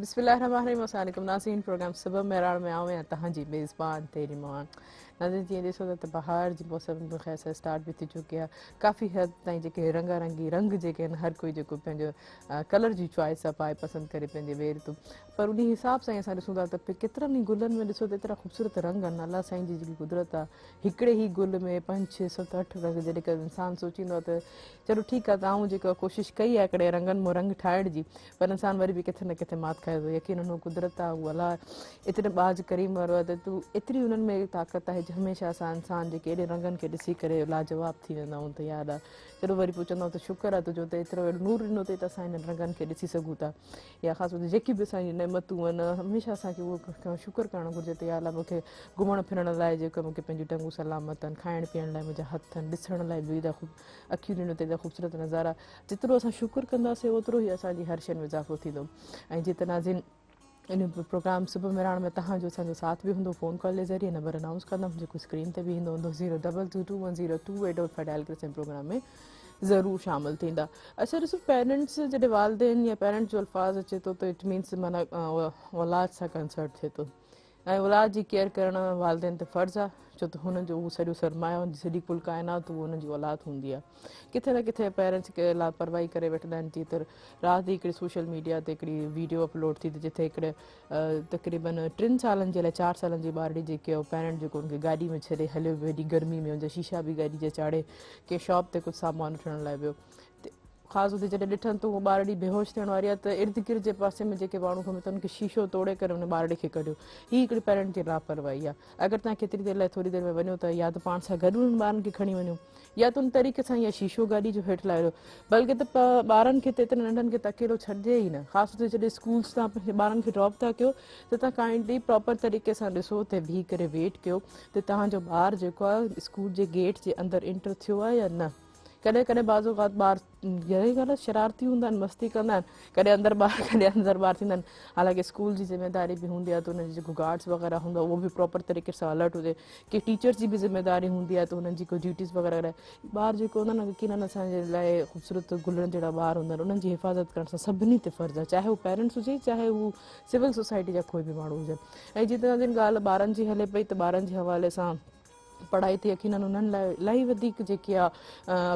بسم الله الرحمن الرحيم السلام عليڪم ناظرين پروگرام صبح مهراڻ ۾ آئون آهيان توهان جي ميزبان تيري موهان ناظرين جيئن ڏسو ٿا ته بهار جي موسم به خير سان اسٽارٽ به ٿي چڪي آهي ڪافي حد تائين جيڪي رنگا رنگي رنگ جيڪي آهن هر ڪوئي جيڪو پنهنجو ڪلر جي چوائس آهي پائي پسند ڪري پنهنجي وير ٿو پر انهي حساب سان ئي اسان ڏسون ٿا ته ڪيترن ئي گلن ۾ ڏسو ته ايترا خوبصورت رنگ آهن الله سائين جي جيڪي قدرت آهي هڪڙي ئي گل ۾ پنج ڇهه ست اٺ رنگ جڏهن ڪو انسان سوچيندو آهي ته چلو ٺيڪ آهي ته آئون جيڪا ڪوشش ڪئي آهي هڪڙي رنگن مان رنگ ٺاهڻ جي پر انسان وري به ڪٿي نه ڪٿي مات کائي ٿو يقينن هو قدرت آهي هو الله ايتري ٻاجهه ڪريم وارو آهي ته تون ايتري انهن ۾ طاقت آهي جو هميشه اسان انسان جيڪي اهڙي رنگن کي ڏسي ڪري لاجواب ٿي ويندا آهيون ته يار چلو وري پوء چوندا آهيون ته شڪر آهي تنهنجو ته ايترو اهڙو نور ڏنو اٿئي ته اسان انهن رنگن کي ڏسي سگهون ٿا يا خاص طور تي جيڪي به اسان جون نعمتون آهن هميشه اسان کي اهو شڪر ڪرڻ گهرجي ته يا الله مون کي گهمڻ ڦرڻ لاء جيڪو مون کي پنهنجون ٽنگون سلامت آهن کائڻ پيئڻ لاء منهنجا هٿ آهن ڏسڻ لاء به ايڏا خوب اکيون ڏنو اٿئي ايڏا خوبصورت نظارا جيترو اسان شڪر ڪنداسين اوترو ئي اسان جي هر شيء ۾ اضافو ٿيندو ۽ جيئن ته ناظرين ان پروگرام صبح مهراڻ ۾ توهان جو اسان جو ساٿ به هوندو فون ڪال جي ذريعي نمبر انائونس ڪندم جيڪو اسڪرين تي به ايندو هوندو zero double two two one zero two eight double five dial ڪري اسان جي پروگرام ۾ ضرور شامل ٿيندا اڇا ڏسو پيرنٽس جڏهن والدين يا پيرنٽس جو الفاظ اچي ٿو ته it means معنيٰ اولاد سان ڪنسرٽ ٿئي ٿو ۽ اولاد جي ڪيئر ڪرڻ والدين تي فرض آهي ڇو ته هنن جو اهو سڄو سرمايو هن جي سڄي ڪل ڪائنات اهو هنن جي اولاد هوندي آهي ڪٿي نه ڪٿي پيرنٽس لاپرواهي ڪري وٺندا آهن جيئن ته رات ئي هڪڙي سوشل ميڊيا تي هڪڙي ويڊيو اپلوڊ ٿي ته جتي هڪڙي تقريبن ٽن سالن جي لاء چار سالن جي ٻارڙي جيڪي پيرنٽ جيڪو ان کي گاڏي ۾ ڇڏي هليو ويو هيڏي گرمي ۾ ان جا شيشا به گاڏي جا چاڙهي ڪنهن شاپ تي ڪجهه سامان وٺڻ لاء ويو خاص اتي جڏهن ڏٺن ته اها ٻارڙي بيهوش ٿيڻ واري آهي ته ارد گرد جي پاسي ۾ جيڪي ماڻهو گهمن ٿا انهن کي شيشو توڙي ڪري ان ٻارڙي کي ڪڍيو. هي هڪڙي پيرنٽ جي لاپرواهي آهي. اگر توهان ڪيتري دير لاء ٿوري دير ۾ وڃو ته يا ته پاڻ سان گڏ انهن ٻارن کي کڻي وڃو يا ته ان طريقي سان يا شيشو گاڏي جو هيٺ لاهي ڏيو. بلڪه ته ٻارن کي ته ايترن ننڍن کي ته اڪيلو ڇڏجي ئي نه. خاص طور تي جڏهن اسڪولس تان پنهنجي ٻارن کي ڊراپ ٿا ڪيو ته توهان ڪائنڊلي پراپر طريقي سان ڏسو اتي بيهي ڪري ويٽ ڪيو ته توهان جو ٻار جيڪو آهي اسڪول جي گيٽ جي اندر انٽر ٿيو آهي يا نه. ڪڏهن ڪڏهن بعض اوقات ٻار گهڻي ڳالهه شرارتي هوندا آهن مستي ڪندا آهن ڪڏهن اندر ٻاهر ڪڏهن اندر ٻاهر ٿيندا آهن حالانڪه اسڪول جي ذميداري به هوندي آهي ته انهن جي جيڪو گارڊس وغيره هوندو آهي اهو به پراپر طريقي سان الرٽ هجي ڪي ٽيچرس جي به ذميداري هوندي آهي ته انهن جي ڪو ڊيوٽيز وغيره ٻار جيڪو هوندا آهن يقينن اسان جي لاء خوبصورت گلن جهڙا ٻار هوندا آهن انهن جي حفاظت ڪرڻ سان سڀني تي فرض آهي چاهي هو پيرنٽس هجي چاهي هو سول سوسائٽي جا ڪوئي به ماڻهو هجن ۽ جيئن ته ڳالهه ٻارن جي هلي پئي ته ٻارن جي حوالي سان پڙهائي ته يقينن انهن لاء الاهي وڌيڪ جيڪي آ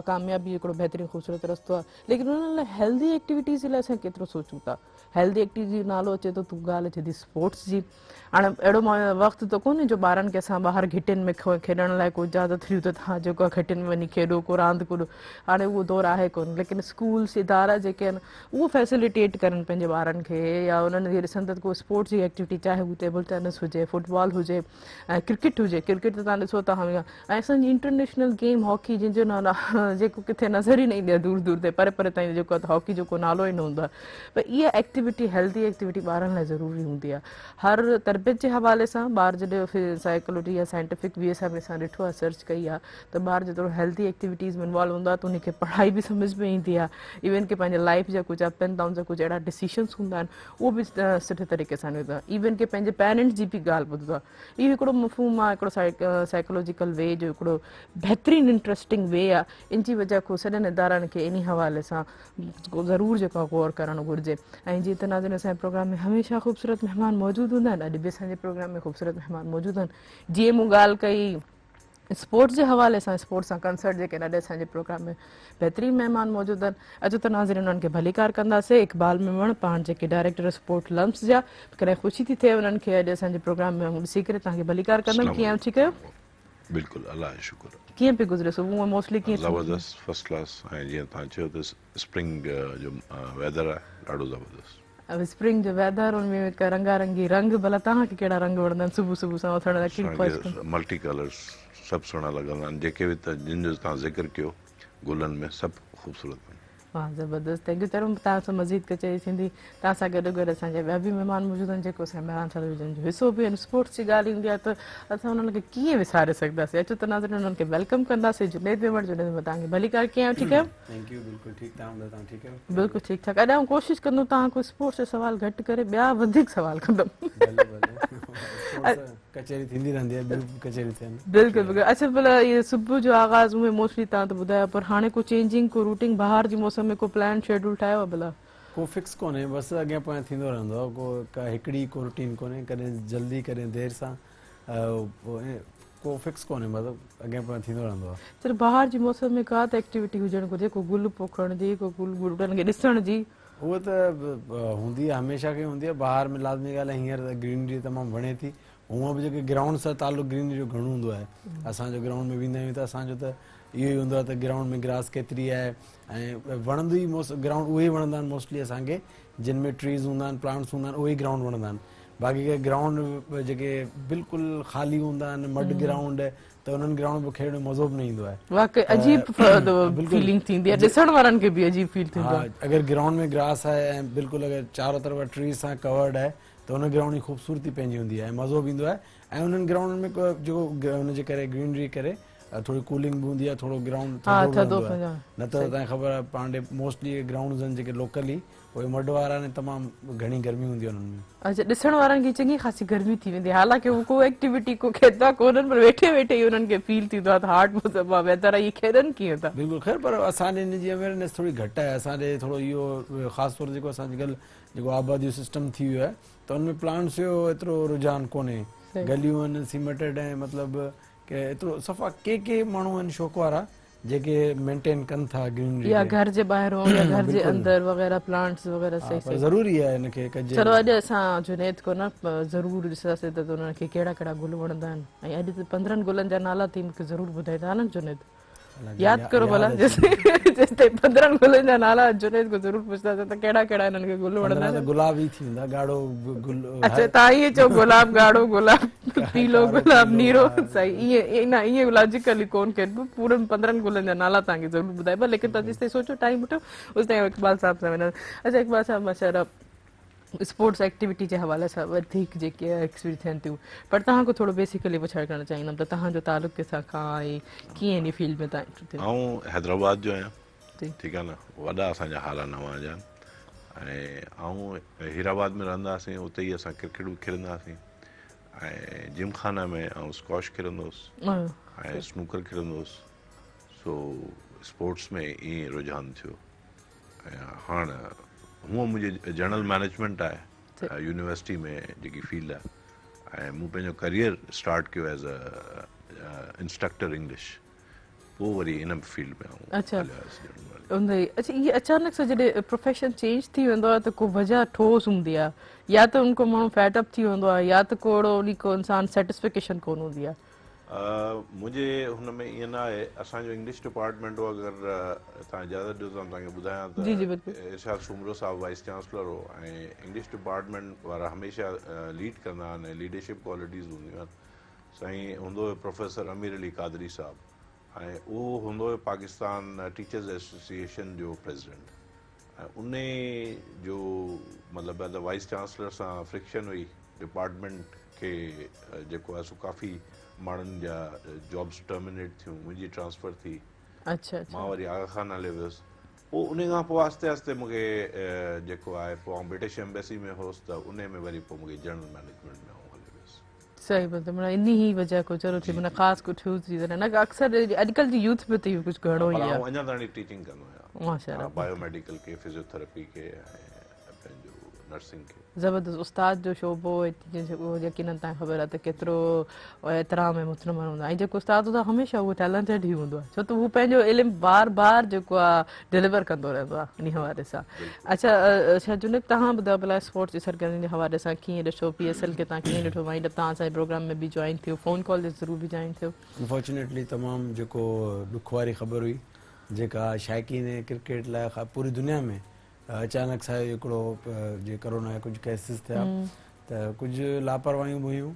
ڪاميابي جو هڪڙو بهترين خوبصورت رستو آ ليڪن انهن لاء هيلدي ايڪٽيوٽيز جي لاء اسان ڪيترو سوچون ٿا هيلدي ايڪٽيوٽيز جو نالو اچي ٿو ته ڳالهه اچي ٿي اسپورٽس جي هاڻي اهڙو وقت ته ڪونهي جو ٻارن کي اسان ٻاهر گهٽين ۾ کيڏڻ لاء ڪو اجازت ڏيون ته توهان جيڪو آ گهٽين ۾ وڃي کيڏو ڪو راند ڪڏو هاڻي اهو دور آهي ڪونه ليڪن اسڪولس ادارا جيڪي آهن اهو فيسليٽيٽ ڪرن پنهنجي ٻارن کي يا انهن کي ڏسن ته ڪو اسپورٽس جي ايڪٽيوٽي چاهي هو ٽيبل ٽينس هجي فٽبال هجي ۽ ڪرڪيٽ هجي ڪرڪيٽ ته توهان ڏسو ٿا ۽ اسان جي انٽرنيشنل گيم هاڪي جنهن جو نالو جيڪو ڪٿي نظر ئي نه ايندي آهي دور دور تائين پري پري تائين جيڪو آهي هاڪي جو ڪو نالو ئي نه هوندو آهي پر اها ايڪٽيوٽي هيلدي ايڪٽيوٽي ٻارن لاء ضروري هوندي آهي هر تربيت جي حوالي سان ٻار جڏهن سائيڪولوجي يا سائنٽيفڪ وي سان به اسان ڏٺو آهي سرچ ڪئي آهي ته ٻار جيترو هيلدي ايڪٽيوٽيز ۾ انوالو هوندو آهي ته ان کي پڙهائي به سمجهه ۾ ايندي آهي ايون ڪي پنهنجي لائف جا ڪجهه اپ اينڊ ڊائون جا ڪجهه اهڙا ڊسيشنس هوندا آهن اهو به سٺي طريقي سان نڀايو آهي ايون ڪي پنهنجي پيرنٽس جي به ڳالهه ٻڌندو آهي اهو هڪڙو مفهوم آهي هڪڙو سائيڪولوجيڪل وي جو هڪڙو بهترين انٽرسٽنگ وي آهي ان جي وجه کان سڄن ادارن کي انهي حوالي سان ضرور جيڪو آهي غور ڪرڻ گهرجي ۽ جيئن ته ناظرين اسان جي پروگرام ۾ هميشه خوبصورت مهمان موجود هوندا آهن اڄ به اسان جي پروگرام ۾ خوبصورت مهمان موجود آهن جيئن مون ڳالهه ڪئي اسپورٽس جي حوالي سان اسپورٽس سان ڪنسرٽ جيڪي اڄ اسان جي پروگرام ۾ بهترين مهمان موجود آهن اچو ته ناظرين انهن کي ڀليڪار ڪنداسين اقبال ميمڻ پاڻ جيڪي ڊائريڪٽر اسپورٽ لمس جا ڪڏهن خوشي ٿي ٿئي انهن کي اڄ اسان جي پروگرام ۾ ڏسي ڪري توهان کي ڀليڪار ڪندم ڪيئن آهيو ٺيڪ آهيو بلڪل الله جو شڪر ڪيئن پئي گذري صبح موسٽلي ڪيئن زبردست فرسٽ ڪلاس ۽ جيئن توهان چيو ته اسپرنگ جو ويدر آهي ڏاڍو زبردست. اسپرنگ جو ويدر ان ۾ هڪ رنگا رنگي رنگ ڀلا توهان کي ڪهڙا رنگ وڻندا آهن صبح صبح سان اٿڻ لاء ڪهڙي خواهش ڪندا. ملٽي ڪلرس سڀ سهڻا لڳندا آهن جيڪي به جن جو توهان ذڪر ڪيو گلن ۾ سڀ خوبصورت آهن. واھ زبردست thank you ترم توهان سان مزيد ڪچهري ٿيندي توهان سان گڏو گڏ اسان جا ٻيا به مهمان موجود آهن جيڪو اسان مهراڻ ٽيليويزن جو حصو به آهن اسپورٽس جي ڳالهه ايندي آهي ته اسان انهن کي ڪيئن وساري سگهنداسين اچو ته ناظرين انهن کي welcome ڪنداسين جنيد ميمڻ جنيد ميمڻ توهان کي ڀليڪار ڪيئن آهيو ٺيڪ آهيو. Thank you بلڪل ٺيڪ توهان ٻڌايو توهان ٺيڪ آهيو. بلڪل ٺيڪ ٺاڪ اڄ آئون ڪوشش ڪندم توهان کان اسپورٽس جو سوال گهٽ ڪري ٻيا وڌيڪ سوال ڪندم. ڀلي ڀلي اسپورٽس ڪچهري ٿيندي رهندي آهي ٻيون به ڪچهريون ٿين. بلڪل بلڪل اڇا ڀلا اهي صبح جو آغاز اهي موسٽلي توهان ته ٻڌايو پر هاڻي ڪو چينجنگ ڪو روٽنگ بهار جي موسم ۾ ڪو پلان شيڊول ٺاهيو آهي ڀلا. ڪو فڪس ڪونهي بس اڳيان پويان ٿيندو رهندو آهي ڪو ڪا هڪڙي ڪو روٽين ڪونهي ڪڏهن جلدي ڪڏهن دير سان ڪو فڪس ڪونهي مطلب اڳيان پويان ٿيندو رهندو آهي. چلو بهار جي موسم ۾ ڪا ته ايڪٽيوٽي هجڻ گهرجي ڪو گل پوکڻ جي ڪو گل ٻوٽن کي ڏسڻ جي. اهو ته هوندي آهي هميشه کان هوندي آهي بهار ۾ لازمي ڳالهه آهي هينئر ته گرينري تمام وڻي ٿي هونء به جيڪي گرائونڊ سان تعلق گرينري جو گهڻو هوندو آهي اسان جو گرائونڊ ۾ ويندا آهيون ته اسان جو ته اهو ئي هوندو آهي ته گرائونڊ ۾ گراس ڪيتري آهي ۽ وڻندو ئي موسٽ گرائونڊ اهي ئي وڻندا آهن موسٽلي اسان کي جن ۾ ٽريز هوندا آهن پلانٽس هوندا آهن اهي ئي گرائونڊ وڻندا آهن باقي ڪي گرائونڊ جيڪي بلڪل خالي هوندا آهن مڊ گرائونڊ ته انهن گرائونڊ ۾ کيڏڻ جو مزو به نه ايندو آهي. واقعي عجيب فيلنگ ٿيندي آهي ڏسڻ وارن کي به عجيب فيل ٿيندو آهي. اگر گرائونڊ ۾ گراس آهي ۽ بلڪل اگر چارو طرف ٽريز سان ڪورڊ آهي ته ان گرائونڊ جي خوبصورتي پنهنجي هوندي آهي ۽ مزو به ايندو آهي ۽ انهن گرائونڊن ۾ جيڪو ان جي ڪري گرينري ڪري ٿوري ڪولنگ به هوندي آهي ٿورو گرائونڊ ٿڌو به رهندو آهي نه ته توهان کي خبر آهي پاڻ ڏي موسٽلي گرائونڊز آهن جيڪي لوڪلي اهي مڊ وارا آهن تمام گهڻي گرمي هوندي آهي انهن ۾. اچا ڏسڻ وارن کي چڱي خاصي گرمي ٿي ويندي حالانڪه هو ڪو ايڪٽيوٽي ڪو کيڏندا ڪونهن پر ويٺي ويٺي ئي انهن کي فيل ٿيندو آهي ته هاٽ موسم آهي ويدر آهي اهي کيڏن ڪيئن ٿا. بلڪل خير پر اسان ڏي ان جي اويئرنيس ٿوري گهٽ آهي اسان ڏي ٿورو اهو خاص طور جيڪو اسان اڄڪلهه جيڪو آبادي جو سسٽم ٿي ويو آهي ته ان ۾ پلانٽس جو ايترو رجحان ڪونهي گليون آهن سيمينٽيڊ ۽ مطلب ڪي ايترو صفا ڪي ڪي ماڻهو آهن شوق وارا جيڪي مينٽين ڪن ٿا گرينري يا گهر جي ٻاهرون يا گهر جي اندر وغيره پلانٽس وغيره صحيح صحيح ضروري آهي ان کي ڪجي. چلو اڄ اسان جنيد کو نه ضرور ڏسنداسين ته انهن کي ڪهڙا ڪهڙا گل وڻندا آهن ۽ اڄ ته 15 گلن جا نالا ٿي مونکي ضرور ٻڌائيندا نه جنيد ياد ڪرو ڀلا جيستائين 15 گلن جا نالا جنيد کان ضرور پڇنداسين ته ڪهڙا ڪهڙا هنن کي گل وڻندا آهن. گلاب ئي ٿي ويندا ڳاڙهو گل. اڇا توهان ائين چئو گلاب ڳاڙهو گلاب پيلو گلاب نيرو صحيح ائين نه ائين لاجيڪلي ڪون کيڏبو پورن 15 گلن جا نالا توهان کي ضرور ٻڌائبا ليڪن توهان جيستائين سوچو ٽائيم وٺو اوستائين اقبال صاحب سان وينداسين. اڇا اقبال صاحب ماشاءالله اسپورٽس ايڪٽيوٽي جي حوالي سان وڌيڪ جيڪي ايڪٽيوٽي ٿين ٿيون پر توهان کان ٿورو بيسيڪلي پڇاڙي ڪرڻ چاهيندم ته توهان جو تعلق ڪٿان کان آهي ڪيئن انهي فيلڊ ۾ توهان انٽر ٿيو؟ آئون حيدرآباد جو آهيان ٺيڪ آهي نه وڏا اسان جا هالا نوان جا آهن ۽ آئون هيرآباد ۾ رهندا هئاسين اتي ئي اسان ڪرڪيٽ به کيڏندا هئاسين ۽ جم خانه ۾ آئون اسڪواش کيڏندو هوس ۽ اسنوڪر کيڏندو هوس سو اسپورٽس ۾ ائين رجحان ٿيو. ۽ هاڻ هونء منهنجي جنرل مئنيجمينٽ آهي يونيورسٽي ۾ جيڪي فيلڊ آهي ۽ مون پنهنجو ڪريئر اسٽارٽ ڪيو ايز ا انسٽرڪٽر انگلش پوء وري ان فيلڊ ۾ آئون اچها هليو آيس جنرل مئنيجمينٽ. اچها اهي اچانڪ سان جڏهن پروفيشن چينج ٿي ويندو آهي ته ڪو وجه ٺوس هوندي آهي يا ته ان کو ماڻهو فيڊ اپ ٿي ويندو آهي يا ته ڪو اهڙو انهي کو انسان سيٽسفڪيشن ڪونه هوندي آهي. منهنجي هن ۾ ائين نه آهي اسان جو انگلش ڊپارٽمينٽ هو اگر توهان اجازت ڏيو ته آئون توهان کي ٻڌايان ته جي جي بلڪل. ارشاد سومرو صاحب وائيس چانسلر هو ۽ انگلش ڊپارٽمينٽ وارا هميشه ليڊ ڪندا آهن ۽ ليڊرشپ ڪوالٽيز هونديون آهن سائين هوندو هيو پروفيسر امير علي قادري صاحب ۽ اهو هوندو هيو پاڪستان ٽيچرز ايسوسيئيشن جو پريزيڊنٽ ۽ انهي جو مطلب ته وائيس چانسلر سان فرڪشن هئي ڊپارٽمينٽ کي جيڪو آهي سو ڪافي ماڻهن جا جابس ٽرمينيٽ ٿيون منهنجي ٽرانسفر ٿي اچها مان وري آغا خان هليو ويس پوء انهي کان پوء آهستي آهستي مون کي جيڪو آهي پوء آئون برٽش ايمبيسي ۾ هوس ته انهي ۾ وري پوء مون کي جنرل مئنيجمينٽ ۾ آئون هليو ويس. صحيح مطلب معنيٰ انهي ئي وجه کو چلو ٺيڪ معنيٰ خاص ڪو ٺيوز ريزن نه اڪثر اڄڪلهه جي يوٿ ۾ ته اهو ڪجهه گهڻو ئي پر آهي. آئون اڃا تائين ٽيچنگ ڪندو آهيان. ماشاءالله. بايو ميڊيڪل کي فزيوٿراپي کي ۽ پنهنجو نرسنگ کي. زبردست استاد جو شعبو يقينن توهان کي خبر آهي ته ڪيترو احترام ۽ محترم هوندو آهي ۽ جيڪو استاد هوندو آهي هميشه اهو ٽيلنٽيڊ ئي هوندو آهي ڇو ته هو پنهنجو علم بار بار جيڪو آهي ڊليور ڪندو رهندو آهي انهي حوالي سان اڇا اڇا جنيد توهان ٻڌايو ڀلا اسپورٽس جي سرگرمين جي حوالي سان ڪيئن ڏٺو پي ايس ايل کي توهان ڪيئن ڏٺو وائنڊ اپ توهان اسان جي پروگرام ۾ به جوائن ٿيو فون ڪال جي ذرو به جوائن ٿيو. انفارچونيٽلي تمام جيڪو ڏک واري خبر هئي جيڪا شائقين ڪرڪيٽ لاء پوري دنيا ۾ اچانڪ سان هڪڙو جي ڪرونا جا ڪجهه ڪيسز ٿيا ته ڪجهه لاپرواهيون به هيون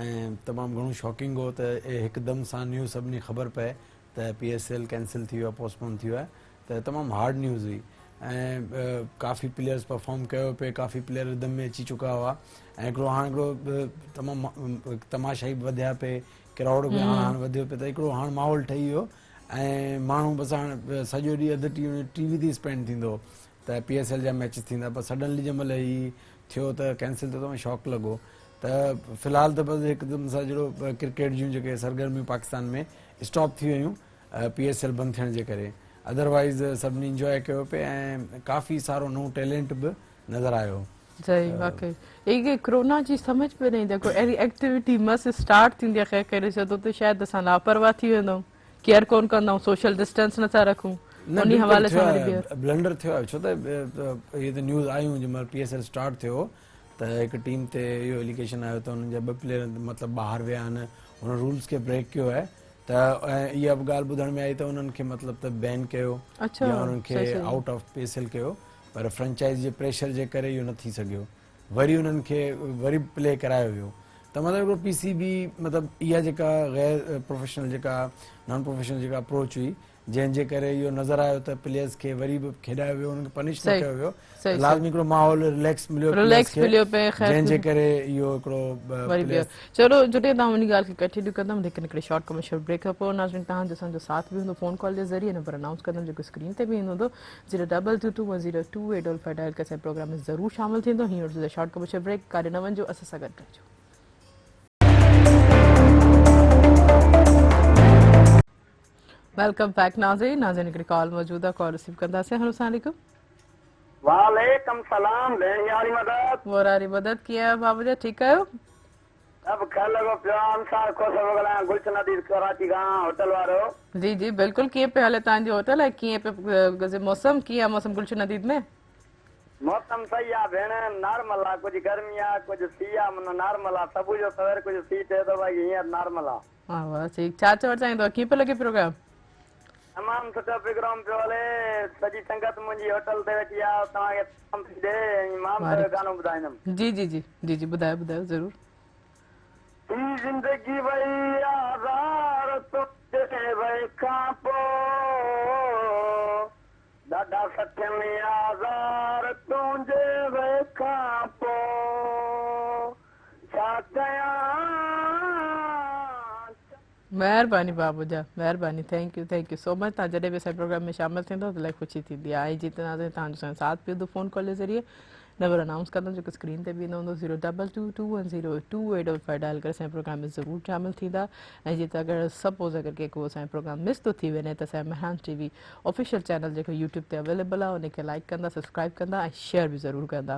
۽ تمام گهڻو شاڪنگ هو ته هڪدم سان نيوز سڀني خبر پئي ته پي ايس ايل ڪينسل ٿي ويو آهي پوسٽ پون ٿي ويو آهي ته تمام هارڊ نيوز هئي ۽ ڪافي پليئرز پرفارم ڪيو پئي ڪافي پليئر ردم ۾ اچي چڪا هئا ۽ هڪڙو هاڻ هڪڙو تمام تماشائي به وڌيا پئي ڪرائوڊ به هاڻ هاڻ وڌيو پئي ته هڪڙو هاڻ ماحول ٺهي ويو ۽ ماڻهو بس هاڻ سڄو ڏينهن اڌ ٽي وي تي اسپينڊ ٿيندو هو ته پي ايس ايل جا ميچز ٿيندا پر سڊنلي جنهن مهل هي ٿيو ته ڪينسل ٿيو ته شاڪ لڳو ته في الحال ته بس هڪدم سان جهڙو ڪرڪيٽ جون جيڪي سرگرميون پاڪستان ۾ اسٽاپ ٿي ويون پي ايس ايل بند ٿيڻ جي ڪري. ادروائيز سڀني انجواء ڪيو پئي ۽ ڪافي سارو نئون ٽيلنٽ به نظر آيو. صحيح واقعي اي ڪرونا جي سمجھ به نه ايندي آ ڪو اهڙي ايڪٽيوٽي مس اسٽارٽ ٿيندي آ خير ڪري ڇڏو ته شايد اسان لاپرواهه ٿي ويندا آهيون ڪيئر ڪون ڪندا آهيون سوشل ڊسٽنس نٿا رکون نه انهي بلڪل حوالي ٿيو سان وري آهي ٻيهر بلنڊر ٿيو آهي ڇو ته اهي ته نيوز آيون جنهن مهل پي ايس ايل اسٽارٽ ٿيو ته هڪ ٽيم تي اهو اليگيشن آيو ته انهن جا ٻه پليئر مطلب ٻاهر ويا آهن هن رولز کي بريڪ ڪيو آهي ته اها به ڳالهه ٻڌڻ ۾ آئي ته انهن کي مطلب ته بين ڪيو اڇا يا انهن کي صحيح صحيح out of P S L ڪيو پر فرنچائز جي پريشر جي ڪري اهو نه ٿي سگهيو وري انهن کي وري پلي ڪرايو ويو ته مطلب هڪڙو پي سي بي مطلب اها جيڪا غير پروفيشنل جيڪا نان پروفيشنل جيڪا اپروچ هئي جنهن جي ڪري اهو نظر آيو ته پليئرز کي وري به کيڏايو ويو انهن کي پنش نه صحيح ڪيو ويو صحيح صحيح لازمي هڪڙو ماحول رليڪس مليو پليئرز رليڪس کي مليو پئي خير جنهن جي ڪري اهو هڪڙو وري ٻيو پليئرز چلو جڏهن توهان ان ڳالهه کي ڪنٽينيو ڪندم ليڪن هڪڙي شارٽ ڪمرشل بريڪ کان پوء ناظرين توهان جو اسان جو ساٿ به هوندو فون ڪال جي ذريعي نمبر انائونس ڪندم جيڪو اسڪرين تي به ايندو هوندو zero double two two one zero two eight double five dial ڪري اسان جي پروگرام ۾ ضرور شامل ٿيندو هينئر شارٽ ڪمرشل بريڪ ڪاڏي نه وڃجو اسان سان گڏ رهجو. Welcome back ناظرين ناظرين هڪڙي ڪال موجود آهي ڪال رسيو ڪنداسين هلو السلام عليڪم. وعليڪم سلام ڀيڻ ياري مدد. موراري مدد ڪيئن آهيو بابو جا ٺيڪ آهيو. سڀ خير لڳو پيو آ انصار کوسو پيو ڳالهايان گلشن حديث ڪراچي کان هوٽل وارو. جي جي بلڪل ڪيئن پيو هلي توهان جي هوٽل ۽ ڪيئن پيو موسم ڪيئن آ موسم گلشن حديد ۾. موسم صحيح آ ڀيڻ نارمل آ ڪجهه گرمي آ ڪجهه سيء آ معنيٰ نارمل آ صبح جو سوير ڪجهه سيء ٿئي ٿو باقي هينئر نارمل آ. واھ واھ ٺيڪ ڇا چوڻ چاهيندو ڪيئن پيو لڳي پروگرام. تمام سٺو پروگرام پيو هلي سڄي سنگت منهنجي هوٽل تي ويٺي آ توهان کي سلام ٿي ڏي ۽ مان به ٿورو گانو ٻڌائيندم. جي جي جي جي جي ٻڌايو ٻڌايو ضرور. هي زندگي وئي آزار تنهنجي وئي کان پو ڏاڍا سکيم آزار تنهنجي وئي کان پو ڇا ڪيان. مهرباني بابو جا مهرباني thank you thank you so much توهان جڏهن به اسان جي پروگرام ۾ شامل ٿيندو ته الائي خوشي ٿيندي آهي ۽ جي ناظرين توهان جو اسان جو ساٿ به هوندو فون ڪال جي ذريعي نمبر انائونس ڪندم جيڪو اسڪرين تي به ايندو هوندو zero double two two one zero two eight double five dial ڪري اسان جي پروگرام ۾ ضرور شامل ٿيندا ۽ جي ته اگر سپوز اگر ڪنهن ڪو اسان جو پروگرام مس ٿو ٿي وڃي ته اسان جو Mehran T V official channel جيڪو يوٽيوب تي اويليبل آهي ان کي لائڪ ڪندا سبسڪرائب ڪندا ۽ شيئر به ضرور ڪندا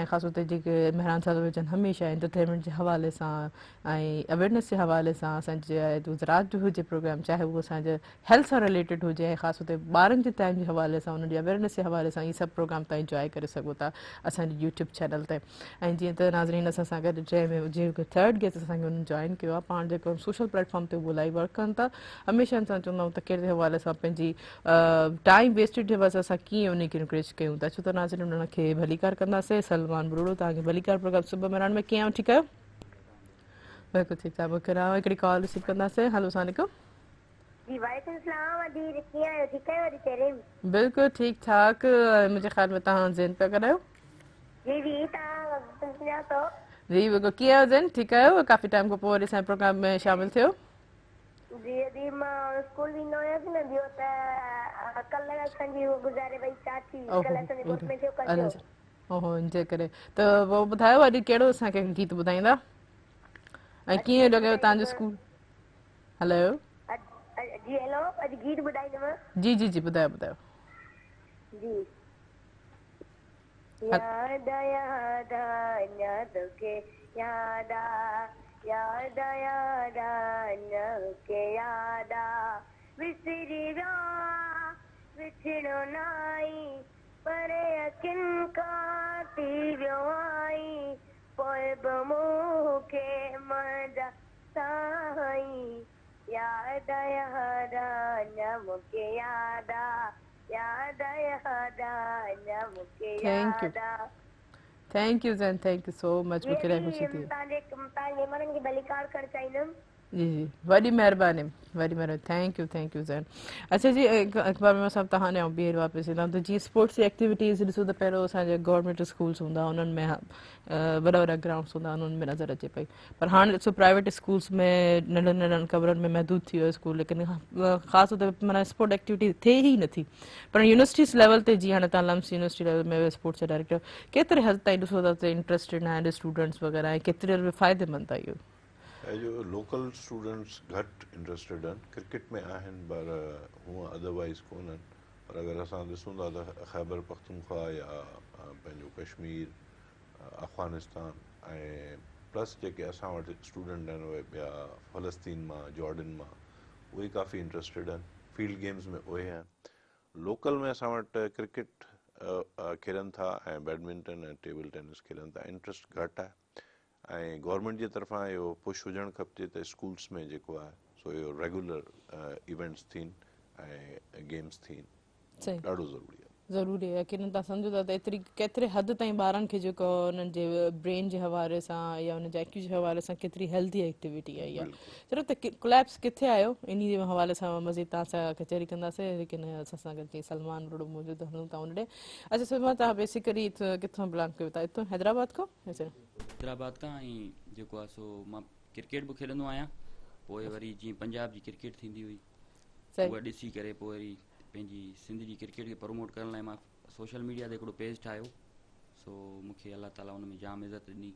۽ خاص طور تي جيڪي مهراڻ صاحب جن هميشه انٽرٽينمينٽ جي حوالي سان ۽ اويرنيس جي حوالي سان اسان جي گجرات جو هجي پروگرام چاهي اهو اسان جي هيلٿ سان رليٽيڊ هجي ۽ خاص طور تي ٻارن جي ٽائيم جي حوالي سان انهن جي اويرنيس جي حوالي سان هي سڀ پروگرام تان انجوائي ڪري سگهو ٿا اسان جي يوٽيوب چينل تي ۽ جيئن ته ناظرين اسان سان گڏ جنهن ۾ جيڪو ٿرڊ گيسٽ اسان کي انهن جوائن ڪيو آهي پاڻ جيڪو سوشل پليٽ فارم تي اهو لائيو ورڪ ڪن ٿا هميشه اسان چوندا آهيون ته ڪهڙي حوالي سان پنهنجي ٽائيم ويسٽيڊ جي حوالي سان اسان ڪيئن ان کي انڪريج ڪيون ٿا ڇو ته ناظرين انهن کي ڀليڪار ڪنداسين سلمان ٻرڙو توهان کي ڀليڪار پروگرام صبح مهراڻ ۾ ڪيئن آهيو ٺيڪ آهيو بلڪل ٺيڪ ٺاڪ مون کي راء هڪڙي ڪال رسيو ڪنداسين هلو السلام عليڪم. جي وعليڪم السلام ادي ڪيئن آهيو ٺيڪ آهيو ادي تيريم. بلڪل ٺيڪ ٺاڪ منهنجي خيال ۾ توهان زين پيا ڳالهايو. جي جي توهان سڃاتو. جي بلڪل ڪيئن آهيو زين ٺيڪ آهيو ڪافي ٽائيم کان پوء وري اسان جي پروگرام ۾ شامل ٿيو. جي ادي مان اسڪول ويندو هيس نه ٻيو ته ڪلهه اسان جي هو گذاري وئي چاچي ڪلهه اسان جي ڳوٺ ۾ ٿيو قضيو. اوهو ان جي ڪري ته پوء ٻڌايو اڄ ڪهڙو اسان کي گيت ٻڌائيندا ۽ ڪيئن لڳيو توهان جو اسڪول هلو جي هلو اڄ گيت ٻڌائيندم. جي جي جي ٻڌايو ٻڌايو. جي ياد آ ياد آ اڃا توکي ياد آ ياد آ ياد آ اڃا مونکي ياد آ وسري ويو آ وڇڙيو ناهين پري اکين کان ٿي ويو آهين پوء به مون کي منهنجا سائين ياد آ ياد آ اڃا مونکي ياد آ ياد آ ياد آ اڃا مونکي thank you ياد آ. Thank you Zain thank you so much مونکي الاهي خوشي ٿي. توهان جي توهان جي مهمانن کي ڀليڪار ڪرڻ چاهيندم. جي جي وڏي مهرباني وڏي مهرباني thank you thank you Zain اچها جي اقبال ميمڻ صاحب توهان ڏي آئون ٻيهر واپس ايندم ته جيئن اسپورٽس جي ايڪٽيوٽيز ڏسو ته پهريون اسان جا گورنمينٽ اسڪولس هوندا انهن ۾ وڏا وڏا گرائونڊس هوندا انهن ۾ نظر اچي پئي پر هاڻي ڏسو پرائيويٽ اسڪولس ۾ ننڍن ننڍن ڪمرن ۾ محدود ٿي ويو اسڪول ليڪن خاص طور تي معنيٰ اسپورٽ ايڪٽيوٽي ٿئي ئي نٿي پر يونيورسٽيز ليول تي جيئن هاڻي تان لمس يونيورسٽي ليول ۾ اسپورٽس جا ڊائريڪٽر ڪيتري حد تائين ڏسو ٿا ته انٽرسٽيڊ آهن اسٽوڊنٽس وغيره ۽ ڪيتري فائديمند آهي اهو اهي جو لوڪل اسٽوڊنٽس گهٽ انٽرسٽيڊ آهن ڪرڪيٽ ۾ آهن پر هونء ادروائيز ڪونهن. پر اگر اسان ڏسون ٿا ته خيبر پختونخوا يا پنهنجو ڪشمير، افغانستان ۽ پلس جيڪي اسان وٽ اسٽوڊنٽ آهن اهي ٻيا فلسطين مان، جارڊن مان اهي ڪافي انٽرسٽيڊ آهن فيلڊ گيمز ۾ اهي آهن. لوڪل ۾ اسان وٽ ڪرڪيٽ کيڏن ٿا ۽ بيڊمنٽن ۽ ٽيبل ٽينس کيڏن ٿا انٽرسٽ گهٽ آهي ۽ گورنمينٽ جي طرفان اهو پش هجڻ کپجي ته اسڪولس ۾ جيڪو آهي سو اهو ريگولر ايونٽس ٿين ۽ گيمز ٿين ڏاڍو ضروري آهي. ضروري آهي يقينن توهان سمجهو ٿا ته ايتري ڪيتري حد تائين ٻارن کي جيڪو انهن جي برين جي حوالي سان يا انهن جي آئي ڪيو جي حوالي سان ڪيتري هيلٿي ايڪٽيوٽي آهي اها چلو ته ڪليپس ڪٿي آيو انهي جي حوالي سان مزيد توهان سان ڪچهري ڪنداسين ليڪن اسان سان گڏ جيئن سلمان ٻرڙو موجود هلون ٿا ان ڏي اچها سلمان توهان بيسيڪلي ڪٿان بلانگ ڪيو ٿا اتو حيدرآباد کان حيدرآباد کان ۽ جيڪو آهي سو مان ڪرڪيٽ به کيڏندو آهيان پوء وري جيئن پنجاب جي ڪرڪيٽ ٿيندي هئي اها ڏسي ڪري پوء وري پنهنجي سنڌ جي ڪرڪيٽ کي پروموٽ ڪرڻ لاء مان سوشل ميڊيا تي هڪڙو پيج ٺاهيو سو مونکي الله تعالي ان ۾ جام عزت ڏني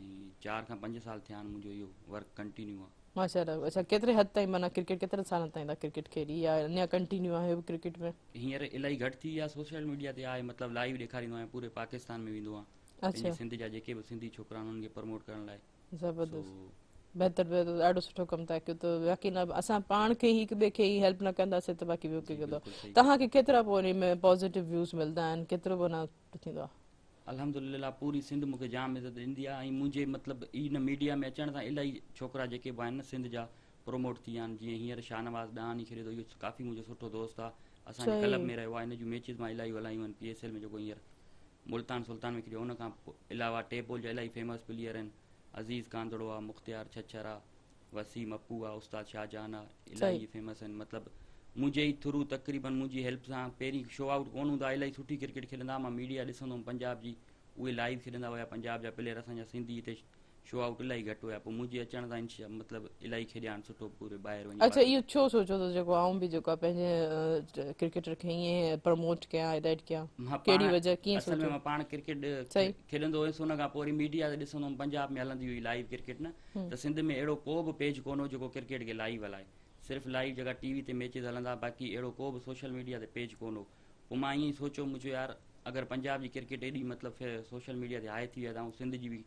۽ 4 کان 5 سال ٿيا آهن منهنجو اهو ورڪ ڪنٽينيو آهي. ماشاءالله اڇا ڪيتري حد تائين معنيٰ ڪرڪيٽ ڪيترن سالن تائين توهان ڪرڪيٽ کيڏي يا اڃا ڪنٽينيو آهيو ڪرڪيٽ ۾؟ هينئر الاهي گهٽ ٿي وئي آهي سوشل ميڊيا تي آهي مطلب لائيو ڏيکاريندو آهيان پوري پاڪستان ۾ ويندو آهيان پنهنجي سنڌ جا جيڪي به سنڌي ڇوڪرا آهن انهن کي پروموٽ ڪرڻ لاء. زبردست بهتر بهتر ڏاڍو سٺو ڪم ٿا ڪيو ته يقينا اسان پاڻ کي ئي هڪ ٻئي کي ئي هيلپ نه ڪنداسين ته باقي ٻيو ڪير ڪندو توهان کي ڪيترا پوء انهي ۾ پازيٽو ويوز ملدا آهن ڪيترو معنيٰ ٿيندو آهي. الحمدلله پوري سنڌ مونکي جام عزت ڏيندي آهي ۽ منهنجي مطلب ان ميڊيا ۾ اچڻ سان الاهي ڇوڪرا جيڪي به آهن نه سنڌ جا پروموٽ ٿي ويا آهن جيئن هينئر شاهنواز ڏاهاڻي کيڏي ٿو اهو ڪافي منهنجو سٺو دوست آهي اسان جي ڪلب ۾ رهيو آهي ان جون ميچز مان الاهي هلايون آهن پي ايس ايل ۾ جيڪو هينئر ملتان سلطان ۾ کيڏيو ان کان علاوه ٽيپ بال جا الاهي فيمس پليئر آهن عزيز ڪانڌڙو آ مختيار ڇڇر آ وسيم اپو آ استاد شاهجهان آ الاهي فيمس آهن مطلب منهنجي ئي ٿرو تقريبن منهنجي هيلپ سان پهرين شو آئوٽ ڪونه هوندا الاهي سٺي ڪرڪيٽ کيڏندا مان ميڊيا ڏسندو هوم پنجاب جي اهي لائيو کيڏندا هيا پنجاب جا پليئر اسان جا سنڌي هتي شو آئوٽ الاهي گهٽ هيا پوء منهنجي اچڻ سان انشاء مطلب الاهي کيڏيا آهن سٺو پوري ٻاهر وڃي اڇا اهو ڇو سوچيو ته جيڪو آئون به جيڪو آهي پنهنجي ڪرڪيٽر کي ائين پروموٽ ڪيان هدايت ڪيان ڪهڙي وجه ڪيئن اصل ۾ مان پاڻ ڪرڪيٽ کيڏندو هيس ان کان پوء وري ميڊيا تي ڏسندو هوم پنجاب ۾ هلندي هئي لائيو ڪرڪيٽ نه ته سنڌ ۾ اهڙو ڪو به پيج ڪونه هو جيڪو ڪرڪيٽ کي لائيو هلائي صرف لائيو جيڪا ٽي وي تي ميچز هلندا باقي اهڙو ڪو به سوشل ميڊيا تي پيج ڪونه هو پوء مان ائين سوچيو مون چيو يار اگر پنجاب جي ڪرڪيٽ ايڏي مطلب سوشل ميڊيا تي هاء ٿي وئي آهي ته آئون سنڌ جي به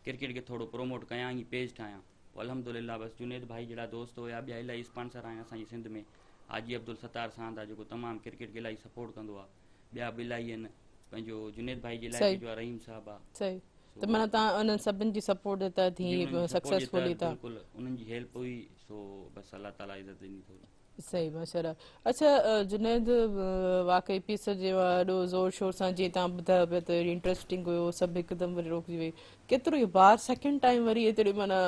ڪرڪيٽ کي ٿورو پروموٽ ڪيان ۽ پيج ٺاهيان پوء الحمدلله بس جنيد ڀائي جهڙا دوست هيا ٻيا الاهي اسپانسر آهن اسان جي سنڌ ۾ حاجي عبدالستار ساند آهي جيڪو تمام ڪرڪيٽ کي الاهي سپورٽ ڪندو آهي ٻيا به الاهي آهن پنهنجو جنيد ڀائي جي علائقي جو رحيم صاحب آهي. صحيح ته معنيٰ توهان انهن سڀن جي سپورٽ جي تحت هي سڪسيسفلي تهان بلڪل انهن جي هيلپ هئي سو بس الله تعالي عزت ڏني ٿوري. صحيح ماشاءالله اڇا جنيد واقعي پيس جي وڏو زور شور سان جيئن توهان ٻڌايو پيا ته انٽرسٽنگ هيو سڀ هڪدم وري روڪجي وئي ڪيترو اهو بار سيڪنڊ ٽائيم وري ايتري معنيٰ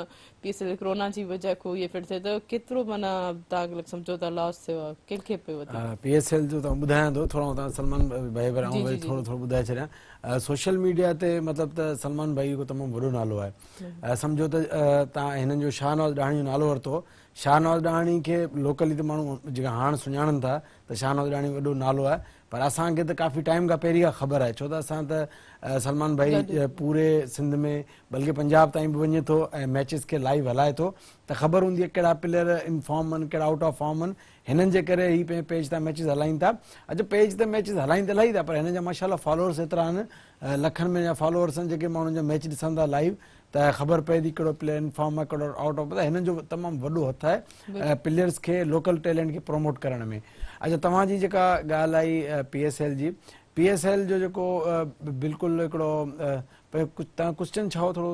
پي ايس ايل ڪرونا جي وجه کان اهي افيڪٽ ٿئي ته ڪيترو معنيٰ توهان سمجهو ٿا لاس ٿيو آهي ڪنهن کي پيو وڌيڪ؟ پي ايس ايل جو ته ٻڌايان ٿو ٿورو توهان سلمان ڀائي پر آئون وري ٿورو ٿورو ٻڌائي ڇڏيان سوشل ميڊيا تي مطلب ته سلمان ڀائي هڪ تمام وڏو نالو آهي سمجهو ته توهان هنن جو شاهنواز ڏاهاڻي جو نالو ورتو شاهنواز ڏاهاڻي کي لوڪلي ته ماڻهو جيڪا هاڻ سڃاڻن ٿا ته شاهنواز ڏاهاڻي وڏو نالو آهي پر اسان کي ته ڪافي ٽائيم کان پهرين کان خبر آهي ڇو ته اسان ته سلمان ڀائي پوري سنڌ ۾ بلڪه پنجاب تائين به وڃي ٿو ۽ ميچز کي لائيو هلائي ٿو ته خبر هوندي آهي ڪهڙا پليئر ان فارم آهن ڪهڙا آئوٽ آف فارم آهن هنن جي ڪري هي پنهنجي پيج تان ميچز هلائين ٿا اچ پيج تي ميچز هلائين ته الاهي ٿا پر هنن جا ماشاءالله فالوورس ايترا آهن لکن ۾ فالوورس آهن جيڪي ماڻهن جا ميچ ڏسن ٿا لائيو ته خبر پئي ٿي ڪهڙو پليئر ان فارم آهي ڪهڙو آئوٽ آف ته هنن جو تمام وڏو هٿ آهي پليئرز کي لوڪل ٽيلنٽ کي پروموٽ ڪرڻ ۾ اچها توهان جي جيڪا ڳالهه آئي پي ايس ايل جي پي ايس ايل جو جيڪو بلڪل هڪڙو توهان ڪوسچن ڇا هو ٿورو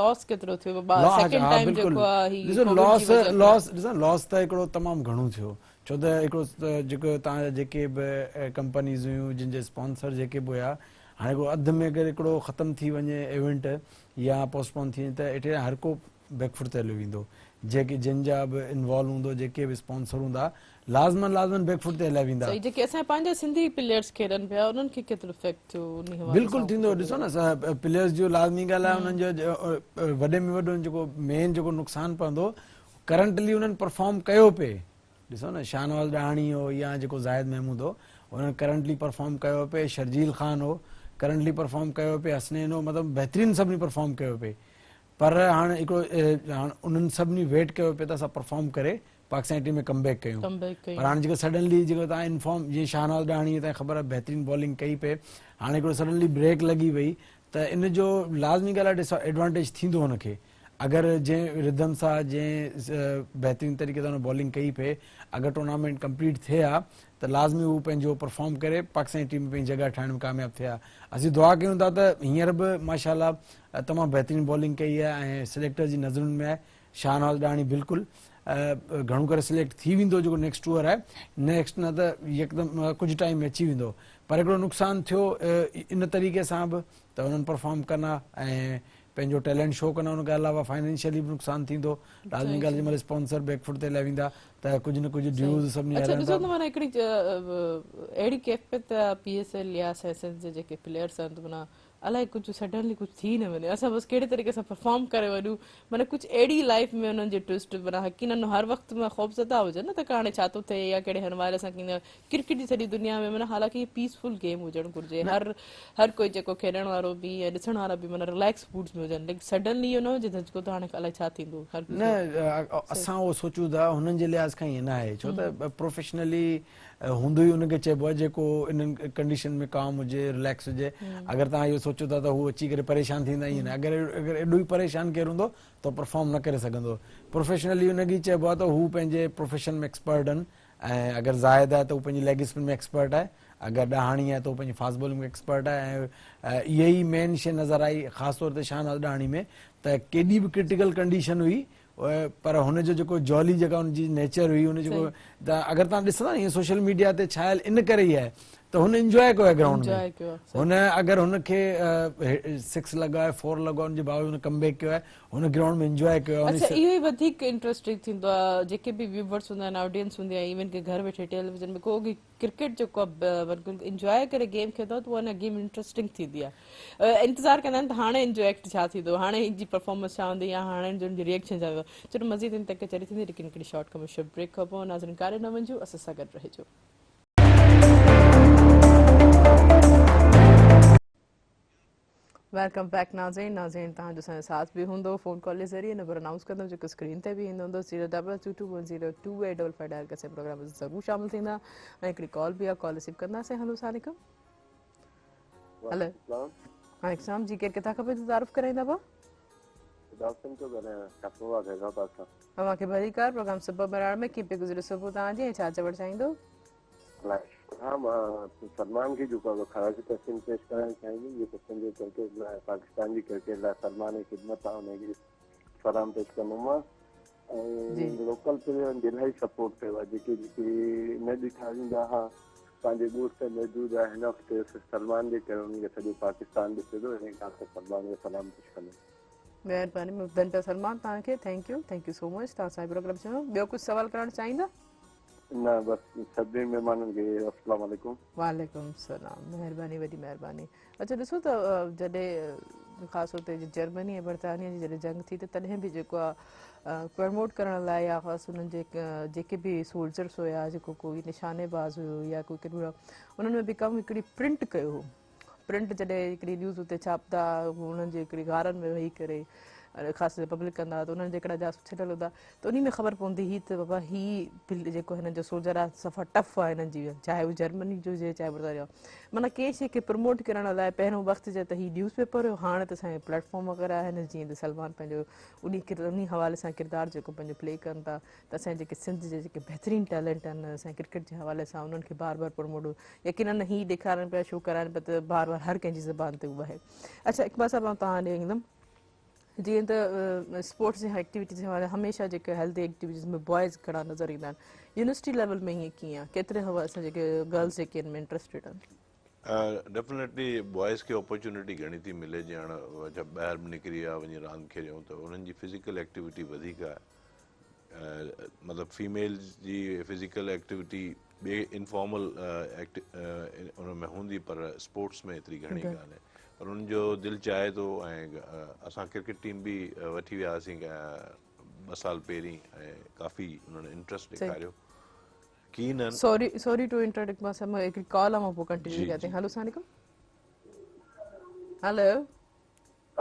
لاس ڪيترو ٿيو سيڪنڊ ٽائيم جيڪو آهي ڏسو لاس لاس ڏسو لاس ته هڪڙو تمام گهڻو ٿيو ڇو ته هڪڙو جيڪو توهان جا جيڪي به ڪمپنيز هيون جن جي اسپانسر جيڪي به هيا هاڻي هڪڙو اڌ ۾ اگر هڪڙو ختم ٿي وڃي ايونٽ يا پوسٽپون ٿي وڃي ته ايٽ هر ڪو بيڪ فوٽ تي هليو ويندو جيڪي جن جا به انوالو هوندو جيڪي به اسپانسر هوندا لازمن لازمن بيڪ فوٽ تي هليا ويندا. صحيح جيڪي اسان جا پنهنجا سنڌي پليئرس کيڏن پيا انهن کي ڪيترو افيڪٽ ٿيو انهي حوالي سان بلڪل ٿيندو ڏسو نه پليئرس جو لازمي ڳالهه آهي انهن جو وڏي ۾ وڏو جيڪو مين جيڪو نقصان پوندو ڪرنٽلي انهن پرفارم ڪيو پئي ڏسو نه شاهنواز ڏاهاڻي هو يا جيڪو زاهد محمود هو انهن ڪرنٽلي پرفارم ڪيو پئي شرجيل خان هو ڪرنٽلي پرفارم ڪيو پئي حسنين هو مطلب بهترين سڀني پرفارم ڪيو پئي پر هاڻ هڪڙو هاڻ انهن سڀني ويٽ ڪيو پئي ته اسان پرفارم ڪري پاڪستاني ٽيم ۾ ڪم بيڪ ڪيون پر هاڻي جيڪو سڊنلي جيڪو توهان انفارم جيئن شاهنواز ڏاهاڻي توهان کي خبر آهي بهترين بالنگ ڪئي پئي هاڻي هڪڙو سڊنلي بريڪ لڳي وئي ته ان جو لازمي ڳالهه آهي ڊس ايڊوانٽيج ٿيندو هن کي اگر جنهن ردم سان جنهن بهترين طريقي سان هن بالنگ ڪئي پئي اگر ٽورنامينٽ ڪمپليٽ ٿئي ها ته لازمي هو پنهنجو پرفارم ڪري پاڪستاني ٽيم ۾ پنهنجي جڳهه ٺاهڻ ۾ ڪامياب ٿئي ها اسين دعا ڪيون ٿا ته هينئر به ماشاء الله تمام بهترين بالنگ ڪئي آهي ۽ سليڪٽر جي نظرن ۾ آهي شاهنواز ڏاهاڻي بلڪل گهڻو ڪري سليڪٽ ٿي ويندو جيڪو نيڪسٽ ٽوئر آهي نيڪسٽ نه ته يڪدم ڪجهه ٽائيم ۾ اچي ويندو پر هڪڙو نقصان ٿيو ان طريقي سان به ته انهن پرفارم ڪن ها ۽ پنهنجو ٽيلنٽ شو ڪن ها ان کان علاوه فائنينشلي به نقصان ٿيندو لازمي ڳالهه جنهن مهل اسپانسر بيڪ فوٽ تي هليا ويندا ته ڪجهه نه ڪجهه ڊيوز سڀني اڇا هلن ڏسو ٿا. ته معنيٰ هڪڙي اهڙي ڪيفيت آ پي ايس ايل يا سيسنز جي جيڪي پليئرس آهن ته معنيٰ الائي ڪجهه سڊنلي ڪجهه ٿي نه وڃي اسان بس ڪهڙي طريقي سان پرفارم ڪري وڃون معنيٰ ڪجهه اهڙي لائف ۾ انهن جي ٽوئسٽ معنيٰ يقينن هر وقت معنيٰ خوفزده هجن نه ته هاڻي ڇا ٿو ٿئي يا ڪهڙي حوالي سان ڪيئن ڪرڪيٽ جي سڄي دنيا ۾ معنيٰ حالانڪه هي پيس فل گيم هجڻ گهرجي هر هر ڪوئي جيڪو کيڏڻ وارو به ۽ ڏسڻ وارا به معنيٰ رليڪس موڊز ۾ هجن ليڪن سڊنلي اهو نه هجي ڌچڪو ته هاڻي الائي ڇا ٿيندو هر ڪوئي نه اسان اهو سوچون ٿا هنن جي لحاظ کان ائين نه آهي ڇو ته پروفيشنلي هوندو ئي ان کي چئبو آهي جيڪو انهن ڪنڊيشن ۾ ڪام هجي رليڪس هجي اگر توهان اهو سوچو ٿا ته هو اچي ڪري پريشان ٿيندا ائين نه اگر اگر ايڏو ئي پريشان ڪير هوندو ته پرفارم نه ڪري سگهندو پروفيشنلي ان کي ئي چئبو آهي ته هو پنهنجي پروفيشن ۾ ايڪسپرٽ آهن ۽ اگر زاهد آهي ته هو پنهنجي ليگ اسپن ۾ ايڪسپرٽ آهي اگر ڏاهاڻي آهي ته هو پنهنجي فاسٽ بالنگ ۾ ايڪسپرٽ آهي ۽ اها ئي مين شي نظر آئي خاص طور تي شاهنواز ڏاهاڻي ۾ ته ڪيڏي به ڪرٽيڪل ڪنڊيشن هئي پر هن جو جيڪو جولي جيڪا هن جي نيچر هئي هن جيڪو اگر تان ڏسندا نه سوشل ميڊيا تي ڇايل ان ڪري ئي آهي ته هن انجواء ڪيو آهي گرائونڊ ۾ هن اگر هن کي 6 لڳو آهي 4 لڳو آهي ان جي باوجود هن ڪم بيڪ ڪيو آهي هن گرائونڊ ۾ انجواء ڪيو آهي. اڇا اهو ئي وڌيڪ انٽرسٽنگ ٿيندو آهي جيڪي به ويوورس هوندا آهن آڊينس هوندي آهي ايون ڪي گهر ويٺي ٽيليويزن ۾ ڪو به ڪرڪيٽ جيڪو آهي بلڪل انجواء ڪري گيم کيڏندو آهي ته اها گيم انٽرسٽنگ ٿيندي آهي انتظار ڪندا آهن ته هاڻي ان جو ايڪٽ ڇا ٿيندو هاڻي هن جي پرفارمنس ڇا هوندي يا هاڻي ان جو ري ايڪشن ڇا هوندو چلو مزيد ان تي ڪچهري ٿيندي ليڪن هڪڙي شارٽ ڪمرشل بريڪ کان پوء ناظرين ڪاڏي نه وڃجو اسان سان گڏ رهجو. Welcome back ناظرين ناظرين توهان جو اسان جو ساٿ به هوندو فون ڪال جي ذريعي نمبر انائونس ڪندم جيڪو اسڪرين تي به ايندو هوندو zero double two two one zero two eight double five dial ڪري پروگرام ۾ ضرور شامل ٿيندا ۽ هڪڙي ڪال به آ ڪال رسيو ڪنداسين هلو السلام عليڪم هلو وعليڪم السلام جي ڪير ڪٿان کان پنهنجو تعارف ڪرائيندا با ڊاڪٽر ٿو ڳالهايان ڪپوا حيدرآباد کان اوهان کي ڀليڪار پروگرام صبح مهراڻ ۾ ڪيئن پئي گذريو صبح توهان جي ۽ ڇا چوڻ چاهيندو ها مان سلمان کي جيڪو آهي خراج تحسين پيش ڪرڻ چاهيندم جيڪو سنڌ جي ڪرڪيٽ لاء پاڪستان جي ڪرڪيٽ لاء سلمان جي خدمت آهي ان کي سلام پيش ڪندم مان ۽ لوڪل پليئرن جي الاهي سپورٽ ڪيو آهي جيڪي جيڪي نه ڏٺا ويندا هئا پنهنجي ڳوٺ تائين محدود آهي هن وقت سلمان جي ڪري انهن کي سڄو پاڪستان ڏسي ٿو ان ڳالهه تي سلمان کي سلام پيش ڪندم. مهرباني مبدن سلمان توهان کي thank you thank you so much توهان سان پروگرام چيو ٻيو ڪجهه سوال ڪرڻ چاهيندا؟ نه بس سڀني مهمانن کي السلام عليڪم. وعليڪم السلام مهرباني وڏي مهرباني اڇا ڏسو ته جڏهن خاص طور تي جرمني ۽ برطانيا جي جڏهن جنگ ٿي ته تڏهن به جيڪو آهي پروموٽ ڪرڻ لاء يا خاص انهن جي جيڪي به سولجرس هيا جيڪو ڪوئي نشاني باز هيو يا ڪوئي ڪهڙو انهن ۾ به ڪم هڪڙي پرنٽ ڪيو هو پرنٽ جڏهن هڪڙي نيوز اتي ڇاپدا انهن جي هڪڙي غارن ۾ ويهي ڪري خاص طور پبلڪ ڪندا ته انهن جي هڪڙا جاسوس ڇڏيل هوندا ته انهي ۾ خبر پوندي هئي ته بابا هي جيڪو هنن جو سولجر آهي صفا ٽف آهي هنن جي چاهي هو جرمني جو هجي چاهي برطانيا معنيٰ ڪنهن شي کي پروموٽ ڪرڻ لاء پهريون وقت جي ته هي نيوز پيپر هيو هاڻي ته اسان جو پليٽ فارم وغيره آهن جيئن ته سلمان پنهنجو انهي حوالي سان ڪردار جيڪو پنهنجو پلي ڪن ٿا ته اسان جي جيڪي سنڌ جي جيڪي بهترين ٽيلنٽ آهن اسان ڪرڪيٽ جي حوالي سان انهن کي بار بار پروموٽ يقينن هي ڏيکارن پيا شو ڪرائن پيا ته بار بار هر ڪنهن جي زبان تي اهو آهي اڇا اقبال صاحب آئون توهان ڏي ايندم جيئن ته اسپورٽس جي ايڪٽيوٽيز جي حوالي هميشه جيڪي هيلدي ايڪٽيوٽيز ۾ بوائز گهڻا نظر ايندا آهن يونيورسٽي ليول ۾ هيئن ڪيئن آهي ڪيتري حوالي سان جيڪي گرلز جيڪي ان ۾ انٽرسٽيڊ آهن ڊيفنيٽلي بوائز کي اپرچونٽي گهڻي ٿي ملي جي هاڻ ٻاهر به نڪري ويا وڃي راند کيڏيون ته انهن جي فزيڪل ايڪٽيوٽي وڌيڪ آهي مطلب فيميلز جي فزيڪل ايڪٽيوٽي ٻي انفارمل ان ۾ هوندي پر اسپورٽس ۾ ايتري گهڻي ڪانهي پر انهن جو دل چاهي ٿو ۽ اسان ڪرڪيٽ ٽيم به وٺي ويا هئاسين ٻه سال پهرين ۽ ڪافي انهن انٽرسٽ ڏيکاريو ڪين آهن. سوري سوري ٽو انٽرڊڪٽ مان سم هڪڙي ڪال آ مان پوء ڪنٽينيو ڪيان ٿي هلو السلام عليڪم هلو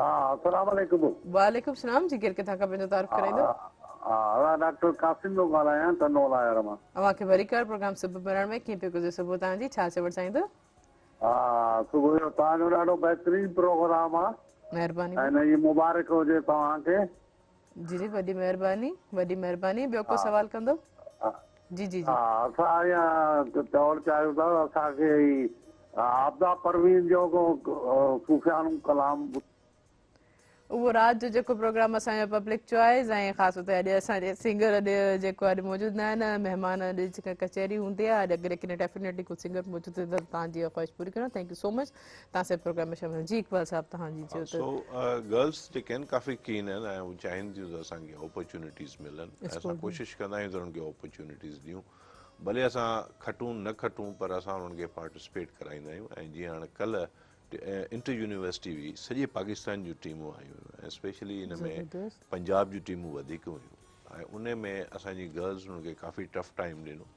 ها السلام عليڪم وعليڪم السلام جي ڪير ڪٿان کان پنهنجو تعارف ڪرائيندو. ها ادا ڊاڪٽر قاسم ٿو ڳالهايان ٽنڊو الهيار مان. اوهان کي ڀليڪار پروگرام صبح مهراڻ ۾ ڪيئن پيو گذري صبح توهان جي ڇا چوڻ چاهيندو. ها صبح جو توهان جو ڏاڍو بهترين پروگرام آ. مهرباني. ۽ ان جي مبارڪ هجي توهان کي. جي جي وڏي مهرباني وڏي مهرباني ٻيو ڪو سوال ڪندو جي جي جي. ها اسان اڃا چوڻ چاهيون ٿا اسان کي هي عابده پروين جو ڪو صوفياڻو ڪلام. اهو رات جو جيڪو پروگرام اسان جو پبلڪ چوائس ۽ خاص طور تي اڄ اسان جي سنگر اڄ جيڪو اڄ موجود نه آهن مهمان اڄ جيڪا ڪچهري هوندي آهي اڄ اگر ڪنهن ڊيفينيٽلي ڪو سنگر موجود هجي ته توهان جي خواهش پوري ڪريان thank you so much توهان سان پروگرام ۾ شامل جي اقبال صاحب توهان جي چيو ته سو گرلس جيڪي آهن ڪافي ڪين آهن ۽ هو چاهين ٿيون ته اسان کي اپرچونيٽيز ملن ۽ اسان ڪوشش ڪندا آهيون ته انهن کي اپرچونيٽيز ڏيون ڀلي اسان کٽون نه کٽون پر اسان انهن کي پارٽيسپيٽ ڪرائيندا آهيون ۽ جيئن هاڻ ڪلهه انٽر يونيورسٽي هئي سڄي پاڪستان جون ٽيمون آيون هيون ۽ اسپيشلي ان ۾ پنجاب جون ٽيمون وڌيڪ هيون ۽ ان ۾ اسان جي گرلز انهن کي ڪافي ٽف ٽائيم ڏنو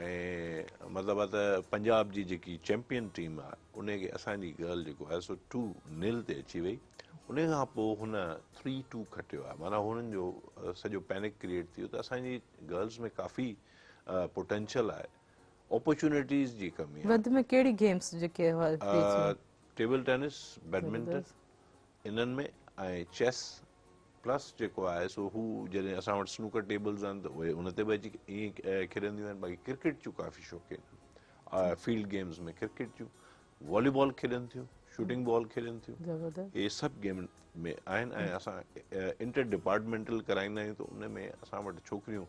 ۽ مطلب آ ته پنجاب جي جيڪي چيمپيئن ٽيم آ ان کي اسان جي گرل جيڪو آهي سو 2 نل تي اچي وئي ان کان پوء هن 3 2 کٽيو آهي معنيٰ هنن جو سڄو پينڪ ڪريئيٽ ٿي ويو ته اسان جي گرلز ۾ ڪافي پوٽينشل آهي اپورچونيٽيز جي ڪمي آهي. وڌ ۾ ڪهڙي گيمس جيڪي آهي؟ ٽيبل ٽينس، بيڊمنٽن انهن ۾ ۽ چيس پلس جيڪو آهي سو هو جڏهن اسان وٽ سنوڪر ٽيبلز آهن ته اهي ان تي به اچي ائين کيڏنديون آهن باقي ڪرڪيٽ جون ڪافي شوقين آهن فيلڊ گيمز ۾ ڪرڪيٽ جون والي بال کيڏن ٿيون شوٽنگ بال کيڏن ٿيون اهي سڀ گيم ۾ آهن ۽ اسان انٽر ڊپارٽمينٽل ڪرائيندا آهيون ته ان ۾ اسان وٽ ڇوڪريون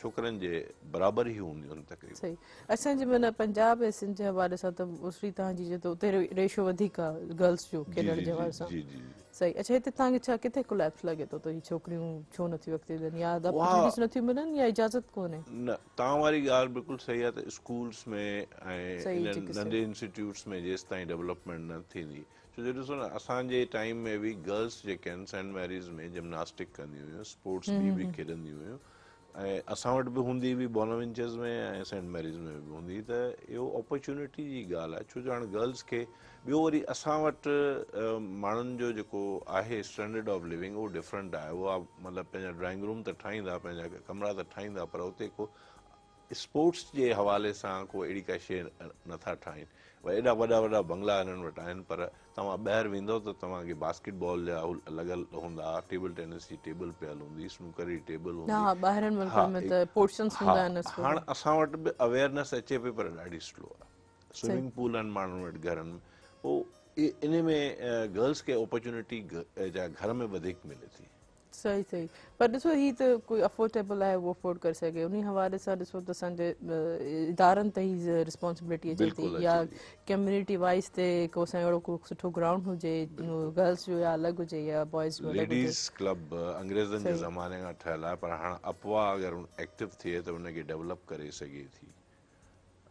ڇوڪرن جي برابر ئي هونديون آهن تقريبن. صحيح اسان جي معنيٰ پنجاب ۽ سنڌ جي حوالي سان ته موسٽلي توهان جي جيتو اتي ريشو وڌيڪ آهي گرلس جو کيڏڻ جي حوالي سان جي جي صحيح اڇا هتي توهان کي ڇا ڪٿي ڪوليپس لڳي ٿو ته هي ڇوڪريون ڇو نٿيون اڳتي وڌن يا اپرچونيٽيز نٿيون ملن يا اجازت ڪونهي. نه توهان واري ڳالهه بلڪل صحيح آهي ته اسڪولس ۾ ۽ انهن ننڍي انسٽيٽيوٽس ۾ جيستائين ڊولپمينٽ نه ٿيندي ڇو جو ڏسو نه اسان جي ٽائيم ۾ به گرلس جيڪي آهن سينٽ ميريز ۾ جمناسٽڪ ڪنديون هيون اسپورٽس ٻي به کيڏنديون هيون ۽ اسان وٽ به هوندي هئي بوناوينچرز ۾ ۽ سينٽ ميريز ۾ به هوندي هئي ته اهو اپرچونيٽي جي ڳالهه آهي ڇو جو هاڻ گرلس کي ٻيو وري اسان وٽ ماڻهن جو جيڪو آهي اسٽينڊرڊ آف لونگ اهو ڊفرنٽ آهي اهو مطلب پنهنجا ڊرائنگ روم ته ٺاهيندا پنهنجا ڪمرا ته ٺاهيندا پر اتي ڪو اسپورٽس جي حوالي سان ڪو اهڙي ڪا شيء نٿا ٺاهين ايڏا وڏا وڏا بنگلا هنن وٽ آهن پر توهان ٻاهر ويندؤ ته توهان کي باسڪيٽ بال جا لڳل هوندا ٽيبل ٽينس جي ٽيبل پيل هوندي سنوڪر جي ٽيبل هوندي ها ٻاهرين ملڪن ۾ ته پورشنس هوندا آهن هاڻ اسان وٽ به اويئرنيس اچي پئي پر ڏاڍي سلو آهي سوئمنگ پول آهن ماڻهن وٽ گهرن ۾ پوء ان ۾ گرلس کي اپرچونٽي جا گهر ۾ وڌيڪ ملي ٿي. صحيح صحيح پر ڏسو هي ته ڪوئي افورڊيبل آهي اهو افورڊ ڪري سگهي انهي حوالي سان ڏسو ته اسان جي ادارن تي هي ريسپانسبلٽي اچي ٿي يا ڪميونٽي وائز تي ڪو اسان جو اهڙو ڪو سٺو گرائونڊ هجي گرلس جو يا الڳ هجي يا بوائز جو الڳ هجي. ليڊيز ڪلب انگريزن جي زماني کان ٺهيل آهي پر هاڻ اپوا اگر ايڪٽو ٿئي ته ان کي ڊولپ ڪري سگهي ٿي.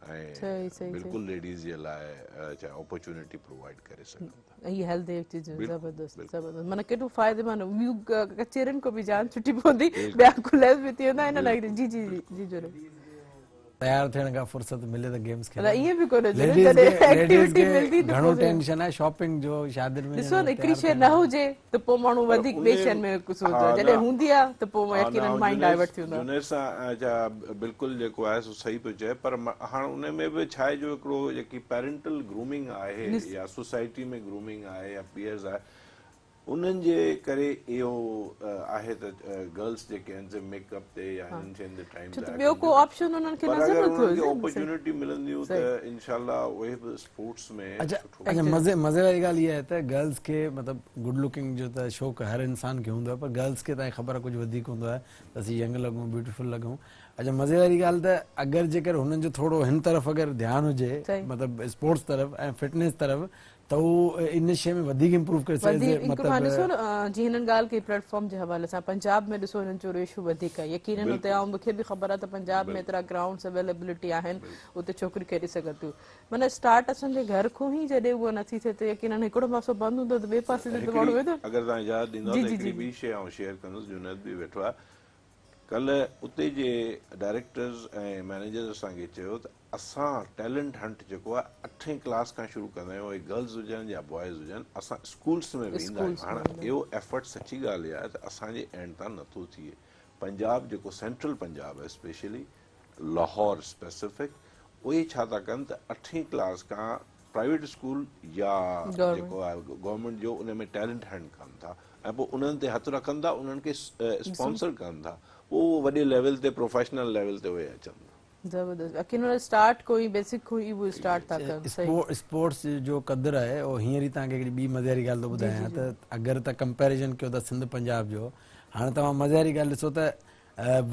۽ بلڪل ليڊيز جي لاء ڇا اپرچونٽي پرووائيڊ ڪري سگهن ٿا. هي هيلٿ چيزون زبردست زبردست معنيٰ ڪيڏو فائديمند ٻيون ڪچهرين کان به جان ڇٽي پوندي ٻيا ڪليس به ٿي ويندا ان لاء جي جي جي جي جي تيار ٿيڻ کان فرصت ملي ته گيمز کيڏن ائين به ڪونهي جڏهن ايڪٽيوٽي ملندي ته گهڻو ٽينشن آهي شاپنگ جو شادين ۾ ڏسو نه هڪڙي شيء نه هجي ته پوء ماڻهو وڌيڪ ٻي شين ۾ سوچندو آهي جڏهن هوندي آهي ته پوء يقينن مائنڊ ڊائيورٽ ٿي ويندو آهي. جنيد سان ڇا بلڪل جيڪو آهي سو صحيح پيو چئي پر هاڻ ان ۾ به ڇا آهي جو هڪڙو جيڪي پيرنٽل گرومنگ آهي يا سوسائٽي ۾ گرومنگ آهي يا پيئرز آهي انهن جي ڪري اهو آهي ته گرلس جيڪي آهن سي ميڪ اپ تي يا انهن شين تي ٽائيم ڇو ته ٻيو ڪو آپشن انهن کي نظر نٿو اچي. پر اگر انهن کي اپرچونٽي ملنديون ته انشاء الله اهي به اسپورٽس ۾ سٺو اڇا مزي مزي واري ڳالهه اها آهي ته گرلس کي مطلب گڊ لڪنگ جو ته شوق هر انسان کي هوندو آهي پر گرلس کي توهان کي خبر آهي ڪجهه وڌيڪ هوندو آهي ته اسين ينگ لڳون بيوٽيفل لڳون اڇا مزي واري ڳالهه ته اگر جيڪر هنن جو ٿورو هن طرف اگر ڌيان هجي مطلب اسپورٽس طرف ۽ فٽنيس طرف ته هو ان شيء ۾ وڌيڪ امپروو ڪري سگهي وڌيڪ مطلب ڏسو نه جي هنن ڳالهه ڪئي پليٽ فارم جي حوالي سان پنجاب ۾ ڏسو هنن جو ريشو وڌيڪ آهي يقينن اتي آئون مونکي به خبر آهي ته پنجاب ۾ ايترا گرائونڊس اويليبلٽي آهن اتي ڇوڪريون کيڏي سگهن ٿيون معنيٰ اسٽارٽ اسان جي گهر کان ئي جڏهن اهو نٿي ٿئي ته يقينن هڪڙو پاسو بند هوندو ته ٻئي پاسي تي ته ماڻهو ويندو اگر توهان اجازت ڏيندؤ ته هڪڙي ٻي شيء آئون شيئر ڪندس جنيد به ويٺو آهي ڪلهه اتي جي ڊائريڪٽرز ۽ مئنيجرز اسان کي چيو ته اسان ٽيلنٽ هنٽ جيڪو آهي اٺين ڪلاس کان شروع ڪندا آهيون اهي گرلز هجن يا بوائز هجن اسان اسڪولس ۾ ويندا آهيون هاڻ اهو ايفرٽ سچي ڳالهه اها آهي ته اسان جي اينڊ تان نٿو ٿئي پنجاب جيڪو سينٽرل پنجاب آهي اسپيشلي لاهور اسپيسفڪ اهي ڇا ٿا ڪن ته اٺين ڪلاس کان پرائيويٽ اسڪول يا جيڪو آهي گورنمينٽ جو ان ۾ ٽيلنٽ هنٽ ڪن ٿا ۽ پوء انهن تي هٿ رکن ٿا انهن کي اسپانسر ڪن ٿا پوء اهو وڏي ليول تي پروفيشنل ليول تي اهي اچن ٿا. زبردست باقي انهن اسٽارٽ ڪوئي بيسڪ کان ئي اهو اسٽارٽ ٿا ڪن صحيح. اسپورٽس جو قدر آهي اهو هينئر ئي توهان کي هڪڙي ٻي مزي واري ڳالهه ٿو ٻڌايان ته اگر ته ڪمپيريزن ڪيو ٿا سنڌ پنجاب جو هاڻي توهان مزي واري ڳالهه ڏسو ته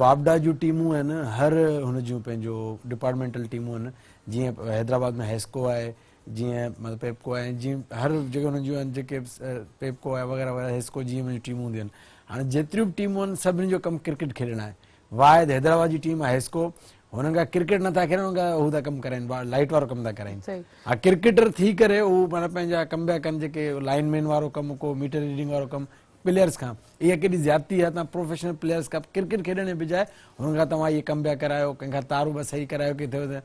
واپڊا جون ٽيمون آهن هر هن جون پنهنجو ڊپارٽمينٽل ٽيمون آهن جيئن حيدرآباد ۾ حيسڪو آهي جيئن مطلب پيپڪو آهي جيئن هر جيڪي هنن جون آهن جيڪي پيپڪو آهي وغيره وغيره حيسڪو جيئن هنن جون ٽيمون هونديون آهن هاڻي جيتريون به ٽيمون آهن سڀني جو ڪم ڪرڪيٽ کيڏڻ آهي واحد حيدرآباد جي ٽيم آهي حيسڪو هنن کان ڪرڪيٽ نٿا کيڏن هنن کان هو ٿا ڪم ڪرائين لائٽ وارو ڪم ٿا ڪرائين ها ڪرڪيٽر ٿي ڪري هو معنيٰ پنهنجا ڪم پيا ڪن جيڪي لائن مين وارو ڪم ڪو ميٽر ريڊنگ وارو ڪم پليئرز کان اها ڪيڏي زيادتي آهي توهان پروفيشنل پليئرز کان ڪرڪيٽ کيڏڻ جي بجاء هنن کان توهان اهي ڪم پيا ڪرايو ڪنهن کان تارون پيا صحيح ڪرايو ڪٿي اها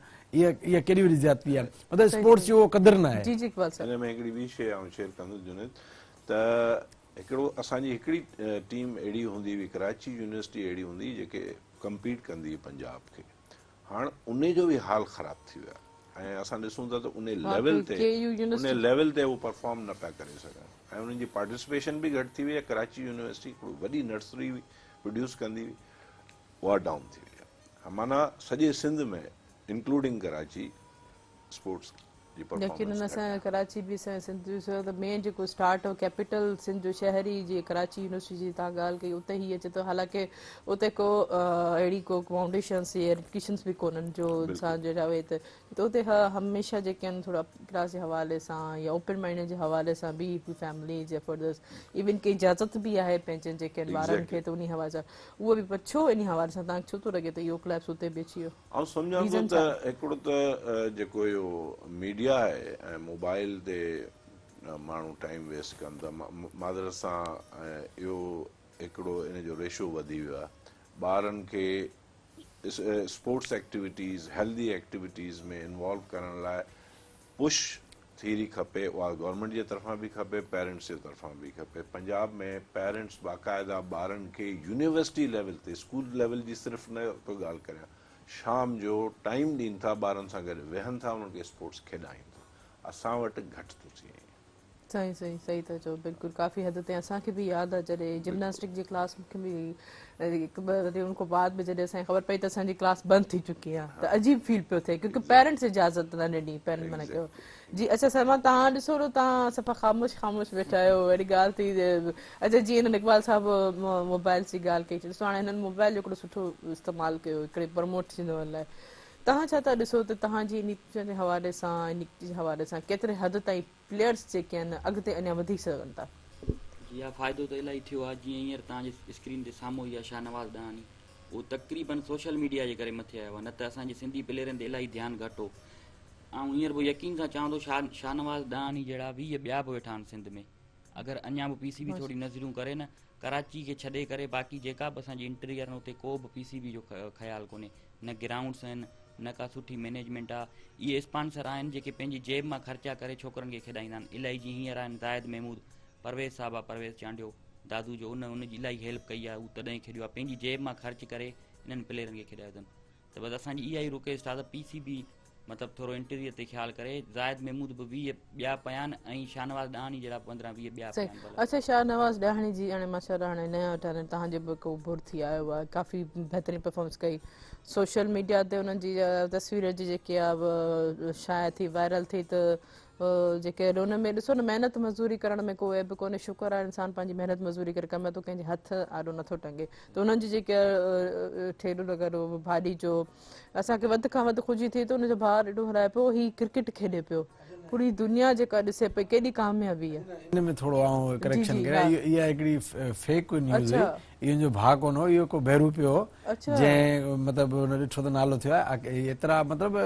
اها ڪيڏي وڏي زيادتي آهي مطلب اسپورٽس جو اهو قدر نه آهي. جي جي اقبال صاحب. ان ۾ هڪڙي ٻي شيء آئون شيئر ڪندس جنيد ته هڪڙو اسان جي هڪڙي ٽيم اهڙي هوندي هئي ڪراچي يونيورسٽي اهڙي هوندي هئي جيڪي ڪمپيٽ ڪندي هئي پنجاب کي هاڻ انهي جو به حال خراب ٿي ويو آهي ۽ اسان ڏسون ٿا ته انهي ليول تي انهي ليول تي هو پرفارم نه پيا ڪري سگهن ۽ انهن جي پارٽيسپيشن به گهٽ ٿي وئي آهي ڪراچي يونيورسٽي هڪڙو وڏي نرسري هئي پروڊيوس ڪندي هئي اها ڊائون ٿي وئي آهي معنيٰ سڄي سنڌ ۾ انڪلوڊنگ ڪراچي اسپورٽس جي پرفارمنس يقينن اسان جي ڪراچي به اسان جي سنڌ جو سو ته مين جيڪو اسٽارٽ هو ڪيپيٽل سنڌ جو شهر ئي جي ڪراچي يونيورسٽي جي تان ڳالهه ڪئي اتي هي اچي ٿو حالانڪه اتي ڪو اهڙي ڪو فائونڊيشنس يا ايجوڪيشنس به ڪونهن جو انسان جو چاهي ته اتي هميشه جيڪي آهن ٿورا ڪلاس جي حوالي سان يا اوپن مائنڊ جي حوالي سان به فيملي جي فردرس ايون ڪي اجازت به آهي پنهنجن جيڪي آهن ٻارن کي ته انهي حوالي سان اهو به پر ڇو انهي حوالي سان تان کي ڇو ٿو لڳي ته اهو ڪليپس اتي به اچي ويو؟ آئون سمجهان ٿو ته هڪڙو ته جيڪو اهو ميڊيا آهي ۽ موبائل تي ماڻهو ٽائيم ويسٽ ڪن ٿا معذرت سان اهو هڪڙو ان جو ريشو وڌي ويو آهي ٻارن کي sports activities healthy activities ۾ involve ڪرڻ لاء پش ٿيري کپي اها گورنمينٽ جي طرفان به کپي پيرنٽس جي طرفان به کپي پنجاب ۾ پيرنٽس باقاعده ٻارن کي يونيورسٽي ليول تي اسڪول ليول جي صرف نه پيو ڳالهه ڪريان شام جو ٽائيم ڏين ٿا ٻارن سان گڏ ويهن ٿا انهن کي اسپورٽس کيڏائين ٿا اسان وٽ گهٽ ٿو ٿئي ائين. صحيح صحيح صحيح ٿا چئو بلڪل ڪافي حد تائين اسان کي به ياد آ جڏهن جمناسٽڪ جي ڪلاس مون کي به هئي هڪ ٻه وري ان کان بعد ۾ جڏهن اسان کي خبر پئي ته اسان جي ڪلاس بند ٿي چڪي آ ته عجيب فيل پيو ٿئي ڪيونڪه پيرنٽس اجازت نه ڏني پيرنٽ منع ڪيو جي اڇا سلمان توهان ڏسو نه توهان صفا خاموش خاموش ويٺا آهيو اهڙي ڳالهه ٿي اڇا جي هنن اقبال صاحب موبائلس جي ڳالهه ڪئي ڏسو هاڻي هنن موبائل جو هڪڙو سٺو استعمال ڪيو هڪڙي پروموٽ ٿيندو لاء توهان ڇا ٿا ڏسو ته توهان جي انهي جي حوالي سان انهي جي حوالي سان ڪيتري حد تائين پليئرس جيڪي آهن اڳتي اڃا وڌي سگهن ٿا. جي ها فائدو ته الاهي ٿيو آهي جيئن هينئر توهان جي اسڪرين تي سامهون ئي آهي شاهنواز ڏاهاڻي اهو تقريبن سوشل ميڊيا جي ڪري مٿي آيو آهي نه ته اسان جي سنڌي پليئرن تي الاهي ڌيان گهٽ هو آئون هينئر به يقين سان چوان ٿو شاهنواز ڏاهاڻي جهڙا 20 ٻيا به ويٺا آهن سنڌ ۾ اگر اڃا به پي سي بي ٿوري نظريون ڪري نه ڪراچي کي ڇڏي ڪري باقي جيڪا به اسان جي انٽريئر آهن اتي ڪو به پي سي بي جو خيال ڪونهي نه گرائونڊس آهن نه ڪا سٺي مئنيجمينٽ آ اهي اسپانسر آهن جيڪي پنهنجي جيب مان خرچا ڪري ڇوڪرن کي کيڏائيندا آهن الائي جي هينئر آهن زاهد محمود پرويز صاحب آ پرويز چانڊيو دادو جو ان ان جي الائي هيلپ ڪئي آ هو تڏهن کيڏيو آ پنهنجي جيب مان خرچ ڪري انهن پليئرن کي کيڏايو اٿن ته بس اسان جي اها ئي رڪويسٽ آ ته پي سي بي مطلب ٿورو انٽريئر تي خيال ڪري زاهد محمود به 20 ٻيا پيا آهن ۽ شاهنواز ڏاهاڻي جهڙا 15 20 ٻيا پيا آهن ڀلا. اڇا شاهنواز ڏاهاڻي جي هاڻي ماشاءالله هاڻي نيو ٽيلنٽ توهان جو به هڪ عبور ٿي آيو آهي ڪافي بهترين پرفارمنس ڪئي سوشل ميڊيا تي انهن جي تصوير جي جيڪي آهي شايع ٿي وائرل ٿي ته جيڪي ان ۾ ڏسو نه محنت مزدوري ڪرڻ ۾ ڪو عيب ڪونهي شڪر آهي انسان پنهنجي محنت مزدوري ڪري ڪمائي ٿو ڪنهن جي هٿ آڏو نٿو ٽنگي ته انهن جي جيڪي ٺيلو لڳل هو ڀاڄي جو اسان کي وڌ کان وڌ خوشي ٿي ته ان جو ڀاء ڏاڍو هلائي پيو هي ڪرڪيٽ کيڏي پيو پوري دنيا جيڪا ڏسي پئي ڪيڏي ڪاميابي آهي. ان ۾ ٿورو آئون ڪريڪشن ڪريان اها هڪڙي فيڪ نيوز هئي اهو ان جو ڀاء ڪونه هو اهو ڪو بهروپيو هو جنهن مطلب هن ڏٺو ته نالو ٿيو آهي ايترا مطلب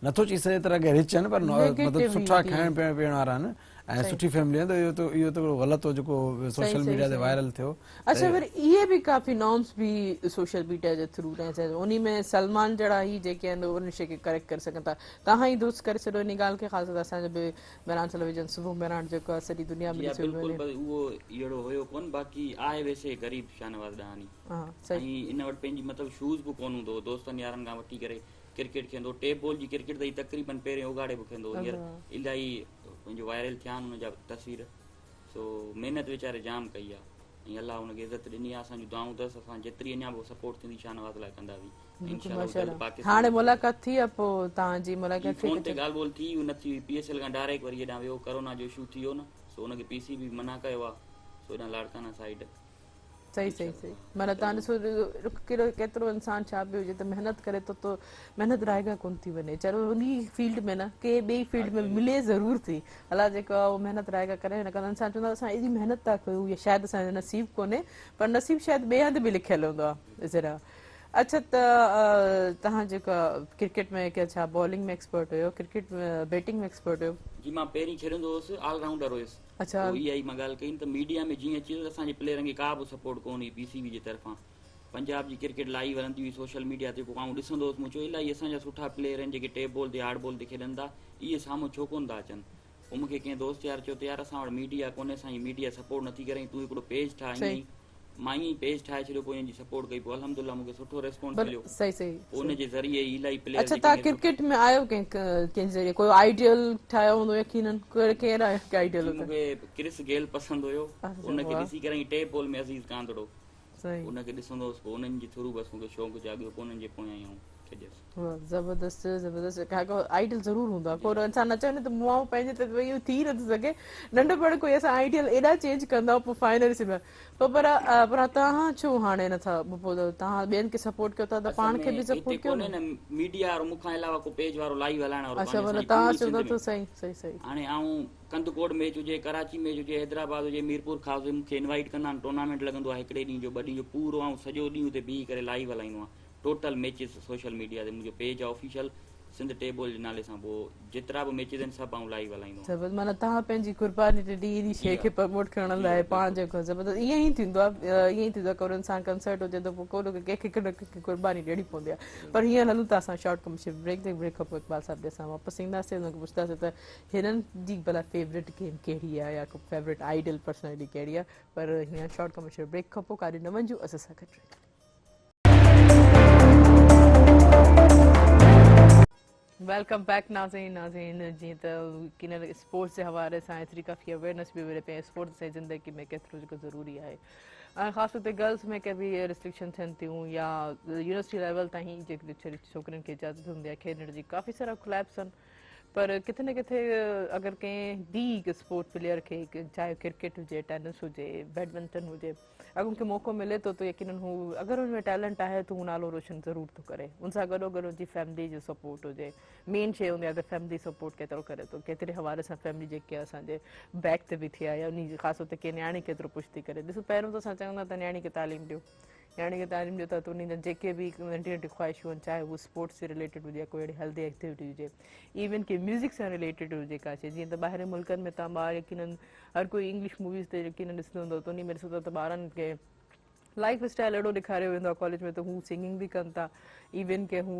نٿو چئي سگهجي ايترا ڪي رچ آهن پر مطلب سٺا کائڻ پيئڻ وارا آهن ۽ سٺي فيملي آهي ته اهو ته اهو ته غلط هو جيڪو سوشل ميڊيا تي وائرل ٿيو. اڇا وري اهي به ڪافي نارمس به سوشل ميڊيا جي ٿرو انهي ۾ سلمان جهڙا هي جيڪي آهن ان شي کي ڪريڪٽ ڪري سگهن ٿا. توهان ئي درست ڪري ڇڏيو انهي ڳالهه کي خاص طور اسان جو به مهراڻ ٽيليويزن صبح مهراڻ جيڪو آهي سڄي دنيا ۾ جي ها ڏسيو بلڪل وڃي. پر اهو اهڙو هيو ڪون باقي آهي ويسي غريب شاهنواز ڏاهاڻي ۽ ان وٽ پنهنجي مطلب شوز به ڪون هوندو هو دوستن يارن کان وٺي ڪري ڪرڪيٽ کيڏندو هو ٽيپ بول جي ڪرڪيٽ ته هي تقريبن پهرين اگهاڙي به کيڏندو هو هينئر الاهي پنهنجو وائرل ٿيا آهن ان جا تصوير سو محنت ويچاري جام ڪئي آهي ۽ الله ان کي عزت ڏني آهي اسان جون دعائون اٿس اسان جيتري اڃا به سپورٽ ٿيندي شاهنواز لاء ڪندا وي بلڪل ماشاءالله هاڻي ملاقات ٿي آ پو توهان جي ملاقات ٿي فون تي ڳالهه ٻولهه ٿي نه ٿي پي ايس ايل کان ڊائريڪٽ وري هيڏانهن ويو ڪرونا جو اشو ٿي ويو نه سو ان کي پي سي بي منع ڪيو آ سو هيڏانهن لاڙڪانا سائيڊ صحيح صحيح صحيح معنيٰ توهان ڏسو ڪهڙو ڪيترو انسان ڇا به هجي ته محنت ڪري ٿو ته محنت رائگان ڪونه ٿي وڃي چلو انهي فيلڊ ۾ نه ڪنهن ٻئي فيلڊ ۾ ملي ضرور ٿي الله جيڪو آهي اهو محنت رائگان ڪري نه ڪندو انسان چوندو آهي اسان ايڏي محنت ٿا ڪيون يا شايد اسان جو نصيب ڪونهي پر نصيب شايد ٻئي هنڌ به لکيل هوندو آهي ذرا اڇا ته توهان جيڪو ڪرڪيٽ ۾ ڇا بالنگ ۾ ايڪسپرٽ هيو ڪرڪيٽ بيٽنگ ۾ ايڪسپرٽ هيو؟ جي مان پهرين کيڏندو هوس آل رائونڊر هيس اڇا. پوء اها ئي مان ڳالهه ڪئي نه ته ميڊيا ۾ جيئن اچي ويو ته اسان جي پليئرن کي ڪا به سپورٽ ڪونه هئي پي سي بي جي طرفان پنجاب جي ڪرڪيٽ لائيو هلندي هئي سوشل ميڊيا تي پوء آئون ڏسندو هوس مون چيو الائي اسان جا سٺا پليئر آهن جيڪي ٽيپ بول تي هارڊ بول تي کيڏن ٿا اهي سامهون ڇو ڪونه ٿا اچن پوء مون کي ڪنهن دوست يار چيو ته يار اسان وٽ ميڊيا ڪونهي اسان جي ميڊيا سپورٽ نٿي ڪري ۽ تون هڪڙو پيج ٺاهه ائين ئي مان ائين ئي پيج ٺاهي ڇڏيو پوء انهن جي سپورٽ ڪئي پوء الحمدلله مون کي سٺو ريسپانس مليو صحيح صحيح پوء ان جي ذريعي ئي الائي پليئر اڇا توهان ڪرڪيٽ ۾ آيو ڪنهن ڪنهن جي ذريعي ڪو آئيڊيل ٺاهيو هوندو يقينن ڪير آهي آئيڊيل مون کي ڪرس گيل پسند هيو ان کي ڏسي ڪري ۽ ٽيپ بال ۾ عزيز ڪانڌڙو ان کي ڏسندو هوس پوء انهن جي ٿرو بس مون کي شوق جاڳيو پوء انهن جي پويان ئي آئون کيڏيس. واه زبردست زبردست ڪا ڪو آئيڊل ضرور هوندو آهي ڪو انسان نه چوي نه ته مون پنهنجي ته اهو ٿي نٿو سگهي ننڍپڻ ڪوئي اسان آئيڊيل ايڏا چينج ڪندا پوء فائنل سي پوء پر پر توهان ڇو هاڻي نٿا پوء توهان ٻين کي سپورٽ ڪيو ٿا ته پاڻ کي به سپورٽ ڪيو نه ميڊيا وارو مون کان علاوه ڪو پيج وارو لائيو هلائڻ وارو اڇا مطلب توهان چئو ٿا ته صحيح صحيح صحيح هاڻي آئون ڪنڌڪوٽ ميچ هجي ڪراچي ميچ هجي حيدرآباد هجي ميرپور خاص هجي مون کي انوائيٽ ڪندا آهن ٽورنامينٽ لڳندو آهي هڪڙي ڏينهن جو ٻه ڏينهن جو پورو آئون سڄو ڏينهن اتي بيهي ڪري لائيو هلائيندو آهيان ٽوٽل ميچز سوشل ميڊيا تي منهنجو پيج آهي آفيشل سنڌ ٽيب بول جي نالي سان پوء جيترا به ميچز آهن سڀ آئون لائيو هلائيندو آهيان. زبردست معنيٰ توهان پنهنجي قرباني ڏني انهي شيء کي پروموٽ ڪرڻ لاء پاڻ جيڪو زبردست ائين ئي ٿيندو آهي ائين ئي ٿيندو آهي ڪو انسان ڪنسرٽ هجي ته پوء ڪو نه ڪو ڪنهن کي نه ڪنهن کي قرباني ڏيڻي پوندي آهي پر هينئر هلون ٿا اسان شارٽ ڪمرشل بريڪ تي بريڪ کان پوء اقبال صاحب ڏي اسان واپس اينداسين انهن کي پڇنداسين ته هنن جي ڀلا فيورٽ گيم ڪهڙي آهي يا ڪو فيورٽ آئيڊل پرسنالٽي ڪهڙي آهي پر هينئر شارٽ ڪمرشل بريڪ کان پوء ڪاڏي نه وڃجو اسان سان گڏ رهجو. Welcome back ناظرين ناظرين جيئن ته ڪنر اسپورٽس جي حوالي سان ايتري ڪافي اويئرنيس به ملي پئي اسپورٽس اسان جي زندگي ۾ ڪيترو جيڪو ضروري آهي ۽ خاص طور تي گرلس ۾ ڪي به ريسٽرڪشن ٿين ٿيون يا يونيورسٽي ليول تائين جيڪي ڇوڪرين کي اجازت هوندي آهي کيڏڻ جي ڪافي سارا ڪليپس آهن پر ڪٿي نه ڪٿي اگر ڪنهن به اسپورٽ پليئر کي چاهي ڪرڪيٽ هجي ٽينس هجي بيڊمنٽن هجي اگر ان کي موقعو ملي ٿو ته يقينن هو اگر ان ۾ ٽيلنٽ آهي ته هو نالو روشن ضرور ٿو ڪري ان سان گڏو گڏ ان جي فيملي جو سپورٽ هجي مين شي هوندي آهي ته فيملي سپورٽ ڪيترو ڪري ٿو ڪيتري حوالي سان فيملي جيڪي اسان جي بيڪ تي بيٺي آهي يا ان خاص طور تي ڪي نياڻي ڪيترو پش ٿي ڪري ڏسو پهريون ته اسان چوندا ته نياڻي کي تعليم ڏيو نياڻي کي تعليم ڏيو ته انهن جا جيڪي به ننڍي ننڍي خواهشون آهن چاهي هو اسپورٽس سان رليٽيڊ هجي يا ڪوئي اهڙي هيلدي ايڪٽيوٽي هجي ايون ڪي ميوزڪ سان رليٽيڊ هجي ڪا شي جيئن ته ٻاهرين ملڪن ۾ تان ٻار يقينن هر ڪوئي انگلش موويز تي يقينن ڏسندو هوندو ته انهي ۾ ڏسو ٿا ته ٻارن کي لائف اسٽائل اهڙو ڏيکاريو ويندو آهي ڪاليج ۾ ته هو سنگنگ به ڪن ٿا ايون ڪي هو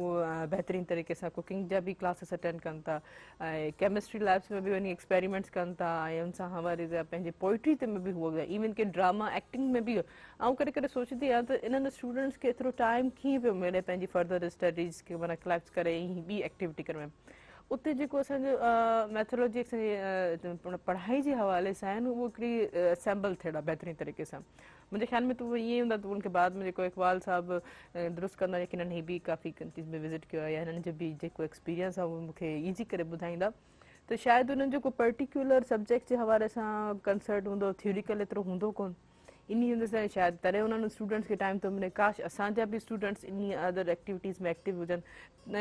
بهترين طريقي سان ڪوڪنگ جا به ڪلاسز اٽينڊ ڪن ٿا ۽ ڪيمسٽري ليبس ۾ به وڃي ايڪسپيريمينٽس ڪن ٿا ۽ ان سان حوالي سان پنهنجي پوئٽري تي به هو ايون ڪي ڊراما ايڪٽنگ ۾ به آئون ڪڏهن ڪڏهن سوچيندي آهيان ته انهن اسٽوڊنٽس کي ايترو ٽائيم ڪيئن پيو ملي پنهنجي فردر اسٽڊيز کي معنيٰ ڪليپس ڪري ۽ ٻي ايڪٽيوٽي ڪرڻ ۾ اتي جيڪو اسان جو ميٿالاجي اسان جي پڙهائي جي حوالي سان آهن اهو هڪڙي اسيمبل ٿيل آهي بهترين طريقي سان منهنجي خيال ۾ ته اهو ائين ئي هوندا ته ان کي بعد ۾ جيڪو اقبال صاحب درست ڪندا يقينن هي به ڪافي ڪنٽريز ۾ وزٽ ڪيو آهي يا هنن جو به جيڪو ايڪسپيرينس آهي اهو مون کي ايزي ڪري ٻڌائيندا ته شايد انهن جو ڪو پرٽيڪيولر سبجيڪٽ جي حوالي سان ڪنسرٽ هوندو ٿيوريڪل ايترو هوندو ڪونه انهي هوندي سان شايد تڏهن انهن اسٽوڊنٽس کي ٽائيم ٿو ملي ڪاش اسان جا به اسٽوڊنٽس انهي ادر ايڪٽيوٽيز ۾ ايڪٽو هجن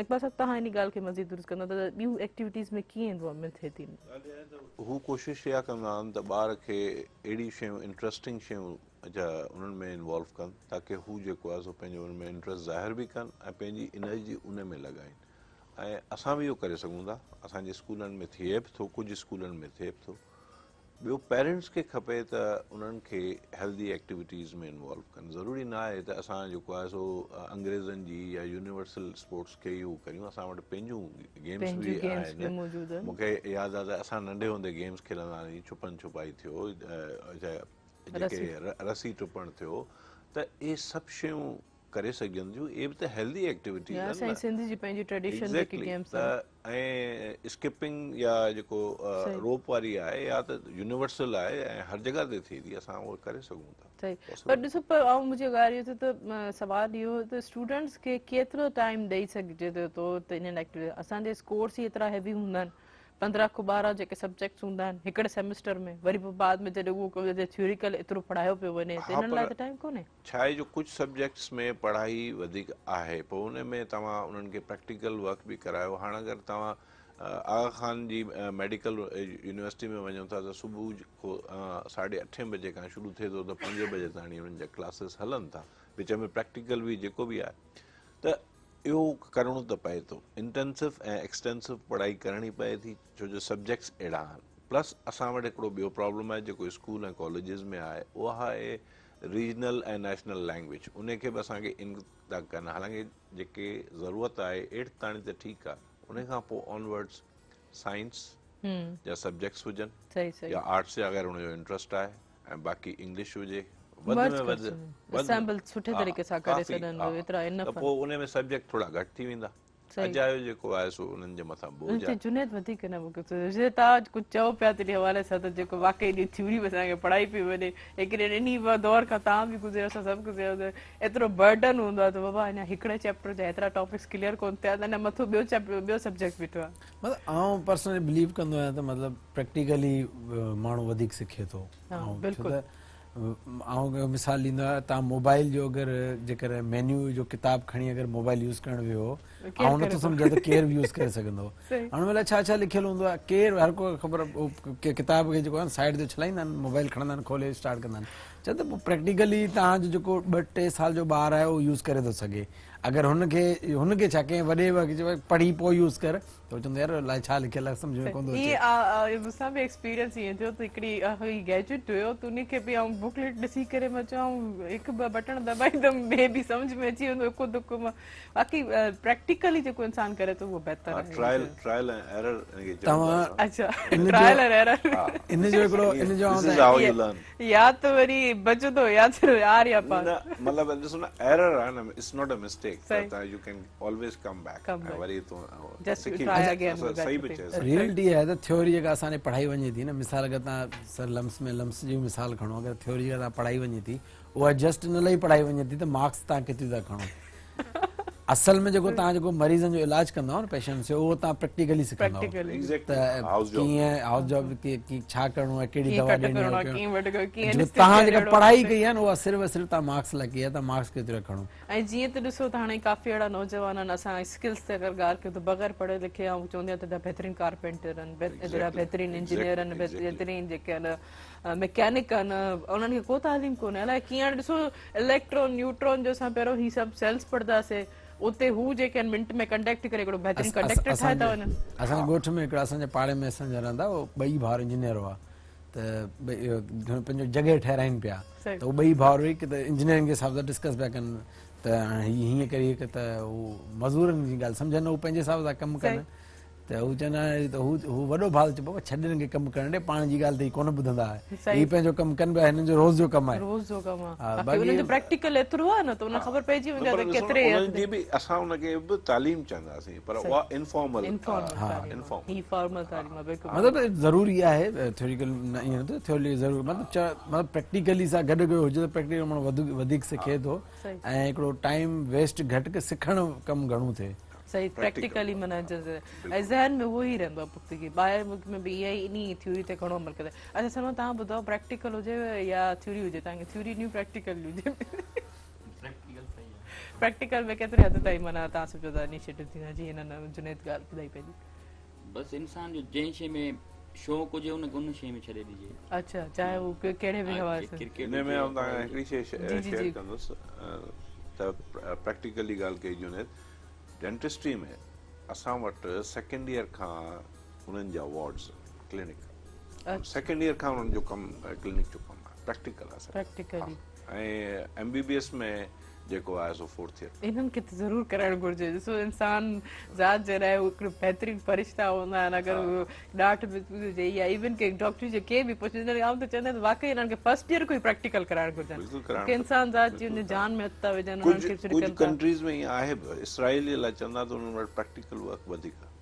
اقبال صاحب توهان انهي ڳالهه کي مزيد درست ڪندا ته ٻيون ايڪٽيوٽيز ۾ ڪيئن انوالومينٽ ٿئي ٿي. ڳالهه اها آهي ته هو ڪوشش اها ڪندا آهن ته ٻار کي اهڙي شيون انٽرسٽنگ شيون جا انهن ۾ انوالو ڪن تاڪه هو جيڪو آهي سو پنهنجو ان ۾ انٽرسٽ ظاهر به ڪن ۽ پنهنجي انرجي ان ۾ لڳائين ۽ اسان به اهو ڪري سگهون ٿا اسان جي اسڪولن ۾ ٿئي به ٿو ڪجهه اسڪولن ۾ ٿئي به ٿو. ٻيو پيرنٽس کي کپي ته انهن کي هيلدي ايڪٽيوٽيز ۾ انوالو ڪن. ضروري نه آهي ته اسان جيڪو آهي سو انگريزن جي يا يونيورسل اسپورٽس کي ئي هو ڪريون، اسان وٽ پنهنجون گيمس به آهن. مون کي ياد آهي ته اسان ننڍي هوندي گيمس کيڏندا هئاسين، ڇپن ڇپائي ٿيو، جيڪي رسي ٽپڻ ٿيو، ته اهي سڀ شيون ڪري سگهجن ٿيون، اهي به ته هيلدي ايڪٽيوٽيز آهن نه. اسان جي سنڌ جي پنهنجي ٽريڊيشن جيڪي گيمس آهن. ۽ اسڪپنگ يا جيڪو روپ واري آهي اها ته يونيورسل آهي ۽ هر جڳهه تي ٿئي ٿي، اسان اهو ڪري سگهون ٿا. صحيح پر ڏسو پر آئون منهنجي ڳالهه اهو ٿيو ته سوال اهو ته اسٽوڊنٽس کي ڪيترو ٽائيم ڏئي سگهجي ٿو ته انهن ايڪٽيوٽيز، اسان جي ڪورس ئي ايترا هيوي هوندا آهن، 15 کان 12 جيڪي سبجيڪٽس هوندا آهن هڪڙي سيمسٽر ۾ وري پوء بعد ۾ جڏهن اهو ٿيوريڪل ايترو پڙهايو پيو وڃي ته انهن لاء ته ٽائيم ڪونهي. ڇا آهي جو ڪجهه سبجيڪٽس ۾ پڙهائي وڌيڪ آهي پوء ان ۾ توهان انهن کي پريڪٽيڪل ورڪ به ڪرايو. هاڻ اگر توهان آغا خان جي ميڊيڪل يونيورسٽي ۾ وڃو ٿا ته صبح جو ساڍي اٺين بجي کان شروع ٿئي ٿو ته پنجين بجي تائين انهن جا ڪلاسز هلن ٿا، وچ ۾ پريڪٽيڪل به جيڪو به آهي ته اهو ڪرڻو ته پئي ٿو. انٽينسو ۽ ايڪسٽينسو پڙهائي ڪرڻي پئي ٿي ڇو جو سبجيڪٽس اهڙا آهن. پلس اسان وٽ هڪڙو ٻيو پرابلم آهي جيڪو اسڪول ۽ ڪاليجز ۾ آهي اها آهي ريجنل ۽ نيشنل لينگويج، ان کي به اسان کي ان ٿا ڪن، حالانڪه جيڪي ضرورت آهي ايٽٿ تاڻي ته ٺيڪ آهي، ان کان پوء آنورڊز سائنس جا سبجيڪٽس هجن يا آرٽس جا اگر ان جو انٽرسٽ آهي ۽ باقي انگلش هجي وڌ ۾ وڌ اسيمبل سٺي طريقي سان ڪري سگهن ايترا ته پوء ان ۾ سبجيڪٽ ٿورا گهٽ ٿي ويندا. اجايو جيڪو آهي سو انهن جي مٿان بوجه آهي. جنيد وڌيڪ نه مون کي جي توهان ڪجهه چئو پيا ته انهي حوالي سان ته جيڪو واقعي انهي ٿيوري به اسان کي پڙهائي پئي وڃي هڪڙي انهي دور کان توهان به گذريا اسان سڀ گذريا آهيون ته ايترو برڊن هوندو آهي ته بابا اڃا هڪڙي چيپٽر جا ايترا ٽاپڪس ڪليئر ڪونه ٿيا آهن اڃا مٿو ٻيو چيپٽر ٻيو سبجيڪٽ بيٺو آهي. مطلب آئون پرسنلي بليو ڪندو آهيان ته مطلب پريڪٽيڪلي ماڻهو وڌيڪ سکي ٿو. بلڪل. آئون اهو مثال ڏيندو آهيان توهان موبائل جو اگر جيڪڏهن مينيو جو ڪتاب کڻي اگر موبائل يوز ڪرڻ ويهو آئون نٿو سمجهان ته ڪير به يوز ڪري سگهندو ان ۾ الائي ڇا ڇا لکيل هوندو آهي ڪير هر ڪو خبر ڪتاب کي جيڪو آهي سائيڊ تي اڇلائيندا آهن موبائل کڻندا آهن کولي اسٽارٽ ڪندا آهن چون ته پوء پريڪٽيڪلي توهان جو جيڪو ٻه ٽي سال جو ٻار آهي اهو يوز ڪري ٿو سگهي اگر هن کي هن کي ڇا ڪنهن وڏي پڙهي پوء يوز ڪر ته چوندو يار الائي ڇا لکيل آهي سمجهه ۾ ڪونه ٿو اچي. ائين مون سان به ايڪسپيرينس ائين ٿيو ته هڪڙي هي گيجيٽ هيو ته انهي کي به آئون بڪليٽ ڏسي ڪري مان چيو آئون هڪ ٻه بٽڻ دٻائيندم مي بي سمجهه ۾ اچي ويندو هڪو دڪو مان باقي پريڪٽيڪلي جيڪو انسان ڪري ٿو اهو بهتر آهي. ٽرائل ٽرائل ۽ ايرر ان کي چئون ٿا اسان. اڇا ٽرائل ۽ ايرر. ان جو هڪڙو ان جو This is how you learn. يا ته وري بچندو يا ته آر يا پار. نه مطلب ڏسو نه ايرر آهي نه it's not a mistake ته you can always come back ۽ وري تون سکي صحيح به چئي سگهين. ريئلٽي اها آهي ته ٿيوري جيڪا اسان ڏي پڙهائي وڃي ٿي نه مثال اگر توهان سر لمس ۾ لمس جو مثال کڻو اگر ٿيوري جيڪا توهان پڙهائي وڃي ٿي اها جسٽ ان لاء ئي پڙهائي وڃي ٿي ته مارڪس توهان ڪيتريون ٿا کڻو اصل ۾ جيڪو توهان جيڪو مريضن جو علاج ڪندا آهيو نه پيشنٽس جو اهو توهان پريڪٽيڪلي سکندا آهيو ته ڪيئن هائوس جاب ڇا ڪرڻو آهي ڪهڙي دوا ڏيڻي آهي توهان جيڪا پڙهائي ڪئي آهي نه اها صرف صرف توهان مارڪس لاء ڪئي آهي توهان مارڪس ڪيترا کڻو. ۽ جيئن ته ڏسو ته هاڻي ڪافي اهڙا نوجوان آهن اسان اسڪلز تي اگر ڳالهه ڪيون ته بغير پڙهي لکي آئون چوندي آهيان ته بهترين ڪارپينٽر آهن بهترين انجنيئر آهن بهترين جيڪي آهن مڪينڪ آهن انهن کي ڪو تعليم ڪونهي الائي ڪيئن هاڻي ڏسو اليڪٽرون نيوٽرون جو اسان پهريون هي سڀ سيلز پڙهنداسي اتي هو جيڪي آهن منٽ ۾ ڪنڊڪٽ ڪري هڪڙو بهترين ڪنڊڪٽر ٺاهي ٿا وڃن. اسان جي ڳوٺ ۾ هڪڙا اسان جي پاڙي ۾ اسان جا رهندا هئا ٻئي ڀائر انجنيئر هئا ته پنهنجو جڳهه ٺهرائين پيا ته هو ٻئي ڀائر هئي ته انجنيئرنگ جي حساب سان ڊسڪس پيا ڪن ته هي هيئن ڪري هي ته هو مزورن جي ڳالهه سمجهن نه هو پنهنجي حساب سان ڪم ڪن ته هو چوندا ته هو هو وڏو ڀاء چئي بابا ڇڏ هنن کي ڪم ڪرڻ ڏي پاڻ جي ڳالهه ته هي ڪونه ٻڌندا هي پنهنجو ڪم ڪن پيا هنن جو روز جو ڪم آهي روز جو ڪم آهي باقي انهن جو پريڪٽيڪل ايترو آهي نه ته ان خبر پئجي ويندي آهي ته ڪيتري انهن جي به اسان ان کي به تعليم چونداسين پر اها انفارمل انفارمل هي فارمل تعليم آهي بلڪل مطلب ضروري آهي ٿيوريڪل نه ائين نه ٿيوري ضرور مطلب مطلب پريڪٽيڪلي سان گڏ گڏ هجي ته پريڪٽيڪل ماڻهو وڌيڪ سکي ٿو ۽ هڪڙو ٽائيم ويسٽ گهٽ ڪي سکڻ ڪم گهڻو ٿئي. صحيح پريڪٽيڪلي معنيٰ ۽ ذهن ۾ اهو ئي رهندو آهي پختگي ٻاهر ملڪ ۾ به اها ئي انهي ٿيوري تي گهڻو عمل ڪندا آهن. اڇا سلمان توهان ٻڌايو پريڪٽيڪل هجي يا ٿيوري هجي توهان کي ٿيوري ڏيون پريڪٽيڪل ڏيون پريڪٽيڪل صحيح آهي. پريڪٽيڪل ۾ ڪيتري حد تائين معنيٰ توهان سمجهو ٿا انيشيٽو ٿيندا جيئن هنن جنيد ڳالهه ٻڌائي پنهنجي. بس انسان جو جنهن شيء ۾ شوق هجي ان کي ان شيء ۾ ڇڏي ڏجي. اڇا چاهي هو ڪهڙي به حوالي سان. ان ۾ آئون توهان کان هڪڙي شيء شيئر ڪندس ته پريڪٽيڪلي ڳالهه ڪئي جنيد ڊينٽسٽري ۾ اسان وٽ سيڪنڊ ايئر کان انهن جا وارڊز ڪلينڪ سيڪنڊ ايئر کان انهن جو ڪم ڪلينڪ جو ڪم آهي پريڪٽيڪل آهي سر. Practically. ۽ M B B S ۾ جيڪو آهي سو فورٿ ايئر. انهن کي ته ضرور ڪرائڻ گهرجي ڏسو انسان ذات جي لاء هو هڪڙو بهترين فرشتا هوندا آهن اگر هو ڏاٺ به هجي يا ايون ڪي ڊاڪٽري جي ڪي به پڇجن آئون ته چوندي آهيان ته واقعي انهن کي فرسٽ ايئر کان ئي پريڪٽيڪل ڪرائڻ گهرجن بلڪل ڪرائڻ ڪي انسان ذات جي ان جان ۾ هٿ ٿا وجهن انهن کي ڪجهه ڇڙڪن ڪجهه ٿا. ڪنٽريز ۾ ائين آهي به اسرائيل جي لاء چوندا ته انهن وٽ پريڪٽيڪل ورڪ وڌيڪ آهي.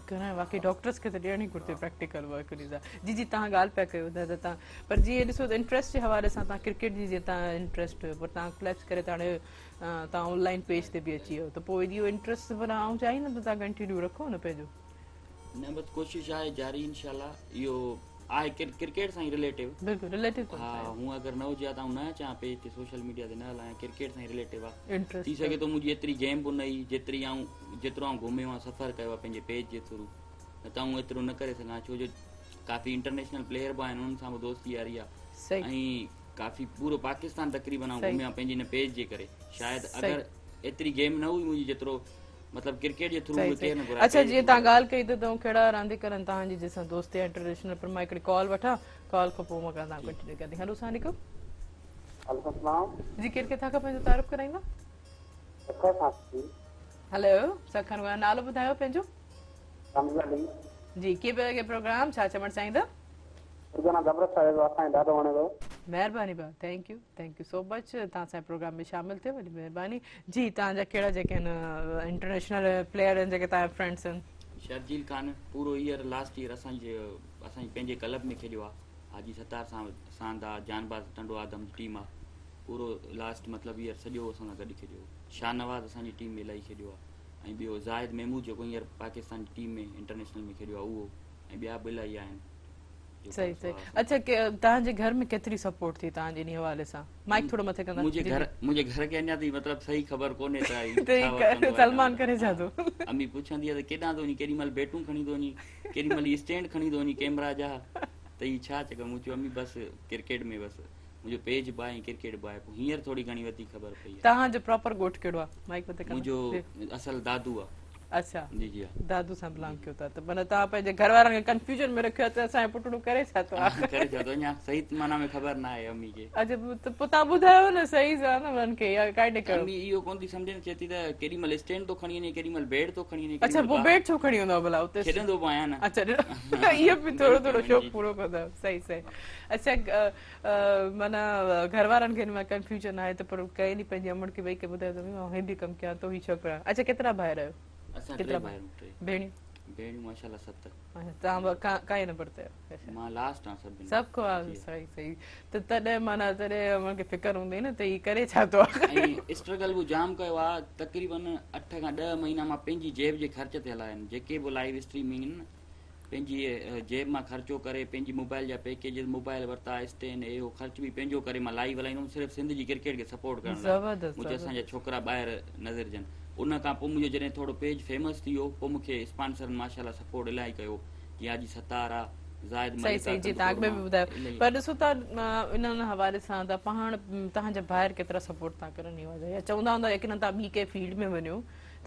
ڪرائڻ واقعي ڊاڪٽرس کي ته ڏيڻ ئي گهرجي پريڪٽيڪل ورڪ ڏيندا جي جي توهان ڳالهه پيا ڪيو ته توهان پر جي ڏسو ته انٽريسٽ جي حوالي سان توهان ڪرڪيٽ جي جيئن توهان انٽريسٽ هيو پر توهان ڪليپس ڪري ته هاڻي توهان آن لائن پيج تي به اچي ويو ته پوء اهو انٽريسٽ پر آئون چاهيندم ته توهان ڪنٽينيو رکو نه پنهنجو. نه بس ڪوشش آهي جاري انشاء الله اهو آهي ڪرڪيٽ سان ئي رليٽو. بلڪل رليٽو ها هون اگر نه هجي ها ته آئون نه اچان ها پيج تي سوشل ميڊيا تي نه هلايان ڪرڪيٽ سان ئي رليٽو آ ٿي سگهي ٿو منهنجي ايتري گيم به نه هئي جيتري آئون جيترو آئون گهميو آهيان سفر ڪيو آهي پنهنجي پيج جي ٿرو نه ته آئون ايترو نه ڪري سگهان ڇو جو ڪافي انٽرنيشنل پليئر به آهن انهن سان به دوستي ياري آ ۽ ڪافي پورو پاڪستان تقريبن آئون گهميو آهيان پنهنجي هن پيج جي ڪري شايد اگر ايتري گيم نه هئي منهنجي جيترو مطلب ڪرڪيٽ جي ٿرو مونکي ڪير نه گهرائي اڇا جيئن توهان ڳالهه ڪئي ته توهان ڪهڙا رانديگر آهن توهان جي جنهن سان دوستي آهي انٽرنيشنل پر مان هڪڙي ڪال وٺان ڪال کان پوء مان توهان ڪنٽينيو ڪيان ٿي هلو السلام عليڪم. وعليڪم السلام. جي ڪير ڪٿان کان پنهنجو تعارف ڪرائيندا. سکر کان ٿي. هلو سکر کان نالو ٻڌايو پنهنجو. رمز علي. جي ڪيئن پيو لڳي پروگرام ڇا چوڻ چاهيندا. پروگرام زبردست آهي اسان کي ڏاڍو وڻي ٿو. مهرباني ڀاء thank you thank you so much توهان اسان جي پروگرام ۾ شامل ٿيو وڏي مهرباني جي توهان جا ڪهڙا جيڪي آهن انٽرنيشنل پليئر آهن جيڪي توهان جا فرينڊس آهن. شرجيل خان پورو ايئر لاسٽ ايئر اسان جي اسان جي پنهنجي ڪلب ۾ کيڏيو آ حاجي ستار سان ساند آ جانباز ٽنڊو آدم جي ٽيم آ پورو لاسٽ مطلب ايئر سڄو اسان سان گڏ کيڏيو شاهنواز اسان جي ٽيم ۾ الاهي کيڏيو آ ۽ ٻيو زاهد محمود جيڪو هينئر پاڪستان جي ٽيم ۾ انٽرنيشنل ۾ کيڏيو آ اهو ۽ ٻيا به الاهي آهن. صحيح صحيح اڇا توهان جي گهر ۾ ڪيتري سپورٽ ٿي توهان جي انهي حوالي سان مائيڪ ٿورو مٿي ڪندا منهنجي گهر منهنجي گهر کي اڃا تائين مطلب صحيح خبر ڪونهي ته هي ڇا سلمان ڪري ڇا ٿو امي پڇندي آهي ته ڪيڏانهن ٿو وڃين ڪيڏي مهل بيٽون کڻي ٿو وڃين ڪيڏي مهل اسٽينڊ کڻي ٿو وڃين ڪيمرا جا ته هي ڇا چڪر مون چيو امي بس ڪرڪيٽ ۾ بس منهنجو پيج به آهي ۽ ڪرڪيٽ به آهي پوء هينئر ٿوري گهڻي وڌيڪ خبر پئي آهي توهان جو پراپر ڳوٺ ڪهڙو آهي مائيڪ مٿي ڪندا منهنجو اصل دادو آهي اڇا جي جي ها دادو سان بلانگ ڪيو ٿا ته معنيٰ توهان پنهنجي گهر وارن کي ڪنفيوزن ۾ رکيو آهي ته اسان جو پٽڙو ڪري ڇا ٿو آخر ڪري ڇا ٿو اڃا صحيح معنيٰ ۾ خبر نه آهي امي کي اڇا ته پوء توهان ٻڌايو نه صحيح سان نه انهن کي يا ڪائينڊ ڪيو امي اهو ڪونه ٿي سمجهي نه چئي ٿي ته ڪيڏي مهل اسٽينڊ ٿو کڻي وڃي ڪيڏي مهل بيٽ ٿو کڻي وڃي اڇا پوء بيٽ ڇو کڻي ويندو ڀلا اتي کيڏندو به آهيان نه اڇا اهو به ٿورو ٿورو شوق پورو ڪندا آهيو صحيح صحيح اڇا معنيٰ گهر وارن کي ان ۾ ڪنفيوزن آهي ته پر ڪنهن ڏينهن پنهنجي امڙ کي ويهي ڪري ٻڌايو ته مان هي به ڪم ڪيان ٿو هي ڇو ڪريان اڇا ڪيترا ڀائر آهيو اسان ٽي ڪيترا ڀائر آهيون ٽي ڀيڻيون ڀيڻيون ماشاءالله 7 اڇا توهان به ڪائين نمبر تي آهيو مان لاسٽ آهيان سڀني سڀ کان صحيح صحيح ته تڏهن معنيٰ تڏهن امڙ کي فڪر هوندي نه ته هي ڪري ڇا ٿو ۽ اسٽرگل به جام ڪيو آهي تقريبن 8 کان 10 مهينا مان پنهنجي جيب جي خرچ تي هلايا آهن جيڪي به لائيو اسٽريمنگ آهن پنهنجي جيب مان خرچو ڪري پنهنجي موبائل جا پيڪيجز موبائل ورتا اسٽين اهي هو خرچ به پنهنجو ڪري مان لائيو هلائيندو هوم صرف سنڌ جي ڪرڪيٽ کي سپورٽ ڪرڻ لاء مون چيو اسان جا ڇوڪرا ٻاهر نظرجن ان کان پوء منهنجو جڏهن ٿورو پيج فيمس ٿي ويو پوء مون کي اسپانسرن ماشاء الله سپورٽ الاهي ڪيو جيئن حاجي ستار آ زاهد صحيح ملڪ آ صحيح جي تان اڳ ۾ به ٻڌايو پر ڏسو ته انهن حوالي سان ته پاڻ توهان جا ڀائر ڪيترا سپورٽ ٿا ڪرن اهو يا چوندا هوندا يقينن توهان ٻي ڪنهن فيلڊ ۾ وڃو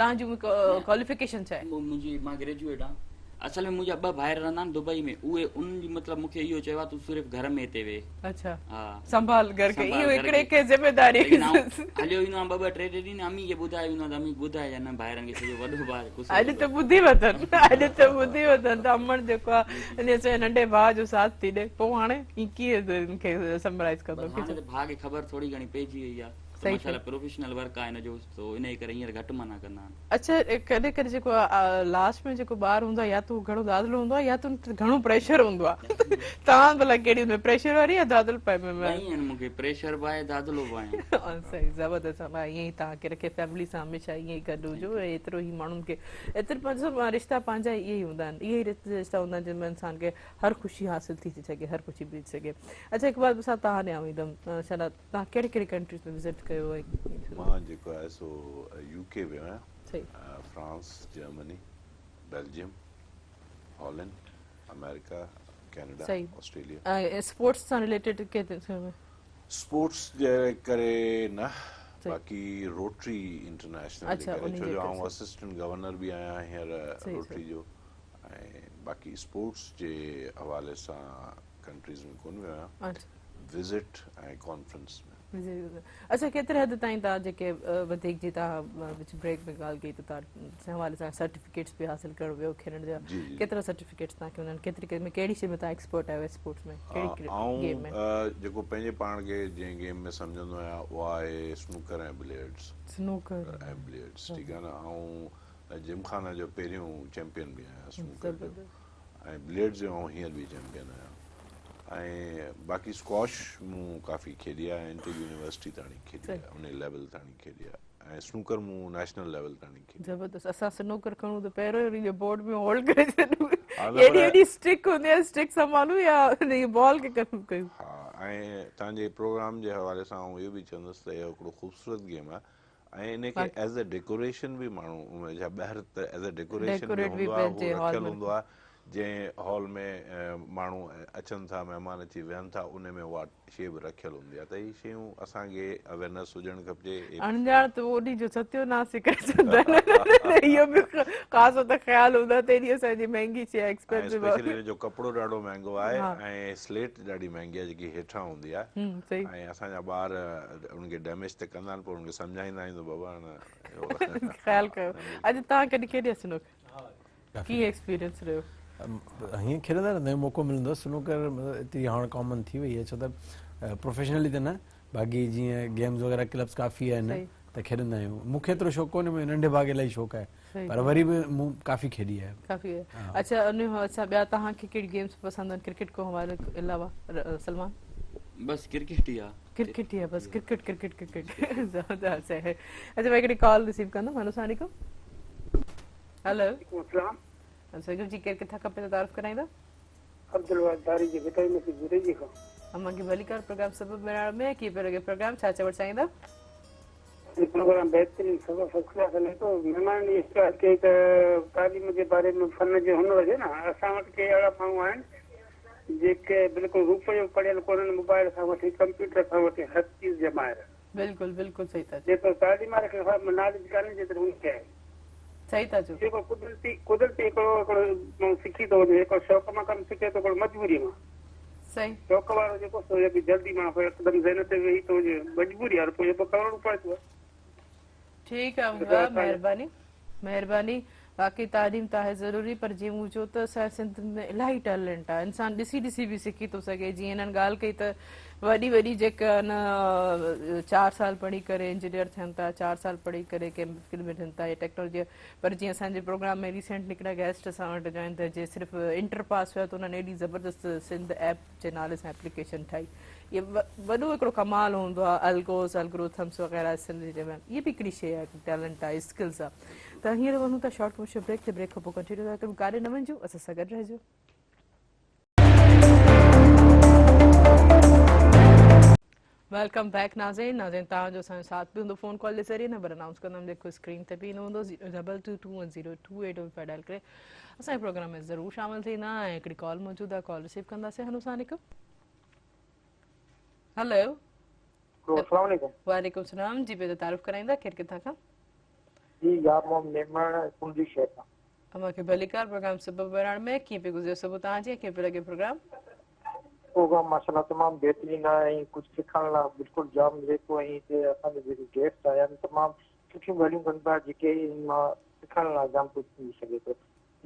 توهان جي ڪواليفڪيشن ڇا آهي؟ منهنجي مان گريجوئيٽ آهيان. اصل ۾ منهنجا ٻه ڀائر رهندا آهن دبئي ۾ اهي انهن جي مطلب مون کي اهو چيو آهي تون صرف گهر ۾ هتي ويهه. اڇا ها سنڀال گهر کي سنڀال اهو گهر هڪڙي کي. کي ذميداري ليڪن آئون هليو ويندو آهيان ٻه ٻه ٽي ٽي ڏينهن امي کي ٻڌائي ويندو آهيان ته امي ٻڌائجان نه ڀائرن کي ڇو جو وڏو ڀاء غصو اڄ ڪندو ته ٻڌي وٺن اڄ ته ٻڌي وٺن ته امڙ جيڪو آهي ان اسان جي ننڍي ڀاء جو ساٿ ٿي ڏي پوء هاڻي هي ڪيئن هن کي سمرائز ڪندو بس هاڻي ته ڀاء کي خبر ٿوري گهڻي پئجي وئي آهي ته صحيح ماشاء الله پروفيشنل ورڪ آهي هن جو سو انهيء ڪري هينئر گهٽ منع ڪندا آهن. اڇا ڪڏهن ڪڏهن جيڪو لاسٽ ۾ جيڪو ٻار هوندو آهي يا ته هو گهڻو دادلو هوندو آهي يا ته ان تي گهڻو پريشر هوندو آهي توهان ڀلا ڪهڙي ان ۾ پريشر واري يا دادلو پائي ۾ ٻئي آهن مون کي پريشر به آهي دادلو به آهيان. صحيح زبردست الله ائين ئي توهان کي رکي فيملي سان هميشه ائين ئي گڏ هجو ۽ ايترو ئي ماڻهن کي ايترو پنهنجو رشتا پنهنجا اهي ئي هوندا آهن اهي ئي رشتا هوندا آهن جن ۾ انسان کي هر خوشي حاصل ٿي ٿي سگهي هر خوشي ملي ٿي سگهي اڇا اقبال صاحب توهان ڏي آئون ايندم شالا توهان ڪهڙي ڪهڙي ڪنٽريز ۾ وزٽ ڪيو ۽ مان جيڪو آهي سو يو ڪي ويو آهيان France, Germany, Belgium, Holland, America, Canada, Australia. ۽ Sports سان رليٽيڊ ڪنهن ۾؟ اسپورٽس جي ڪري نه باقي روٽري انٽرنيشنل جي ڪري ڇو جو آئون اسسٽنٽ گورنر به آهيان هينئر روٽري جو ۽ باقي اسپورٽس جي حوالي سان ڪنٽريز ۾ ڪونه ويو آهيان وزٽ ۽ ڪانفرنس ۾. اڇا ڪيتري حد تائين توهان جيڪي وڌيڪ جي توهان وچ بريڪ ۾ ڳالهه ڪئي ته توهان جنهن حوالي سان سرٽيفڪيٽس به حاصل ڪرڻ ويو کيڏڻ جا ڪيترا سرٽيفڪيٽس توهان کي هوندا آهن ڪيتري ڪهڙي شي ۾ توهان ايڪسپرٽ آهيو اسپورٽس ۾ ڪهڙي گيم ۾؟ آئون جيڪو پنهنجي پاڻ کي جنهن گيم ۾ سمجهندو آهيان اها آهي سنوڪر ۽ بليئرڊس. سنوڪر ۽ بليئرڊس ٺيڪ آهي نه آئون جم خانه جو پهريون چيمپيئن به آهيان سنوڪر جو ۽ بليئرڊس جو آئون هينئر به چيمپيئن آهيان ۽ باقي اسڪواش مون ڪافي کيڏي آهي انٽر يونيورسٽي تاڻي کيڏي آهي ان ليول تاڻي کيڏي آهي ۽ سنوڪر مون نيشنل ليول تاڻي کيڏي. زبردست اسان سنوڪر کڻون ته پهريون ئي ان بورڊ ۾ هولڊ ڪري ڇڏون ايڏي وڏي اسٽڪ هوندي آهي اسٽڪ سنڀالون يا ان بال کي ڪم ڪيون. ها ۽ توهان جي پروگرام جي حوالي سان آئون اهو به چوندس ته اهو هڪڙو خوبصورت گيم آهي ۽ ان کي ايز اي ڊيڪوريشن به ماڻهو ڇا ٻاهر ته ايز اي ڊيڪوريشن به هوندو آهي هو رکيل هوندو آهي جنهن هال ۾ ماڻهو اچن ٿا مهمان اچي ويهن ٿا ان ۾ اها شي به رکيل هوندي آهي ته هي شيون اسان کي اويرنس هجڻ کپجي. اڻڄاڻ ته اهو جو ستيوناس ئي ڪري ڇڏندا آهن اهو به خاص ته خيال هوندو آهي ته ايڏي اسان جي مهنگي شي آهي ايڪسپينسو آهي ۽ اسپيشلي ان جو ڪپڙو ڏاڍو مهنگو آهي ۽ سليٽ ڏاڍي مهنگي آهي جيڪي هيٺان هوندي آهي ۽ اسان جا ٻار ان کي ڊيميج ته ڪندا آهن پر ان کي سمجهائيندا آهيون ته بابا خيال ڪيو. اڄ توهان ڪڏهن کيڏي آهي سنوڪر؟ ڪيئن ايڪسپيرينس رهيو؟ هيئن کيڏندا رهندا آهيون موقعو ملندو آهي سنوڪر ايتري هاڻ ڪامن ٿي وئي آهي ڇو ته پروفيشنلي ته نه باقي جيئن گيمز وغيره ڪلبس ڪافي آهن ته کيڏندا آهيون مون کي ايترو شوق ڪونهي منهنجي ننڍي ڀاء کي الاهي شوق آهي پر وري به مون ڪافي کيڏي آهي. ڪافي اڇا ان اڇا ٻيا توهان کي ڪهڙي گيمز پسند آهن ڪرڪيٽ کان علاوه سلمان؟ بس ڪرڪيٽ ئي آهي. ڪرڪيٽ ئي آهي بس ڪرڪيٽ ڪرڪيٽ ڪرڪيٽ زبردست آهي. اڇا مان هڪڙي ڪال رسيو ڪندم هلو السلام عليڪم. هلو وعليڪم السلام. السلام جي ڪير ڪٿان کان پنهنجو تعارف ڪرائيندا؟ عبدالواحد ڌاريجي ڀٽائي مسجد جريجي کان. اوهان کي ڀليڪار پروگرام سبب ميراڻ ۾ ڪيئن پيو لڳي پروگرام ڇا چوڻ چاهيندا؟ هي پروگرام بهترين سڀ فرسٽ ڪلاس هلي ٿو مهمانن اهي ڳالهه ڪئي ته تعليم جي باري ۾ فن جو هنر هجي نه اسان وٽ ڪي اهڙا ماڻهو آهن جيڪي بلڪل روپيو پڙهيل ڪونهن موبائل کان وٺي ڪمپيوٽر کان وٺي هر چيز جا ماهر. بلڪل بلڪل صحيح ٿا چئو. جيترو تعليم واري کي ناليج ڪانهي جيترو هن کي آهي. صحيح ٿا چئو. جيڪو قدرتي قدرتي هڪڙو هڪڙو ماڻهو سکي ٿو وڃي هڪڙو شوق مان ڪم سکي ٿو هڪڙو مجبوري مان. صحيح. شوق وارو جيڪو سو جيڪي جلدي ماڻهو کي هڪدم ذهن تي ويهي ٿو وڃي مجبوري وارو پوء جيڪو ڪرڻو پوي ٿو. ٺيڪ آ ڀاء مهرباني مهرباني واقعي تعليم ته آهي ضروري پر جيئن مون چيو ته اسان جي سنڌ ۾ الاهي ٽيلنٽ آهي انسان ڏسي ڏسي به سکي ٿو سگهي جيئن هنن ڳالهه ڪئي ته وڏي وڏي جيڪا نه چار سال پڙهي ڪري انجنيئر ٿين ٿا چار سال پڙهي ڪري ڪيميڪل ۾ ٿين ٿا يا ٽيڪنالاجي پر جيئن اسان جي پروگرام ۾ ريسينٽ هڪڙا گيسٽ اسان وٽ جوائن ٿيا جي صرف انٽر پاس هيا ته انهن ايڏي زبردست سنڌ ايپ جي نالي سان ايپليڪيشن ٺاهي اهي وڏو هڪڙو ڪمال هوندو آهي الگوز الگروٿمس وغيره سنڌ جي ۾ اهي به هڪڙي شيء آهي ٽيلنٽ آهي اسڪلز آهي ته هينئر وڃون ٿا شارٽ ڪمرشل بريڪ تي بريڪ کان پوء ڪنٽينيو ٿا ڪريون ڪاڏي نه وڃجو اسان سان گڏ رهجو. Welcome back ناظرين ناظرين توهان جو اسان جو ساٿ به هوندو فون ڪال جي ذريعي نمبر انائونس ڪندم جيڪو اسڪرين تي به ايندو هوندو zero double two two one zero two eight one five dial ڪري اسان جي پروگرام ۾ ضرور شامل ٿيندا ۽ هڪڙي ڪال موجود آهي ڪال رسيو ڪنداسين هلو السلام عليڪم هلو السلام عليڪم وعليڪم السلام جي پنهنجو تعارف ڪرائيندا ڪير ڪٿان کان جي يار محمد ميمڻ ڪنڊي شهر کان. اوهان کي ڀليڪار پروگرام صبح بهراڻ ۾ ڪيئن پيو گذريو صبح توهان جي ڪيئن پيو لڳي پروگرام؟ پروگرام ماشاءالله تمام بهترين آهي ۽ ڪجهه سکڻ لاء بلڪل جام ملي ٿو ۽ هتي اسان جا جيڪي گيسٽ آيا آهن تمام سٺيون ڳالهيون ڪن پيا جيڪي ان مان سکڻ لاء جام ڪجهه ملي سگهي ٿو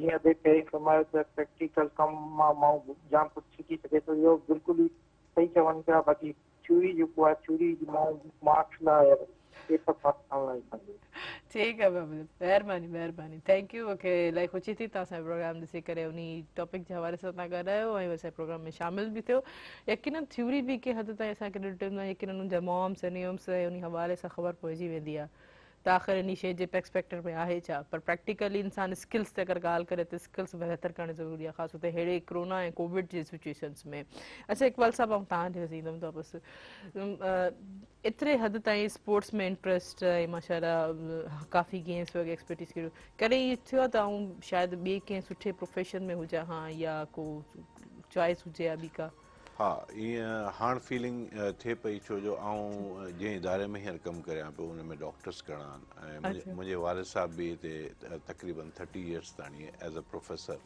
جيئن ادي پهرين فرمايو ته پريڪٽيڪل ڪم مان ماڻهو جام ڪجهه سکي سگهي ٿو اهو بلڪل ئي صحيح چون پيا باقي ٿيوري جيڪو آهي ٿيوري ماڻهو مارڪس لاء پيپر پاس ڪرڻ لاء ڪندو. ٺيڪ آهي بابا مهرباني مهرباني thank you مونکي الاهي خوشي ٿي توهان سان پروگرام ڏسي ڪري انهي ٽاپڪ جي حوالي سان توهان ڳالهايو ۽ اسان پروگرام ۾ شامل به ٿيو يقينن ٿيوري به ڪنهن حد تائين اسان کي ڏٺو يقينن انهن جا مامس ۽ نيمس ۽ انهي حوالي سان خبر پئجي ويندي آهي ته آخر انهي شيء جي پرسپيڪٽر ۾ آهي ڇا؟ پر پريڪٽيڪلي انسان اسڪلز تي اگر ڳالهه ڪري ته اسڪلز بهتر ڪرڻ ضروري آهي خاص طور تي ههڙي ڪرونا ۽ ڪووڊ جي سچويشنز ۾ اڇا اقبال صاحب آئون توهان ڏي ايندم ته بس ايتري حد تائين اسپورٽس ۾ انٽريسٽ ۽ ماشاء الله ڪافي گيمز وغيره ايڪسپرٽيز ڪيو ڪڏهن ائين ٿيو آهي ته آئون شايد ٻئي ڪنهن سٺي پروفيشن ۾ هجان ها يا ڪو چوائس هجي ها ٻي ڪا؟ ها ائين هاڻ فيلنگ ٿئي پئي ڇو جو آئون جنهن اداري ۾ هينئر ڪم ڪريان پيو ان ۾ ڊاڪٽرس گهڻا آهن ۽ منهنجي والد صاحب به هتي تقريبن ٿرٽي يئرس تاڻي as a professor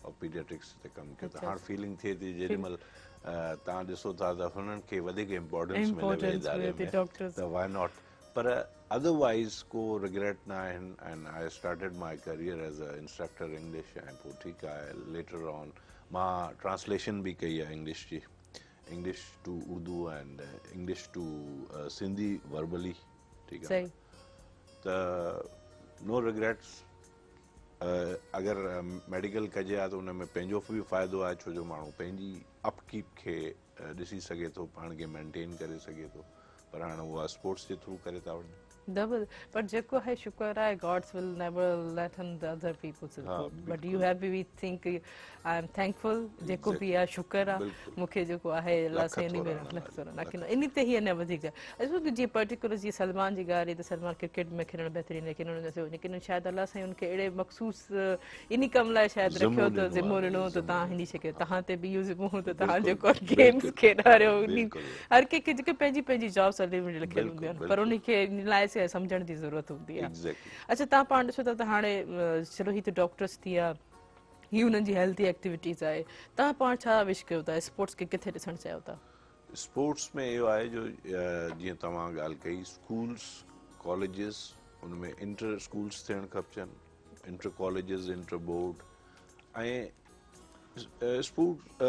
of paediatrics تي ڪم ڪيو ته هاڻ فيلنگ ٿئي ٿي جيڏي مهل توهان ڏسو ٿا ته هنن کي وڌيڪ امپورٽنس ملي وئي اداري ۾ ته وائي not پر ادروائز ڪو رگريٽ نه آهن and I started my career as a instructor English ۽ پوء ٺيڪ آهي ليٽر آن مان ٽرانسليشن به ڪئي آهي انگلش جي English to Urdu and English to Sindhi verbally ٺيڪ آهي ته نو رگريٽس اگر ميڊيڪل ڪجي ها ته ان ۾ پنهنجو به فائدو آهي ڇو جو ماڻهو پنهنجي اپ ڪيپ کي ڏسي سگهي ٿو پاڻ کي مينٽين ڪري سگهي ٿو پر هاڻ اها اسپورٽس جي ٿرو ڪري ٿا وڃن. ڊبل پر جيڪو آهي شڪر آهي God's will never let on the other peoples but you have we think I am thankful جيڪو به آهي شڪر آهي مون کي جيڪو آهي الله سائين انهي ۾ لک ٿورا ليڪن انهي تي هي اڃا وڌيڪ اچو جي پرٽيڪولر جي سلمان جي ڳالهه ته سلمان ڪرڪيٽ ۾ کيڏڻ بهترين ليڪن ان جو ليڪن شايد الله سائين ان کي اهڙي مخصوص انهي ڪم لاء شايد رکيو ته ذمو ڏنو ته توهان هني شي کي توهان تي به اهو ذمو هو ته توهان جيڪو گيمز کيڏاريو انهي هر ڪنهن کي جيڪي پنهنجي پنهنجي جابس الٽيميٽلي لکيل هونديون آهن پر انهي کي ان لاء سمجهڻ جي ضرورت هوندي آهي اچها توهان پاڻ ڏسو ٿا ته هاڻي چلو هي ته ڊاڪٽرس ٿي ويا هي انهن جي هيلٿي ايڪٽيوٽيز آهي توهان پاڻ ڇا وش ڪيو ٿا اسپورٽس کي ڪٿي ڏسڻ چاهيو ٿا؟ اسپورٽس ۾ اهو آهي جو جيئن توهان ڳالهه ڪئي اسڪولس ڪاليجز ان ۾ انٽر اسڪولس ٿيڻ کپجن inter colleges inter board ۽ sport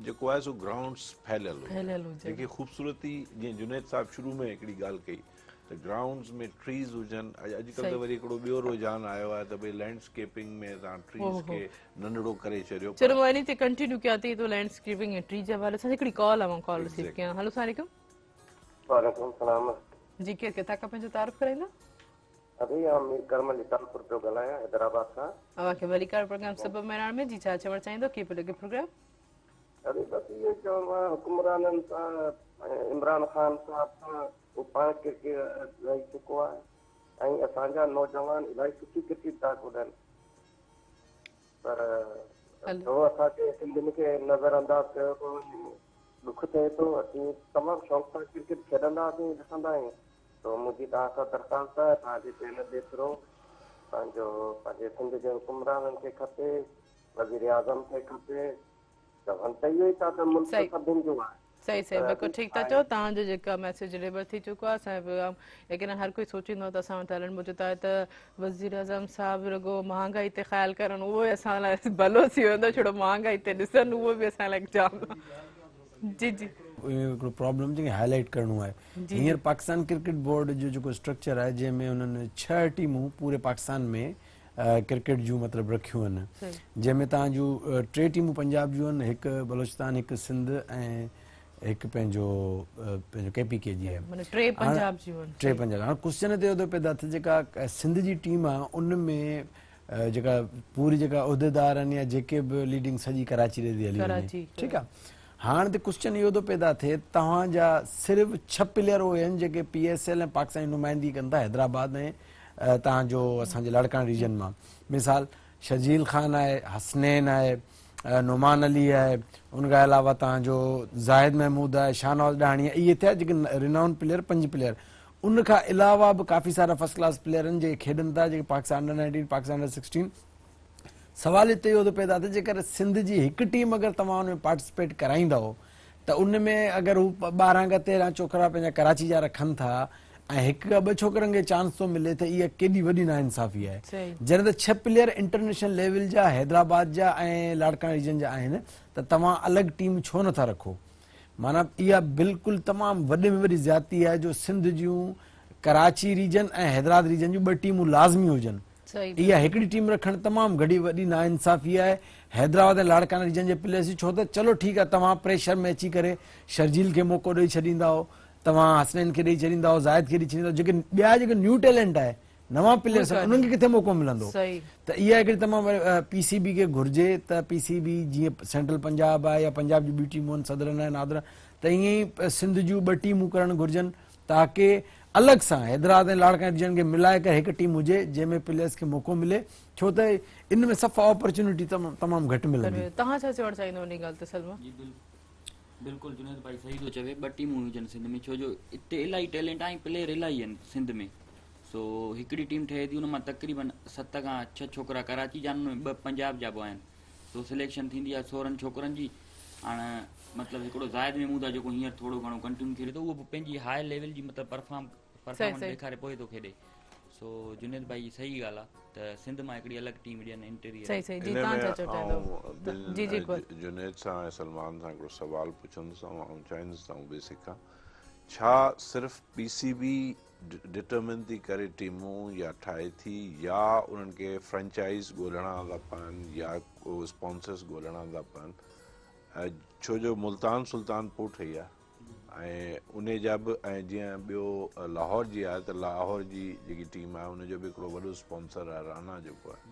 جيڪو آهي سو گرائونڊس ڦهليل هجن جيڪي خوبصورتي جيئن جنيد صاحب شروع ۾ هڪڙي ڳالهه ڪئي ته گرائونڊز ۾ ٽريز هجن اڄڪلهه ته وري هڪڙو ٻيو رجحان آيو آهي ته ڀئي لينڊ اسڪيپنگ ۾ توهان ٽريز کي ننڍڙو ڪري ڇڏيو. چلو مان انهي تي ڪنٽينيو ڪيان ٿي تو لينڊ اسڪيپنگ ۽ ٽريز جي حوالي سان هڪڙي ڪال آ مان ڪال رسيو ڪيان هلو السلام عليڪم. وعليڪم السلام. جي ڪير ڪٿان کان پنهنجو تعارف ڪرائيندا. ادي آئون مير ڪرم علي ٽالپر پيو ڳالهايان حيدرآباد کان. اوهان کي ڀليڪار پروگرام صبح مهراڻ ۾ جي ڇا چوڻ چاهيندو ڪيئن پيو لڳي پروگرام. ادي بس اهو ئي چوڻو آهي حڪمرانن سان ۽ عمران خان صاحب سان هو پاڻ ڪرڪيٽ رهي چڪو آهي ۽ اسان جا نوجوان الاهي سٺي ڪرڪيٽ ٿا ڪڏن پر ڇو اسان کي سنڌين کي نظر انداز ڪيو ٿو وڃي ڏک ٿئي ٿو اسين تمام شوق سان ڪرڪيٽ کيڏندا هئاسين ڏسندا آهيون تو منهنجي توهان کان درخواست آهي توهان جي چينل جي ٿرو پنهنجو پنهنجي سنڌ جي حڪمرانن کي کپي وزيراعظم کي کپي چون ته اهو ئي ٿا ته ملڪ سڀن جو آهي. صحيح صحيح بلڪل ٺيڪ ٿا چئو توهان جو جيڪا ميسيج ڊليور ٿي چڪو آهي اسان جو پيغام يقينا هر ڪوئي سوچيندو آهي ته اسان وٽ ٽيلنٽ موجود آهي ته وزيراعظم صاحب رڳو مهانگائي تي خيال ڪرن اهو ئي اسان لاء ڀلو ٿي ويندو ڇڙو مهانگائي تي ڏسن اهو به اسان لاء جام جي جي. اهو هڪڙو پرابلم جنهن کي هائي لائيٽ ڪرڻو آهي هينئر پاڪستان ڪرڪيٽ بورڊ جو جيڪو اسٽرڪچر آهي جنهن ۾ انهن 6 ٽيمون پوري پاڪستان ۾ ڪرڪيٽ جون مطلب رکيون آهن جنهن ۾ توهان جون ٽي ٽيمون پنجاب جون آهن هڪ بلوچستان هڪ سنڌ ۽ هڪ پنهنجو پنهنجو ڪي پي ڪي جي آهي معنيٰ ٽي پنجاب جون آهن ٽي پنجاب هاڻ ڪوسچن هتي اهو ٿو پيدا ٿئي جيڪا سنڌ جي ٽيم آهي ان ۾ جيڪا پوري جيڪا عهديدار آهن يا جيڪي به ليڊنگ سڄي ڪراچي ڏي ٿي هلي وڃي ٺيڪ آهي هاڻ هتي ڪوسچن اهو ٿو پيدا ٿئي توهان جا صرف 6 پليئر اهي آهن جيڪي پي ايس ايل ۽ پاڪستان جي نمائندگي ڪن ٿا حيدرآباد ۽ توهان جو اسان جي لاڙڪاڻي ريجن مان مثال شرجيل خان آهي، حسنين آهي، نعمان علي آهي، ان کان علاوه توهان جو زاهد محمود آهي، شاهنواز ڏاهاڻي آهي، اهي ٿيا جيڪي رينائونڊ پليئر پنج پليئر ان کان علاوه به ڪافي سارا فرسٽ ڪلاس پليئر آهن جيڪي کيڏن ٿا جيڪي پاڪستان انڊر 19 پاڪستان انڊر 16 سوال هتي اهو ٿو پيدا ٿئي جيڪر سنڌ جي هڪ ٽيم اگر توهان ان ۾ پارٽيسپيٽ ڪرائيندؤ ته ان ۾ اگر هو 12 کان 13 ڇوڪرا پنهنجا ڪراچي جا رکن ٿا ۽ هڪ کان ٻه ڇوڪرن کي چانس ٿو ملي ته اها ڪيڏي وڏي ناانصافي آهي جڏهن ته 6 پليئر انٽرنيشنل ليول جا حيدرآباد جا ۽ لاڙڪاڻي ريجن جا آهن ته توهان الڳ ٽيم ڇو نٿا رکو معنيٰ اها بلڪل تمام وڏي ۾ وڏي زيادتي آهي جو سنڌ جون ڪراچي ريجن ۽ حيدرآباد ريجن جون ٻه ٽيمون لازمي هجن اها هڪڙي ٽيم رکڻ تمام گهڻي وڏي ناانصافي آهي حيدرآباد ۽ لاڙڪاڻي ريجن جي پليئرز جي ڇو ته چلو ٺيڪ آهي توهان پريشر ۾ اچي ڪري شرجيل کي موقعو ڏئي ڇڏيندا هو توهان حسنين کي ڏئي ڇڏيندا هو زاهد کي ڏئي ڇڏيندا هو جيڪي ٻيا جيڪي نيو ٽيلنٽ آهي نوان پليئرس آهن انهن کي ڪٿي موقعو ملندو ته اها هڪڙي تمام پي سي بي کي گهرجي ته پي سي بي جيئن سينٽرل پنجاب آهي يا پنجاب جون ٻيون ٽيمون آهن صدرن آهن نادرن ته ائين ئي سنڌ جون ٻه ٽيمون ڪرڻ گهرجن تاڪه الڳ سان حيدرآباد ۽ لاڙڪاڻي ريجن کي ملائي ڪري هڪ ٽيم هجي جنهن ۾ پليئرز کي موقعو ملي ڇو ته ان ۾ صفا اپرچونٽي تمام گهٽ ملندي. توهان ڇا چوڻ چاهيندو انهي ڳالهه تي سلميٰ؟ جي بلڪل جنيد ڀائي صحيح ٿو چوي ٻه ٽيمون هجن سنڌ ۾ ڇو جو اتي الاهي ٽيلنٽ آهي پليئر الاهي آهن سنڌ ۾ سو هڪڙي ٽيم ٺهي ٿي ان مان تقريبن 7 کان 6 ڇوڪرا ڪراچي جا آهن ان ۾ ٻه پنجاب جا به آهن. سو سليڪشن ٿيندي آهي 16 ڇوڪرن جي. هاڻ مطلب هڪڙو زاهد محمود آهي جيڪو هينئر ٿورو گهڻو ڪنٽينيو کيڏي ٿو اهو به پنهنجي هاء ليول جي مطلب پرفارم پرفارمنس ڏيکاري پوء ٿو کيڏي. سو جنيد ڀائي جي صحيح ڳالهه آهي ته سنڌ مان هڪڙي الڳ ٽيم ڏين انٽيريئر. صحيح صحيح جي ان تان ۾ ڇا چئو چاهيندو آئون جي جي اقبال. جنيد سان ۽ سلمان سان هڪڙو سوال پڇندس ۽ آئون چاهيندس ته آئون به سکان ڇا صرف پي سي بي ڊٽرمن ٿي ڪري ٽيمون يا ٺاهي ٿي يا انهن کي فرنچائز ڳولڻا ٿا پون يا ڪو اسپانسرس ڳولڻا ٿا پون ڇو جو ملتان سلطان پوء ٺهي آهي ۽ انهي جا به ۽ جيئن ٻيو لاهور جي آهي ته لاهور جي جيڪي ٽيم آهي ان جو به هڪڙو وڏو اسپانسر آهي رانا جيڪو آهي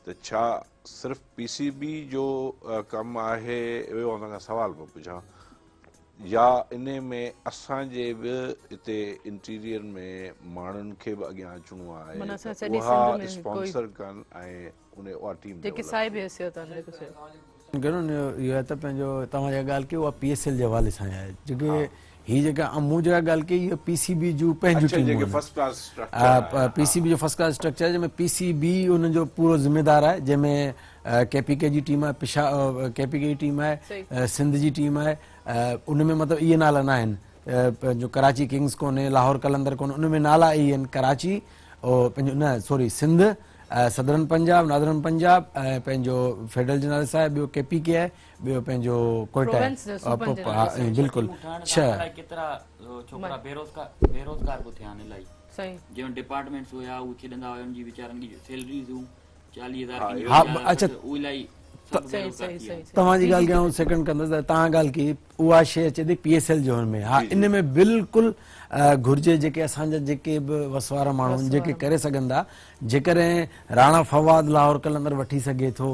ته ڇا صرف پي سي بي جو ڪم آهي اهو آئون توهان کان سوال پيو پڇان يا انهي ۾ اسان جي به اتي انٽيريئر ۾ ماڻهن کي به اڳيان اچڻو آهي معنيٰ اسان ته سڄي اها سنڌ ۾ ڪوئي اسپانسر ڪن ۽ انهي اها ٽيم جيڪي ڊولپ صاحب ٿئي. حيثيت آهن جيڪو سي. ڪرڻ اهو آهي ته پنهنجو توهان جيڪا ڳالهه ڪئي اها پي ايس ايل جي حوالي سان آهي جيڪي هي جيڪا مون جيڪا ڳالهه ڪئي اهو پي سي بي جون پنهنجون اڇا ٽيمون جيڪي آهن فرسٽ ڪلاس اسٽرڪچر آهي پي سي بي جو فرسٽ ڪلاس اسٽرڪچر آهي جنهن ۾ پي سي بي انهن جو پورو ذميدار آهي جنهن ۾ ڪي پي ڪي جي ٽيم آهي پشا ڪي پي ڪي جي ٽيم آهي سنڌ جي ٽيم آهي ان ۾ مطلب اهي نالا نه آهن پنهنجو ڪراچي ڪنگز ڪونهي لاهور قلندر ڪونهي ان ۾ نالا اهي آهن ڪراچي پنهنجو نه sorry Sindh southern Punjab northern Punjab ۽ پنهنجو فيڊرل جي نالي سان آهي ٻيو ڪي پي ڪي آهي ٻيو پنهنجو ڪوئٽا آهي بلڪل 6 ڪيترا ڇوڪرا بيروزگار بيروزگار به ٿيا آهن الائي صحيح جنهن ڊپارٽمينٽس هيا اهي کيڏندا هيا ان جي ويچارن جي سيلريز هيون 40000 ها اڇا توهان جي ڳالهه کي آئون سيڪنڊ ڪندس ته توهان ڳالهه ڪئي اها شيء اچي ٿي پي ايس ايل جو هن ۾ ها ان ۾ بلڪل گهرجي جيڪي اسان جا جيڪي به وس وارا ماڻهو آهن جيڪي ڪري سگهن ٿا جيڪڏهن راڻا فواد لاهور قلندر وٺي سگهي ٿو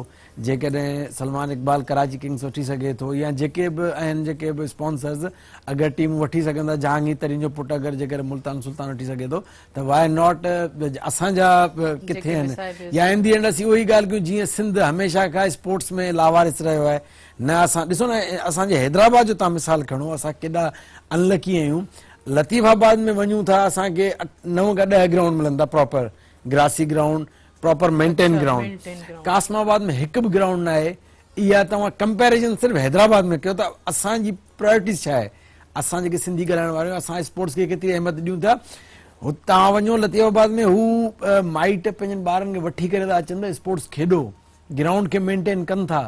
جيڪڏهن سلمان اقبال ڪراچي ڪنگس وٺي سگهي ٿو يا جيڪي به آهن جيڪي به اسپانسرز اگر ٽيم وٺي سگهن ٿا جهانگير ترين جو پٽ اگر جيڪڏهن ملتان سلطان وٺي سگهي ٿو ته واء not اسان جا ڪٿي آهن يا ان the and اسين اها ئي ڳالهه ڪيون جيئن سنڌ هميشه کان اسپورٽس ۾ لاوارث رهيو آهي نه اسان ڏسو نه اسان جي حيدرآباد جو تان مثال کڻو اسان ڪيڏا انلڪي آهيون لطيف آباد ۾ وڃون ٿا اسان کي 9 کان 10 گرائونڊ ملن ٿا proper grassy ground proper maintain ground Qasimabad ۾ هڪ به گرائونڊ نه آهي اها توهان ڪمپيريزن صرف حيدرآباد ۾ ڪيو ته اسان جي پرائرٽيز ڇا آهي اسان جيڪي سنڌي ڳالهائڻ وارا آهيون اسان اسپورٽس کي ڪيتري اهميت ڏيون ٿا توهان وڃو لطيف آباد ۾ هو مائٽ پنهنجن ٻارن کي وٺي ڪري ٿا اچن ته اسپورٽس کيڏو گرائونڊ کي مينٽين ڪن ٿا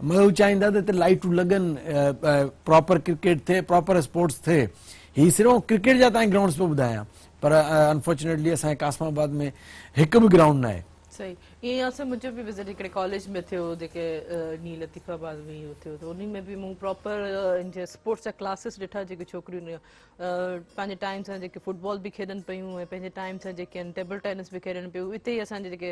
مطلب هو چاهين ٿا ته هتي لائٽون لڳن پراپر ڪرڪيٽ ٿئي پراپر اسپورٽس ٿئي هي صرف ڪرڪيٽ جا تائين گرائونڊس پيو ٻڌايان پر انفارچونيٽلي اسان جي قاسم آباد ۾ هڪ به گرائونڊ ناهي. صحيح ائين ئي اسان منهنجو به وزٽ هڪڙي ڪاليج ۾ ٿيو جيڪي ني لطيف آباد ۾ اهو ٿيو ته انهي ۾ به مون پراپر ان جي اسپورٽس جا ڪلاسز ڏٺا جيڪي ڇوڪريون پنهنجي ٽائيم سان جيڪي فٽبال به کيڏن پيون ۽ پنهنجي ٽائيم سان جيڪي آهن ٽيبل ٽينس به کيڏن پيون اتي ئي اسان جي جيڪي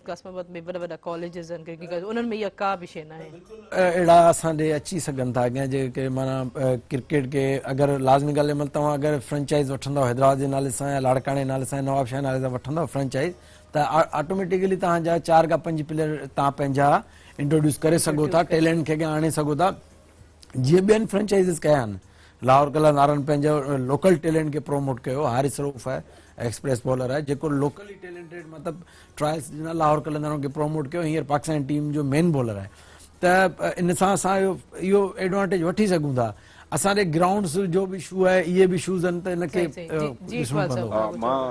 قاسم آباد ۾ وڏا وڏا ڪاليجز آهن ڪرڪيٽ انهن ۾ اها ڪا به شيء ناهي. اهڙا اسان ڏي اچي سگهن ٿا اڳيان جيڪي معنيٰ ڪرڪيٽ کي اگر لازمي ڳالهه مطلب توهان اگر فرنچائز وٺندؤ حيدرآباد جي نالي سان يا لاڙڪاڻي جي نالي سان يا نوابشاهه جي نالي سان وٺندؤ فرنچائز ته آٽوميٽيڪلي توهان جا 4 کان 5 پليئر توهان پنهنجا انٽروڊيوس ڪري سگهو ٿا ٽيلنٽ کي اڳيان آڻي سگهو ٿا جيئن ٻين فرنچائزز ڪيا آهن لاهور قلندر وارن پنهنجو لوڪل ٽيلنٽ کي پروموٽ ڪيو حارث رئوف آهي ايڪسپريس بالر آهي جيڪو لوڪلي ٽيلنٽيڊ مطلب ٽرائلس ڏنا لاهور قلندر وارن کي پروموٽ ڪيو هينئر پاڪستان ٽيم جو مين بالر آهي ته ان سان اسان اهو ايڊوانٽيج وٺي سگهون ٿا اسان ڏي گرائونڊس جو به اشو آهي اهي به اشوز آهن ته ان کي ڏسڻو پوندو. مان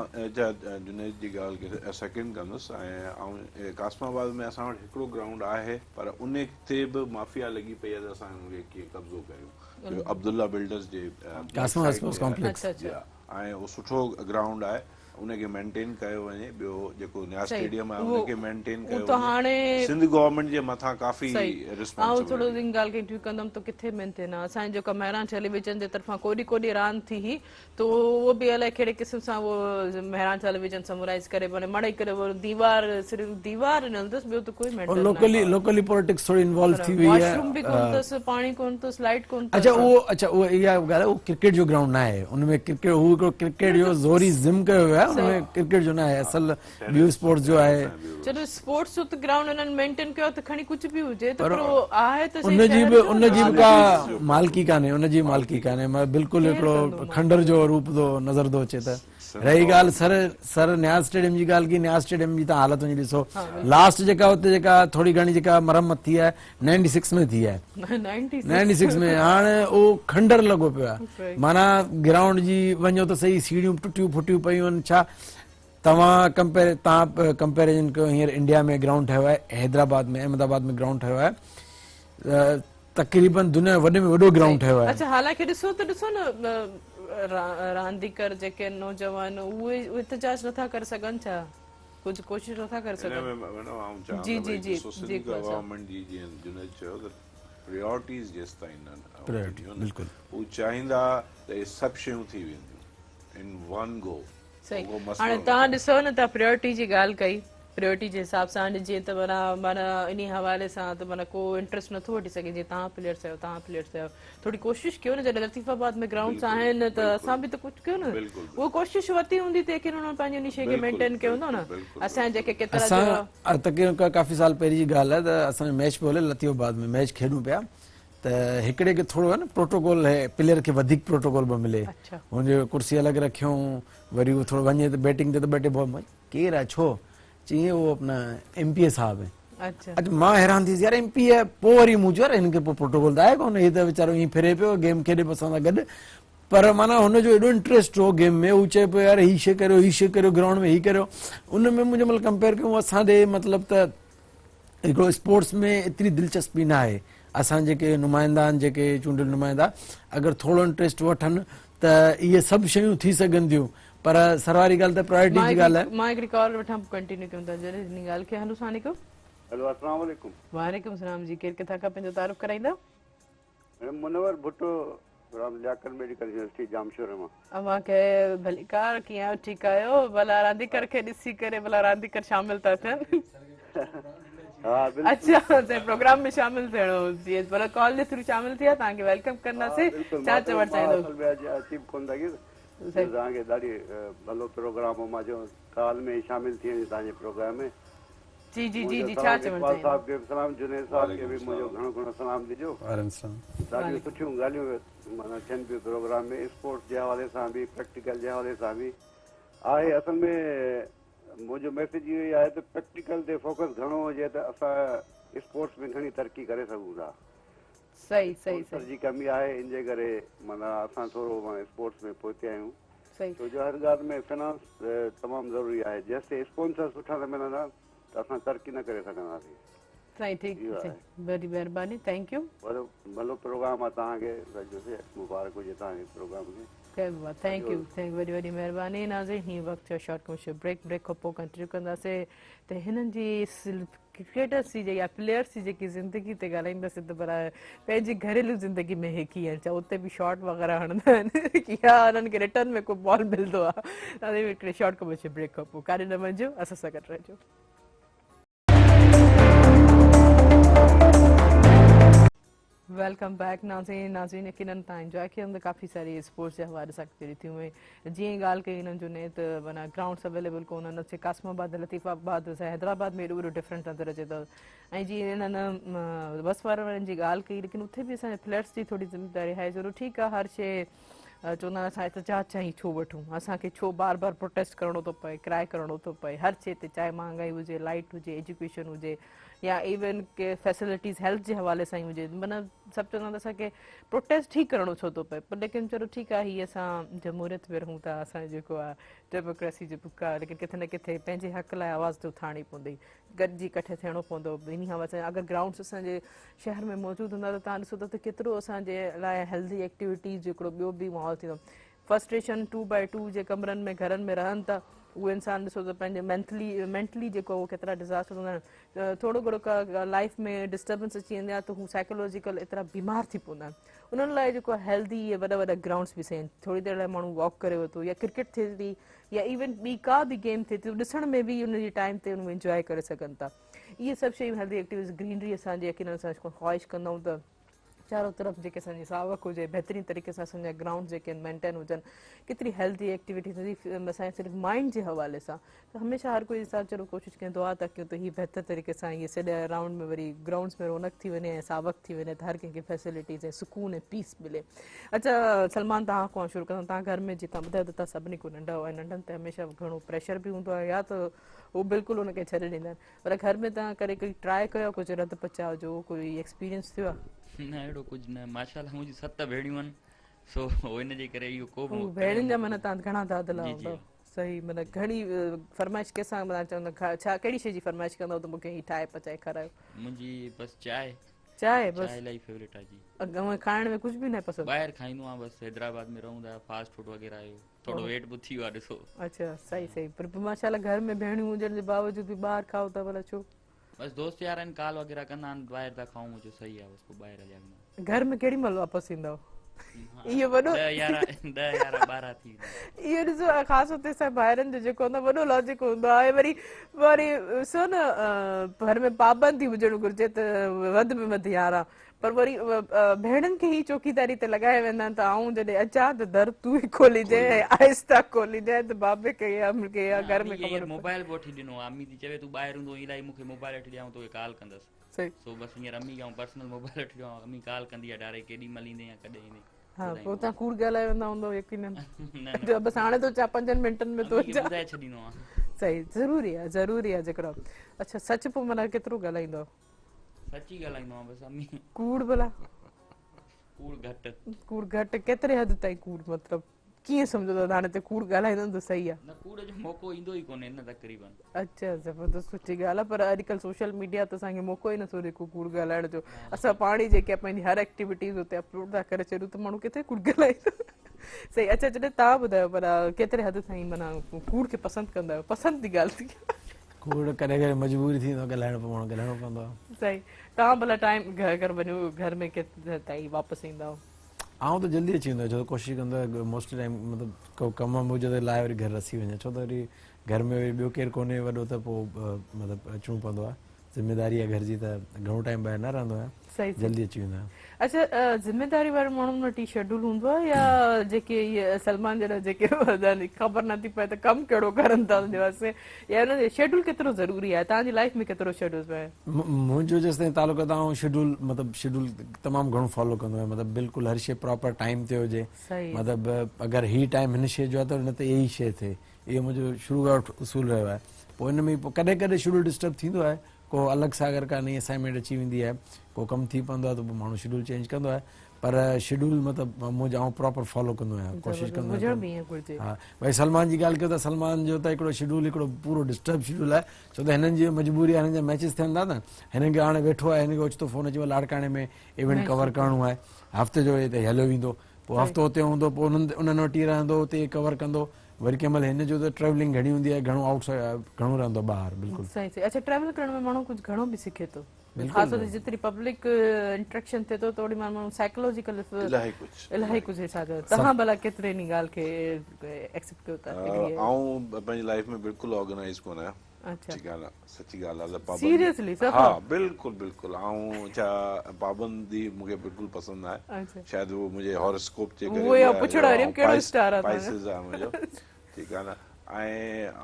جنيد جي ڳالهه کي سيڪنڊ ڪندس ۽ آئون قاسم آباد ۾ اسان وٽ هڪڙو گرائونڊ آهي پر ان تي به مافيا لڳي پئي آهي ته اسان ان کي ڪيئن قبضو ڪريون جو عبدالله بلڊرز جي قاسم اسپورٽس ڪامپليڪس جي ها ۽ اهو سٺو گرائونڊ آهي ان کي مينٽين ڪيو وڃي ٻيو جيڪو نياز اسٽيڊيم آهي ان کي مينٽين ڪيو وڃي سنڌ گورنمينٽ جي مٿان ڪافي ريسپانسبلٽي آئون ٿورو ان ڳالهه کي ٺيڪ ڪندم ته ڪٿي مينٽين آهي اسان جو مهراڻ ٽيليويزن جي طرفان ڪوڏي ڪوڏي راند ٿي هئي ته اهو به الائي ڪهڙي قسم سان اهو مهراڻ ٽيليويزن سمرائز ڪري مڙئي مڙئي ڪري اهو ديوار صرف ديوار ڏنل اٿس ٻيو ته ڪوئي ميٽر ناهي. لوڪلي لوڪلي پوليٽڪس ٿوري انوالو ٿي وئي آهي. واش روم به ڪونه اٿس پاڻي ڪونه اٿس لائيٽ ڪونه اٿس. اڇا اهو اڇا اهو اها ڳالهه اهو ڪرڪيٽ جو گرائونڊ ناهي ان ۾ ڪرڪيٽ هو هڪڙو ڪرڪيٽ جو زوري ضم ڪيو ويو آهي ان ۾ ڪرڪيٽ جو ناهي اصل ٻيو اسپورٽس جو آهي. چلو اسپورٽس جو ته گرائونڊ انهن مينٽين ڪيو آهي ته کڻي ڪجهه به هجي ته پر اهو آهي ته ان جي به ان جي به ڪا مالڪي ڪانهي ان جي مالڪي ڪانهي بلڪل هڪڙو کنڊر جو روپ ٿو نظر ٿو اچي ته. رهي ڳالهه سر سر نياز اسٽيڊيم جي ڳالهه ڪئي نياز اسٽيڊيم جي توهان حالت وڃي ڏسو لاسٽ جيڪا اتي جيڪا ٿوري گهڻي جيڪا مرمت ٿي آهي 96 ۾ ٿي آهي 96 ۾ هاڻ اهو کنڊر لڳو پيو آهي معنيٰ گرائونڊ جي وڃو ته صحيح سيڙهيون ٽٽيون ڦٽيون پيون آهن ڇا توهان ڪمپيئر توهان ڪمپيريزن ڪيو هينئر انڊيا ۾ گرائونڊ ٺهيو آهي حيدرآباد ۾ احمد آباد ۾ گرائونڊ ٺهيو آهي تقريبن دنيا جو وڏي ۾ وڏو گرائونڊ ٺهيو آهي. اڇا حالانڪه ڏسو ته ڏسو نه رانديگر جيڪي نوجوان اهي احتجاج نٿا ڪري سگهن ڇا ڪجهه ڪوشش نٿا ڪري ان سگهن ۾ ميڊم آئون چاهيان جي ته جي ڀئي جي ڏسو جي سنڌ اقبال صاحب گورنمينٽ جي جيئن جنيد چيو ته پريارٽيز جيستائين نه پريارٽي ٿينديون نه بلڪل. هو چاهيندا ته اهي سڀ شيون ٿي وينديون ان ون گو صحيح اهو مسئلو هاڻي نه توهان ٿيندو. ڏسو نه توهان پريورٽي جي ڳالهه ڪئي پريورٽي جي حساب سان جيئن ته معنيٰ معنيٰ انهي حوالي سان ته معنيٰ ڪو انٽرسٽ نٿو وٺي سگهي جيئن توهان پليئرس آهيو توهان پليئرس آهيو ٿوري ڪوشش ڪيو نه جڏهن لطيف آباد ۾ گرائونڊس بلڪل آهن ته بلڪل اسان به ته ڪجهه ڪيو نه بلڪل اهو ڪوشش ورتي هوندي ته يقينن انهن پنهنجي انهي شيء کي بلڪل مينٽين ڪيو هوندو نه بلڪل بلڪل اسان بلڪل جيڪي ڪيترا جو اسان تقريبن ڪافي سال پهرين جي ڳالهه آهي ته اسان جو ميچ پيو هلي لطيف آباد ۾ ميچ کيڏون پيا ته هڪڙي کي ٿورو آهي نه پروٽوڪول هي پليئر کي وڌيڪ پروٽوڪول به ملي هن جو ڪرسي الڳ رکيون وري هو ٿورو وڃي ته بيٽنگ تي ته ٻه ٽي بال ڪير آهي ڇو چيائين هو اپنا ايم پي اي صاحب هي اچ مان حيران ٿيس يار ايم پي اي پوء وري مون چيو يار هن کي پوء پروٽوڪول ته آهي ڪونه هي ته ويچارو ائين ڦري پيو گيم کيڏي پيو اسان سان گڏ پر معنيٰ هن جو ايڏو انٽريسٽ هو گيم ۾ هو چئي پيو يار هي شي ڪريو هي شي ڪريو گرائونڊ ۾ هي ڪريو ان ۾ مون جنهن مهل ڪمپيئر ڪيون اسان ڏي مطلب ته هڪڙو اسپورٽس ۾ ايتري دلچسپي نه آهي اسان جيڪي نمائندا آهن جيڪي چونڊيل نمائندا اگر ٿورو انٽريسٽ وٺن ته اهي سڀ شيون ٿي سگهن ٿيون پر سر واري ڳالهه ته پرائرٽي جي ڳالهه آهي. مان هڪڙي ڪال وٺان پوء ڪنٽينيو ڪيون ٿا جڏهن هن ڳالهه کي هلو السلام عليڪم. هلو السلام عليڪم. وعليڪم السلام جي ڪير ڪٿان کان پنهنجو تعارف ڪرائيندا. Madam Munawar Bhutto from Liaquat medical university Jamshoro مان. اوهان کي ڀليڪار ڪيئن آهيو ٺيڪ آهيو ڀلا رانديگر کي ڏسي ڪري ڀلا رانديگر شامل ٿا ٿين ها بلڪل اڇا سائين پروگرام ۾ شامل ٿيڻو جي ڀلا ڪال جي ٿرو شامل ٿيا توهان کي welcome ها ڪنداسين بلڪل ڇا مان چوڻ مان چاهيندو اصل ۾ اڄ اچي به ڪونه سگهيس سائين توهان کي ڏاڍي ڀلو پروگرام هو مان چيو ڪال ۾ شامل ٿي وڃي توهان جي پروگرام ۾ جي جي جي منهنجو جي ڇا سلام چوڻ اقبال چاهيندو. صاحب کي به سلام جنيد صاحب کي وعليڪم به منهنجو السلام. گهڻو گهڻو سلام ڏجو. وعليڪم السلام. ڏاڍيون وعليڪم سٺيون ڳالهيون معنيٰ ٿين پيون پروگرام ۾ اسپورٽس جي حوالي سان به پريڪٽيڪل جي حوالي سان به آهي اصل ۾ منهنجو ميسيج اهو ئي آهي ته پريڪٽيڪل تي فوڪس گهڻو هجي ته اسان اسپورٽس ۾ گهڻي ترقي ڪري سگهون ٿا. صحيح صحيح اسپانسر صحيح. جي ڪمي آهي ان جي ڪري معنيٰ اسان ٿورو معنيٰ اسپورٽس ۾ پوئتي آهيون. صحيح. ڇو جو هر ڳالهه ۾ فنانس تمام ضروري آهي جيستائين اسپانسر سٺا نه ملندا ته اسان ترقي نه ڪري سگهنداسين. سائين ٺيڪ اهو آهي. سائين وڏي مهرباني thank you. وڏو ڀلو پروگرام آ توهان کي مبارڪ هجي توهان کي پروگرام کي. Thank you thank وڏي وڏي مهرباني ناظرين هي وقت ٿيو شارٽ ڪمرشل بريڪ بريڪ کان پوء ڪنٽينيو ڪنداسين ته هنن جي ڪرڪيٽرس جي يا پليئرس جي جيڪي زندگي تي ڳالهائينداسين ته پر پنهنجي گهريلو زندگي ۾ هي ڪيئن ڇا اتي به شاٽ وغيره هڻندا آهن يا انهن کي ريٽرن ۾ ڪو بال ملندو آهي ناظرين هڪڙي شارٽ ڪمرشل بريڪ کان پوء ڪاڏي نه وڃجو اسان سان گڏ رهجو. Welcome back ناظرين ناظرين يقينن تان انجوائي ڪيو هوندو ڪافي ساري اسپورٽس جي حوالي سان ڪچهري ٿي هئي جيئن ڳالهه ڪئي هنن جو نيت معنيٰ گرائونڊس اويليبل ڪونهن اچي قاسم آباد لطيف آباد حيدرآباد ۾ ايڏو وڏو ڊفرنٽ نظر اچي ٿو ۽ جيئن هنن بس وارن جي ڳالهه ڪئي ليڪن اتي به اسان جي پليئرس جي ٿوري ذميداري آهي ضرور ٺيڪ آهي هر شيء چوندا آهن اسان احتجاج چاهي ڇو وٺون اسان کي ڇو بار بار پروٽيسٽ ڪرڻو ٿو پئي ڪرائي ڪرڻو ٿو پئي هر شيء تي چاهي مهانگائي هجي لائٽ هجي ايجوڪيشن هجي يا ايون ڪي فيسلٽيز هيلٿ جي حوالي سان ئي هجي معنيٰ سڀ چوندا آهن ته اسان کي پروٽيسٽ ئي ڪرڻو ڇو ٿو پئي پر ليڪن چلو ٺيڪ آهي هي اسان جمهوريت ۾ رهون ٿا اسان جيڪو آهي ڊيموڪريسي جو بک آهي ليڪن ڪٿي نه ڪٿي پنهنجي حق لاء آواز ته اٿارڻي پوندي گڏجي ڪٺي ٿيڻو پوندو انهي حوالي سان اگر گرائونڊس اسان جي شهر ۾ موجود هوندا ته تان ڏسو ته ڪيترو اسان جي لاء هيلدي ايڪٽيوٽيز جو هڪڙو ٻيو به ماحول ٿيندو فرسٽريشن ٽو بائي ٽو جي ڪمرن ۾ گهرن ۾ رهن ٿا اهي انسان ڏسو ته پنهنجي مينٿلي مينٽلي جيڪو اهو ڪيترا ڊزاسٽر هوندا آهن ٿورو گهڻو ڪا لائف ۾ ڊسٽربنس اچي ويندي آهي ته هو سائيڪولوجيڪل ايترا بيمار ٿي پوندا آهن انهن لاء جيڪو هيلدي اهي وڏا وڏا گرائونڊس به صحيح آهن ٿوري دير لاء ماڻهو واڪ ڪري ورتو يا ڪرڪيٽ ٿئي ٿي يا ايون ٻي ڪا به گيم ٿئي ٿي ڏسڻ ۾ به ان جي ٽائيم تي انجوائي ڪري سگهن ٿا اهي سڀ شيون هيلدي ايڪٽيوٽيز گرينري اسان جي يقينن اسان خواهش ڪندا آهيون ته چارو طرف جيڪي اسان جي ساوڪ هجي بهترين طريقي سان اسان جا گرائونڊ جيڪي آهن مينٽين هجن ڪيتري هيلدي ايڪٽيوٽي ٿيندي اسان جي صرف مائنڊ جي حوالي سان ته هميشه هر ڪوئي انسان چلو ڪوشش ڪيون دعا ٿا ڪيون ته هي بهتر طريقي سان هي سڄا رائونڊ ۾ وري گرائونڊس ۾ رونق ٿي وڃي ۽ ساوڪ ٿي وڃي ته هر ڪنهن کي فيسلٽيز ۽ سڪون ۽ پيس ملي. اڇا سلمان توهان کان شروع ڪندم توهان گهر ۾ جي توهان ٻڌايو ته توهان سڀني کان ننڍا آهيو ۽ ننڍن تي هميشه گهڻو پريشر به هوندو آهي يا ته هو بلڪل ان کي ڇڏي ڏيندا آهن پر گهر ۾ توهان ڪڏهن ڪوئي ٽرائي ڪيو آهي ڪجهه رڌ پچاء جو ڪوئي ايڪسپيرينس ٿيو آهي؟ نه اهڙو ڪجهه نه ماشاءالله منهنجون ست ڀيڻيون آهن سو ان جي ڪري اهو ڪو به ڀيڻين جا معنيٰ توهان گهڻا دادلا هوندؤ صحيح معنيٰ گهڻي فرمائش ڪنهن سان معنيٰ چوندا ڇا ڪهڙي شي جي فرمائش ڪندؤ ته مونکي هي ٺاهي پچائي کارايو؟ منهنجي بس چانهه. چانهه بس. چانهه الاهي فيورٽ آهي جي. اڳ کائڻ ۾ ڪجهه به ناهي پسند؟ ٻاهر کائيندو آهيان بس حيدرآباد ۾ رهون ٿا فاسٽ فوڊ وغيره اهو. ٿورو ويٽ به ٿي ويو آهي ڏسو. اڇا صحيح صحيح پر ماشاءالله گهر ۾ ڀيڻيون هجڻ جي باوجود به ٻاهر کائو ٿا ڀلا ڇو؟ بس دوست يار آهن ڪال وغيره ڪندا آهن ٻاهر ٿا کائون مون چيو صحيح آهي بس پوء ٻاهر هليا ويندا آهيون. گهر ۾ ڪيڏي مهل واپس ايندؤ؟ اهو وڏو 10 11 10 11 12 ٿي ويندا. اهو ڏسو خاص طور تي اسان ڀائرن جو جيڪو هوندو آهي وڏو لاجڪ هوندو آهي وري وري ڏسو نه گهر ۾ پابندي هجڻ گهرجي ته وڌ ۾ وڌ 11 پر وري ڀيڻن کي ئي چوڪيداري تي لڳايا ويندا آهن ته آئون جڏهن اچان ته در تون ئي کوليجانء ۽ آهسته کوليجانء ته بابي کي يا مون کي يا گهر ۾ خبر پوي. موبائل به وٺي ڏنو آهي امي ٿي چوي تون ٻاهر هوندو آهين الائي مون کي موبائل وٺي ڏي آئون توکي ڪال ڪندس سو بس هينئر امي کي آئون پرسنل موبائل وٺي ڏنو آهي امي ڪال ڪندي آهي ڊائريڪٽ ڪيڏي مهل ايندين يا ڪڏهن ايندين. ها پوء توهان ڪوڙ ڳالهائي ويندا هوندؤ يقينن جو بس هاڻي ٿو اچان پنجن منٽن ۾ ٿو اچان. ٻڌائي ڇڏيندو آهيان. صحيح ضروري آهي ضروري آهي جيڪڏهن اڇا سچ پوء معنيٰ ڪيترو ڳالهائيندؤ؟ سچ ئي ڳالهائيندو آهيان بس امي. ڪوڙ ڀلا؟ ڪوڙ گهٽ. ڪوڙ گهٽ ڪيتري حد تائين ڪوڙ مطلب ڪيئن سمجهو ته هاڻي ته ڪوڙ ڳالهائيندم ته صحيح آهي. نه ڪوڙ جو موقعو ايندو ئي ڪونهي نه تقريبن. اڇا زبردست سٺي ڳالهه آهي پر اڄڪلهه سوشل ميڊيا ته اسان کي موقعو ئي نٿو ڏي ڪو ڪوڙ ڳالهائڻ جو اسان پاڻ ئي جيڪي پنهنجي هر ايڪٽيوٽيز اتي اپلوڊ ٿا ڪري ڇڏيون ته ماڻهو ڪٿي ڪوڙ ڳالهائيندو. صحيح اڇا جڏهن توهان ٻڌايو ڀلا ڪيتري حد تائين معنيٰ ڪوڙ کي پسند ڪندا آهيو پسند جي ڳالهه ٿي. ڪوڙ ڪڏهن ڪڏهن مجبوري ٿي ويندو آهي ڳالهائڻو پوندو آهي ڳالهائڻو پوندو آهي. صحيح توهان ڀلا ٽائيم گهر وڃو گهر ۾ ڪيتري تائين واپس ايندا آهيو؟ آئون ته جلدي اچي ويندو آهيان ڇو ته ڪوشش ڪندو آهيان موسٽلي ٽائيم مطلب ڪو ڪم وم هجي ته لاهي وري گهر رسي وڃان ڇو ته وري گهر ۾ وري ٻيو ڪير ڪونهي وڏو ته پوء مطلب اچڻو پوندو آهي ذميداري آهي گهر جي ته گهڻو ٽائيم ٻاهر نه رهندو آهيان صحيح جلدي اچي ويندو آهيان. اڇا ذميداري وارن ماڻهن وٽ ئي شيڊول هوندو آهي يا جيڪي اهي سلمان جهڙا جيڪي خبر نه ٿي پئي ته ڪم ڪهڙو ڪرن ٿا ان جي واسطي يا ان شيڊول ڪيترو ضروري آهي توهان جي لائيف ۾ ڪيترو شيڊول آهي؟ منهنجو جيستائين تعلق آهي ته آئون شيڊول مطلب شيڊول تمام گهڻو فالو ڪندو آهيان مطلب بلڪل هر شي پراپر ٽائيم تي هجي مطلب اگر هي ٽائيم هن شي جو آهي ته ان تي اهي شي ٿئي اهو منهنجو شروع کان وٺي اصول رهيو آهي پوء ان ۾ ڪڏهن ڪڏهن شيڊول ڊسٽرب ٿيندو آهي ڪو الڳ سان اگر ڪا نئين اسائنمينٽ اچي ويندي آهي ڪو ڪم ٿي پوندو آهي ته پوء ماڻهو شيڊول چينج ڪندو آهي پر شيڊول مطلب منهنجو آئون پراپر فالو ڪندو آهيان ڪوشش ڪندو آهيان ته ها ڀائي سلمان جي ڳالهه ڪيو ته سلمان جو ته هڪڙو شيڊول هڪڙو پورو ڊسٽرب شيڊول آهي ڇو ته هنن جي مجبوري آهي هنن جا ميچز ٿين ٿا نه هنن کي هاڻي ويٺو آهي هن کي اوچتو فون اچي ويو لاڙڪاڻي ۾ ايونٽ ڪور ڪرڻو آهي هفتي جو هتي هليو ويندو پوء هفتو اتي هوندو پوء انهن وٽ ئي رهندو اتي ئي ڪور ڪندو وري ڪنهن مهل هن جو ته ٽريولنگ گهڻي هوندي آهي گهڻو آئوٽ گهڻو رهندو آهي ٻاهر بلڪل. صحيح صحيح اڇا ٽريول ڪرڻ ۾ ماڻهو ڪجهه گهڻو به سکي ٿو خاص طور تي جيتري پبلڪ انٽريڪشن ٿئي ٿو ته اوڏي مهل ماڻهو سائيڪولوجيڪل الاهي ڪجهه الاهي ڪجهه حساب توهان ڀلا ڪيتري انهي ڳالهه کي ايڪسيپٽ ڪيو ٿا آئون پنهنجي لائيف ۾ بلڪل آرگنائيز ڪونه آهيان اڇا ٺيڪ آهي نه سچي ڳالهه آهي ته پابندي سيريسلي صفا ها بلڪل بلڪل آئون ڇا پابندي مون کي بلڪل پسند نه آهي شايد اهو منهنجي هوروسڪوپ جي ڪري اهو ئي آئون پڇڻ واري هيم ڪهڙو اسٽار آهي پائسز آهي منهنجو ٺيڪ آهي نه ۽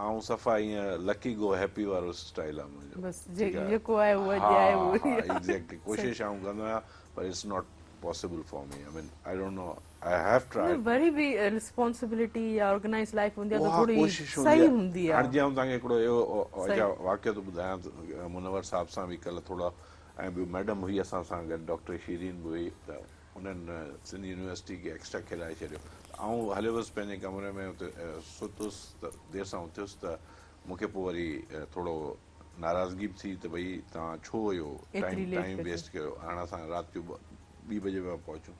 آئون صفا ائين لڪي گو هيپي وارو اسٽائل آهي منهنجو بس جيڪو آهي اهو اڄ آهي اهو ها ها ايگزيڪٽلي ڪوشش آئون ڪندو آهيان پر it's not possible for me I mean I don't know I have tried. نه وري به ريسپانسبلٽي يا آرگنائيز لائيف هوندي آهي ته اها ٿوري ڪوشش هوندي صحيح آهي. هوندي هاڻي آهي. جيئن آئون توهان کي هڪڙو اهو واقعو ٿو ٻڌايان ته منور صاحب سان به ڪلهه ٿورا ۽ ٻيو ميڊم هئي اسان سان گڏ ڊاڪٽر شيرين به هئي ته انهن سنڌ يونيورسٽي کي ايڪسٽرا کيڏائي ڇڏيو ته آئون هليو ويس پنهنجي ڪمري ۾ اتي ستس ته دير سان اٿيس ته مون کي پوء وري ٿورو ناراضگي به ٿي ته ڀئي توهان ڇو اهو ٽائيم ٽائيم ويسٽ ڪيو هاڻ اسان رات جو ٻي بجي پيا پهچون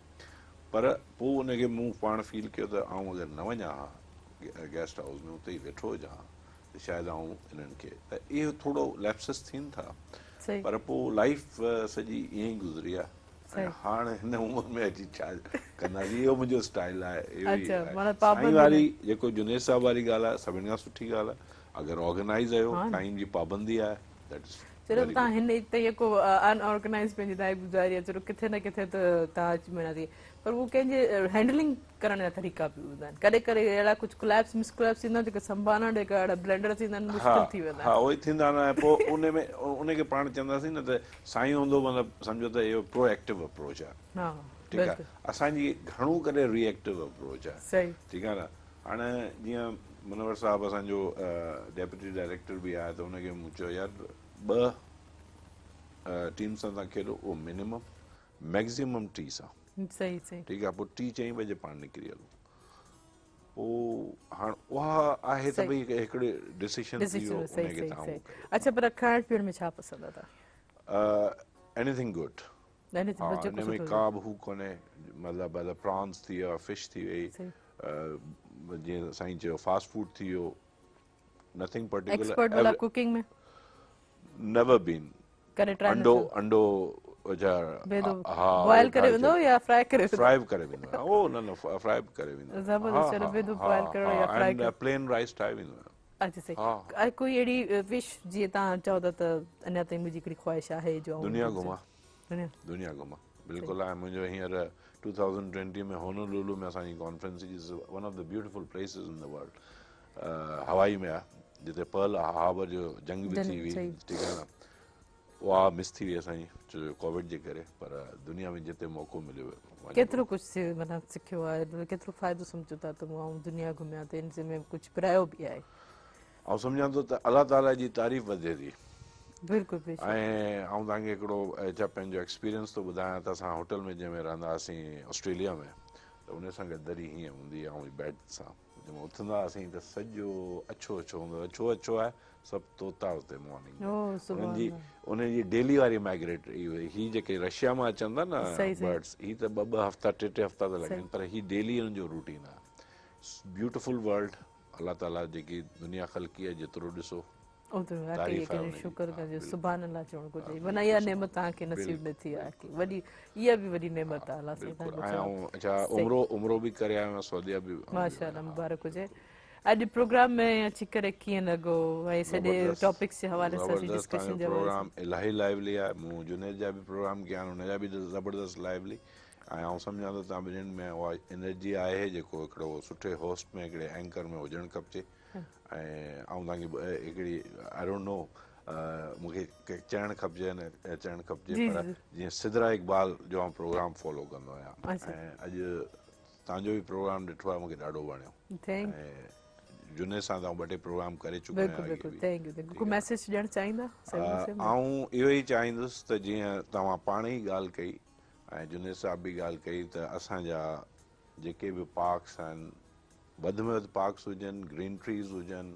پر پوء ان کي مون پاڻ فيل ڪيو ته آئون اگر نه وڃان ها گيسٽ هائوس ۾ اتي ئي ويٺو هجان ها ته شايد آئون انهن کي ته اهو ٿورو ليپسز ٿين ٿا پر پوء لائيف سڄي ائين ئي گذري آهي ۽ هاڻ هن عمر ۾ اچي ڇا ڪنداسين اهو منهنجو اسٽائل آهي اهو ئي آهي سائين واري جيڪو جنيد صاحب واري ڳالهه آهي سڀني کان سٺي ڳالهه آهي اگر آرگنائيز آهيو ٽائيم جي پابندي آهي that is. چلو توهان هن هتي جيڪو ان آرگنائيز پنهنجي لائيف گذاري آهي چلو ڪٿي نه ڪٿي ته توهان اچي معنيٰ ٿي پر اهو ڪنهن جي هينڊلنگ ڪرڻ جا طريقا به هوندا آهن ڪڏهن ڪڏهن اهڙا ڪجهه ڪليپس مس ڪليپس ٿيندا آهن جيڪي سنڀالڻ جيڪا اهڙا بلنڊر ٿيندا آهن مشڪل ٿي ويندا آهن. ها اهي ٿيندا آهن ۽ پوء ان ۾ ان کي پاڻ چونداسين نه ته سائين هوندو مطلب سمجهو ته اهو پرو ايڪٽو اپروچ آهي ٺيڪ آهي اسان جي گهڻو ڪري ري ايڪٽو اپروچ آهي ٺيڪ آهي نه هاڻي جيئن منور صاحب اسان جو ڊيپوٽي ڊائريڪٽر به آهي ته ان کي مون چيو يار ٻه ٽيم سان تان کيڏو اهو منيمم ميڪزيمم ٽي سان صحيح صحيح ٺيڪ آهي پوء ٽي چئين بجي پاڻ نڪري هلون پوء هاڻ اها آهي ته ڀئي هڪڙي ڊسيشن ٿي ويو ان کي تان ڪريو. اڇا پر کائڻ پيئڻ ۾ ڇا پسند آهي تان کي؟ ايني ٿنگ گڊ ها ان ۾ ڪا به هو ڪونهي مطلب پرانز ٿي ويا فش ٿي وئي جيئن سائين چيو فاسٽ فوڊ ٿي ويو نٿنگ پرٽيڪولر. ايڪسپرٽ ڀلا ڪوڪنگ ۾؟ نيور بين. ڪڏهن ٽرائي نه انڊو ٿيو؟ انڊو ڇا بيدو ها بوائل ڪري ويندو يا فرائي ڪري ويندو؟ فرائي به ڪري ويندو آهيان او نه نه فرائي به ڪري ويندو آهيان. زبردست چلو بيدو بوائل ڪرڻ يا فرائي ڪرڻ. پلين رائس ٺاهي ويندو آهيان. اڇا صحيح ۽ ڪوئي اهڙي وش جيئن توهان چئو ٿا ته اڃا تائين منهنجي هڪڙي خواهش آهي جو آئون دنيا گهمان دنيا گهمان بلڪل ۽ منهنجو هينئر 2020 ۾ هونولولو ۾ اسان جي conference is one of the beautiful places in the world Hawaii ۾ آهي جتي پرل هاربر جو جنگ به ٿي هئي ٺيڪ آهي نه اها مس ٿي وئي اسان جي ڇو جو ڪووڊ جي ڪري پر دنيا ۾ جتي موقعو مليو ڪيترو ڪجهه معنيٰ سکيو آهي ڪيترو فائدو سمجهو ٿا ته آئون دنيا گهميان ته ان ۾ ڪجهه پرايو به آهي آئون سمجهان ٿو ته الله تعالي جي تعريف وڌي ٿي. بلڪل بيشڪ. ۽ آئون توهان کي هڪڙو ڇا پنهنجو ايڪسپيرينس ٿو ٻڌايان ته اسان هوٽل ۾ جنهن ۾ رهندا هئاسين آسٽريليا ۾ ته ان سان گڏ دري هيئن هوندي هئي آئون بيڊ سان جنهن ۾ اٿندا هئاسين ته سڄو اڇو اڇو هوندو هو ڇو اڇو آهي سڀ طوطا اتي مارننگ ۾ انهن جي انهن جي ڊيلي واري مائگريٽ هي جيڪي رشيا مان اچن ٿا نه برڊس هي ته ٻه ٻه هفتا ٽي ٽي هفتا ٿا لڳن پر هي ڊيلي انهن جو روٽين آهي بيوٽيفل ورلڊ الله تعالي جيڪي دنيا خلقي آهي جيترو ڏسو اوترو واقعي يقينن شڪر ڪجي سبحان الله چوڻ گهرجي معنيٰ اها نعمت توهان کي نصيب نه ٿي آهي وڏي اها به وڏي نعمت آهي الله سائين توهان کي اڇا عمرو عمرو به ڪري آيو آهيان سعوديه به ماشاءالله مبارڪ هجي اڄ پروگرام ۾ اچي ڪري ڪيئن لڳو ۽ سڄي ٽاپڪس جي حوالي سان ڊسڪشن جي پروگرام الاهي لائيولي آهي مون جنيد جا به پروگرام ڪيا آهن ان جا به زبردست لائيولي ۽ آئون سمجهان ٿو توهان ٻنهين ۾ اها انرجي آهي جيڪو هڪڙو سٺي هوسٽ ۾ هڪڙي اينڪر ۾ هجڻ کپجي ۽ آئون توهان کي هڪڙي I don't know مون کي چئڻ کپجي نه چئڻ کپجي پر جيئن سدرا اقبال جو آئون پروگرام فالو ڪندو آهيان ۽ اڄ توهان جو به پروگرام ڏٺو آهي مون کي ڏاڍو وڻيو ۽ جنيد سان ته آئون ٻه ٽي پروگرام ڪري چڪو آهيان بلڪل بلڪل thank you thank you ڪو ميسيج ڏيڻ چاهيندا آئون اهو ئي چاهيندس ته جيئن توهان پاڻ ئي ڳالهه ڪئي ۽ جنيد صاحب به ڳالهه ڪئي ته اسان جا جيڪي به پارڪس آهن وڌ ۾ وڌ پارڪس هجن گرين ٽريز هجن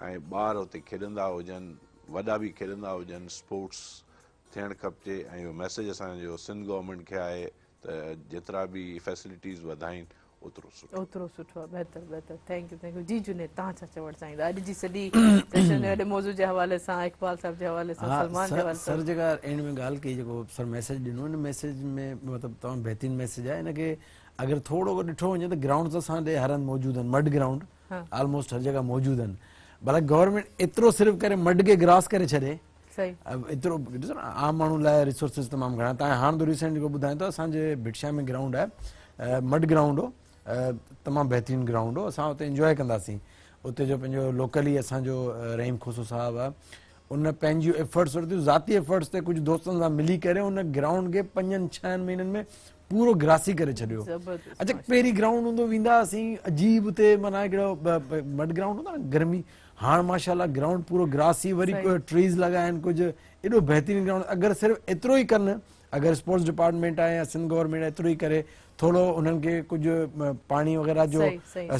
۽ ٻار اتي کيڏندا هجن وڏا به کيڏندا هجن اسپورٽس ٿيڻ کپجي ۽ اهو ميسيج اسان جو سنڌ گورنمينٽ کي آهي ته جيترا به فيسلٽيز وڌائين اوترو سٺو. اوترو سٺو آهي بهتر بهتر thank you thank you جي جنيد توهان ڇا چوڻ چاهيندا اڄ جي سڄي سيشن ۾ وڏي موضوع جي حوالي سان اقبال صاحب جي حوالي سان سلمان جي حوالي سر جيڪا اينڊ ۾ ڳالهه ڪئي جيڪو سر ميسيج ڏنو ان ميسيج ۾ مطلب تمام بهترين ميسيج آهي ان کي اگر ٿورو ڏٺو وڃي ته گرائونڊز اسان ڏي هر هنڌ موجود آهن مڊ گرائونڊ آلموسٽ هر جڳهه موجود آهن ڀلا گورنمينٽ ايترو صرف ڪري مڊ کي گراس ڪري ڇڏي ايترو ڏسو نه عام ماڻهو لاء ريسورسز تمام گهڻا تان هاڻ تو ريسنٽ جيڪو ٻڌائين ٿو اسان جي ڀٽ شاهه ۾ گرائونڊ آهي مڊ گرائونڊ هو تمام بهترين گرائونڊ هو اسان اتي انجوائي ڪنداسين اتي جو پنهنجو لوڪلي اسان جو رحيم کوسو صاحب آهي ان پنهنجيون ايفرٽس ورتيون ذاتي ايفرٽس تي ڪجهه دوستن سان ملي ڪري ان گرائونڊ کي پنجن ڇهن مهينن ۾ پورو گراسي ڪري ڇڏيو اچا پهرين گرائونڊ هوندو ويندا هئاسين عجيب اتي معنيٰ هڪڙو مڊ گرائونڊ هوندو نه گرمي هاڻ ماشاءالله گرائونڊ پورو گراسي وري ٽريز لڳا آهن ڪجهه ايڏو بهترين گرائونڊ اگر صرف ايترو ئي ڪن اگر اسپورٽس ڊپارٽمينٽ آهي يا سنڌ گورنمينٽ ايترو ئي ڪري ٿورو انهن کي ڪجهه پاڻي وغيره جو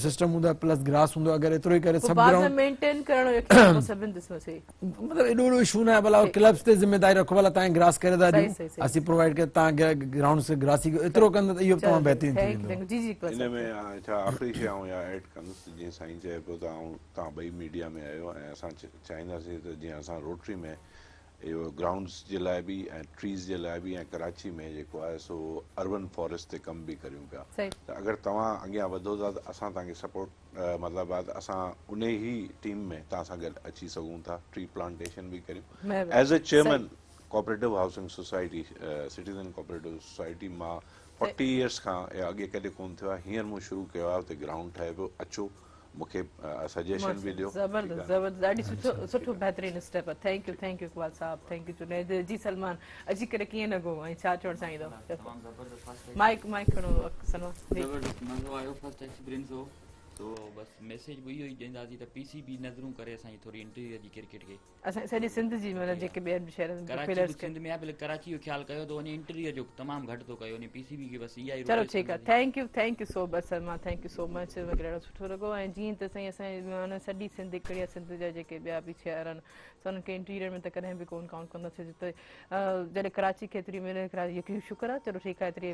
سسٽم هوندو آهي پلس گراس هوندو اگر ايترو ئي ڪري سڀ گرائونڊ مينٽين ڪرڻ سڀن ڏسو سي مطلب ايڏو وڏو اشو نه آهي ڀلا ڪلبس تي ذميداري رکو ڀلا تان گراس ڪري ٿا ڏيون اسين پرووائيڊ ڪري تان گرائونڊ کي گراسي ڪيو ايترو ڪندا ته اهو تمام بهترين ٿي ويندو جي جي ان ۾ ڇا آخري شي آئون اها ايڊ ڪندس جيئن سائين چئي پيو ته آئون توهان ٻئي ميڊيا ۾ آهيو ۽ اسان چاهينداسين ته جيئن اسان روٽري ۾ اهو گرائونڊز جي لاء به ۽ ٽريز جي لاء به ۽ ڪراچي ۾ جيڪو آهي سو اربن فاريسٽ تي ڪم به ڪريون پيا ته اگر توهان اڳيان وڌو ٿا ته اسان توهان کي سپورٽ مطلب آهي ته اسان انهي ئي ٽيم ۾ توهان سان گڏ اچي سگهون ٿا ٽري پلانٽيشن به ڪريون as a chairman cooperative housing society citizen cooperative society مان فورٽي ايئرس کان اڳي ڪڏهن ڪونه ٿيو آهي هينئر مون شروع ڪيو آهي اتي گرائونڊ ٺهي پيو اچو مون کي سجيشن به ڏيو. زبردست زبردست ڏاڍي سٺو سٺو بهترين اسٽيپ آهي thank you thank you Iqbal صاحب thank you Junaid جي سلمان اچي ڪري ڪيئن لڳو ۽ ڇا چوڻ چاهيندو مائڪ مائڪ کڻو سلمان جي. زبردست مزو آيو فرسٽ ايڪسپيرينس هو سو بس ميسيج به اهو ئي ڏينداسين ته پي سي بي نظرون ڪري اسان جي ٿوري انٽيريئر جي ڪرڪيٽ کي. اسان سڄي سنڌ جي معنيٰ جيڪي ٻين شهرن ۾ ڪراچي به سنڌ ۾ آهي پر ڪراچي جو خيال ڪيو ٿو وڃي انٽيريئر جو تمام گهٽ ٿو ڪيو وڃي پي سي بي کي بس اها ئي چلو ٺيڪ آهي thank you thank you so much Salman thank you so much مونکي ڏاڍو سٺو لڳو ۽ جيئن ته سائين اسان معنيٰ سڄي سنڌ هڪڙي آهي سنڌ جا جيڪي ٻيا به شهر آهن سو انهن کي انٽيريئر ۾ ته ڪڏهن به ڪون ڪائونٽ ڪنداسين ته جڏهن ڪراچي کي ايتري ملي ڪراچي شڪر آهي چلو ٺيڪ آهي ايتري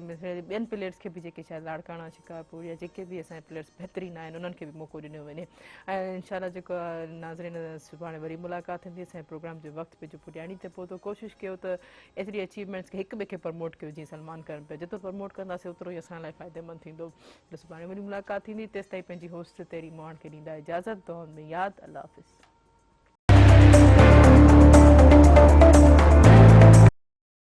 ٻين پليئرس کي به جيڪي شايد لاڙڪاڻا شڪارپور يا جيڪي به اسان جا پليئرس بهترين آهن انهن کي به موقعو ڏنو وڃي ۽ انشاء الله جيڪو ناظرين سڀاڻي وري ملاقات ٿيندي اسان جي پروگرام جو وقت پنهنجو پڄاڻي تي پهتو ڪوشش ڪيو ته ايتري اچيومينٽس کي هڪ ٻئي کي پروموٽ ڪيو جيئن سلمان ڪرن پيا جيترو پروموٽ ڪنداسين اوترو ئي اسان لاء فائديمند ٿيندو ته سڀاڻي وري ملاقات ٿيندي تيستائين پنهنجي هوسٽ تيري مهاڻ کي ڏيندا اجازت دعائن ۾ ياد الله حافظ.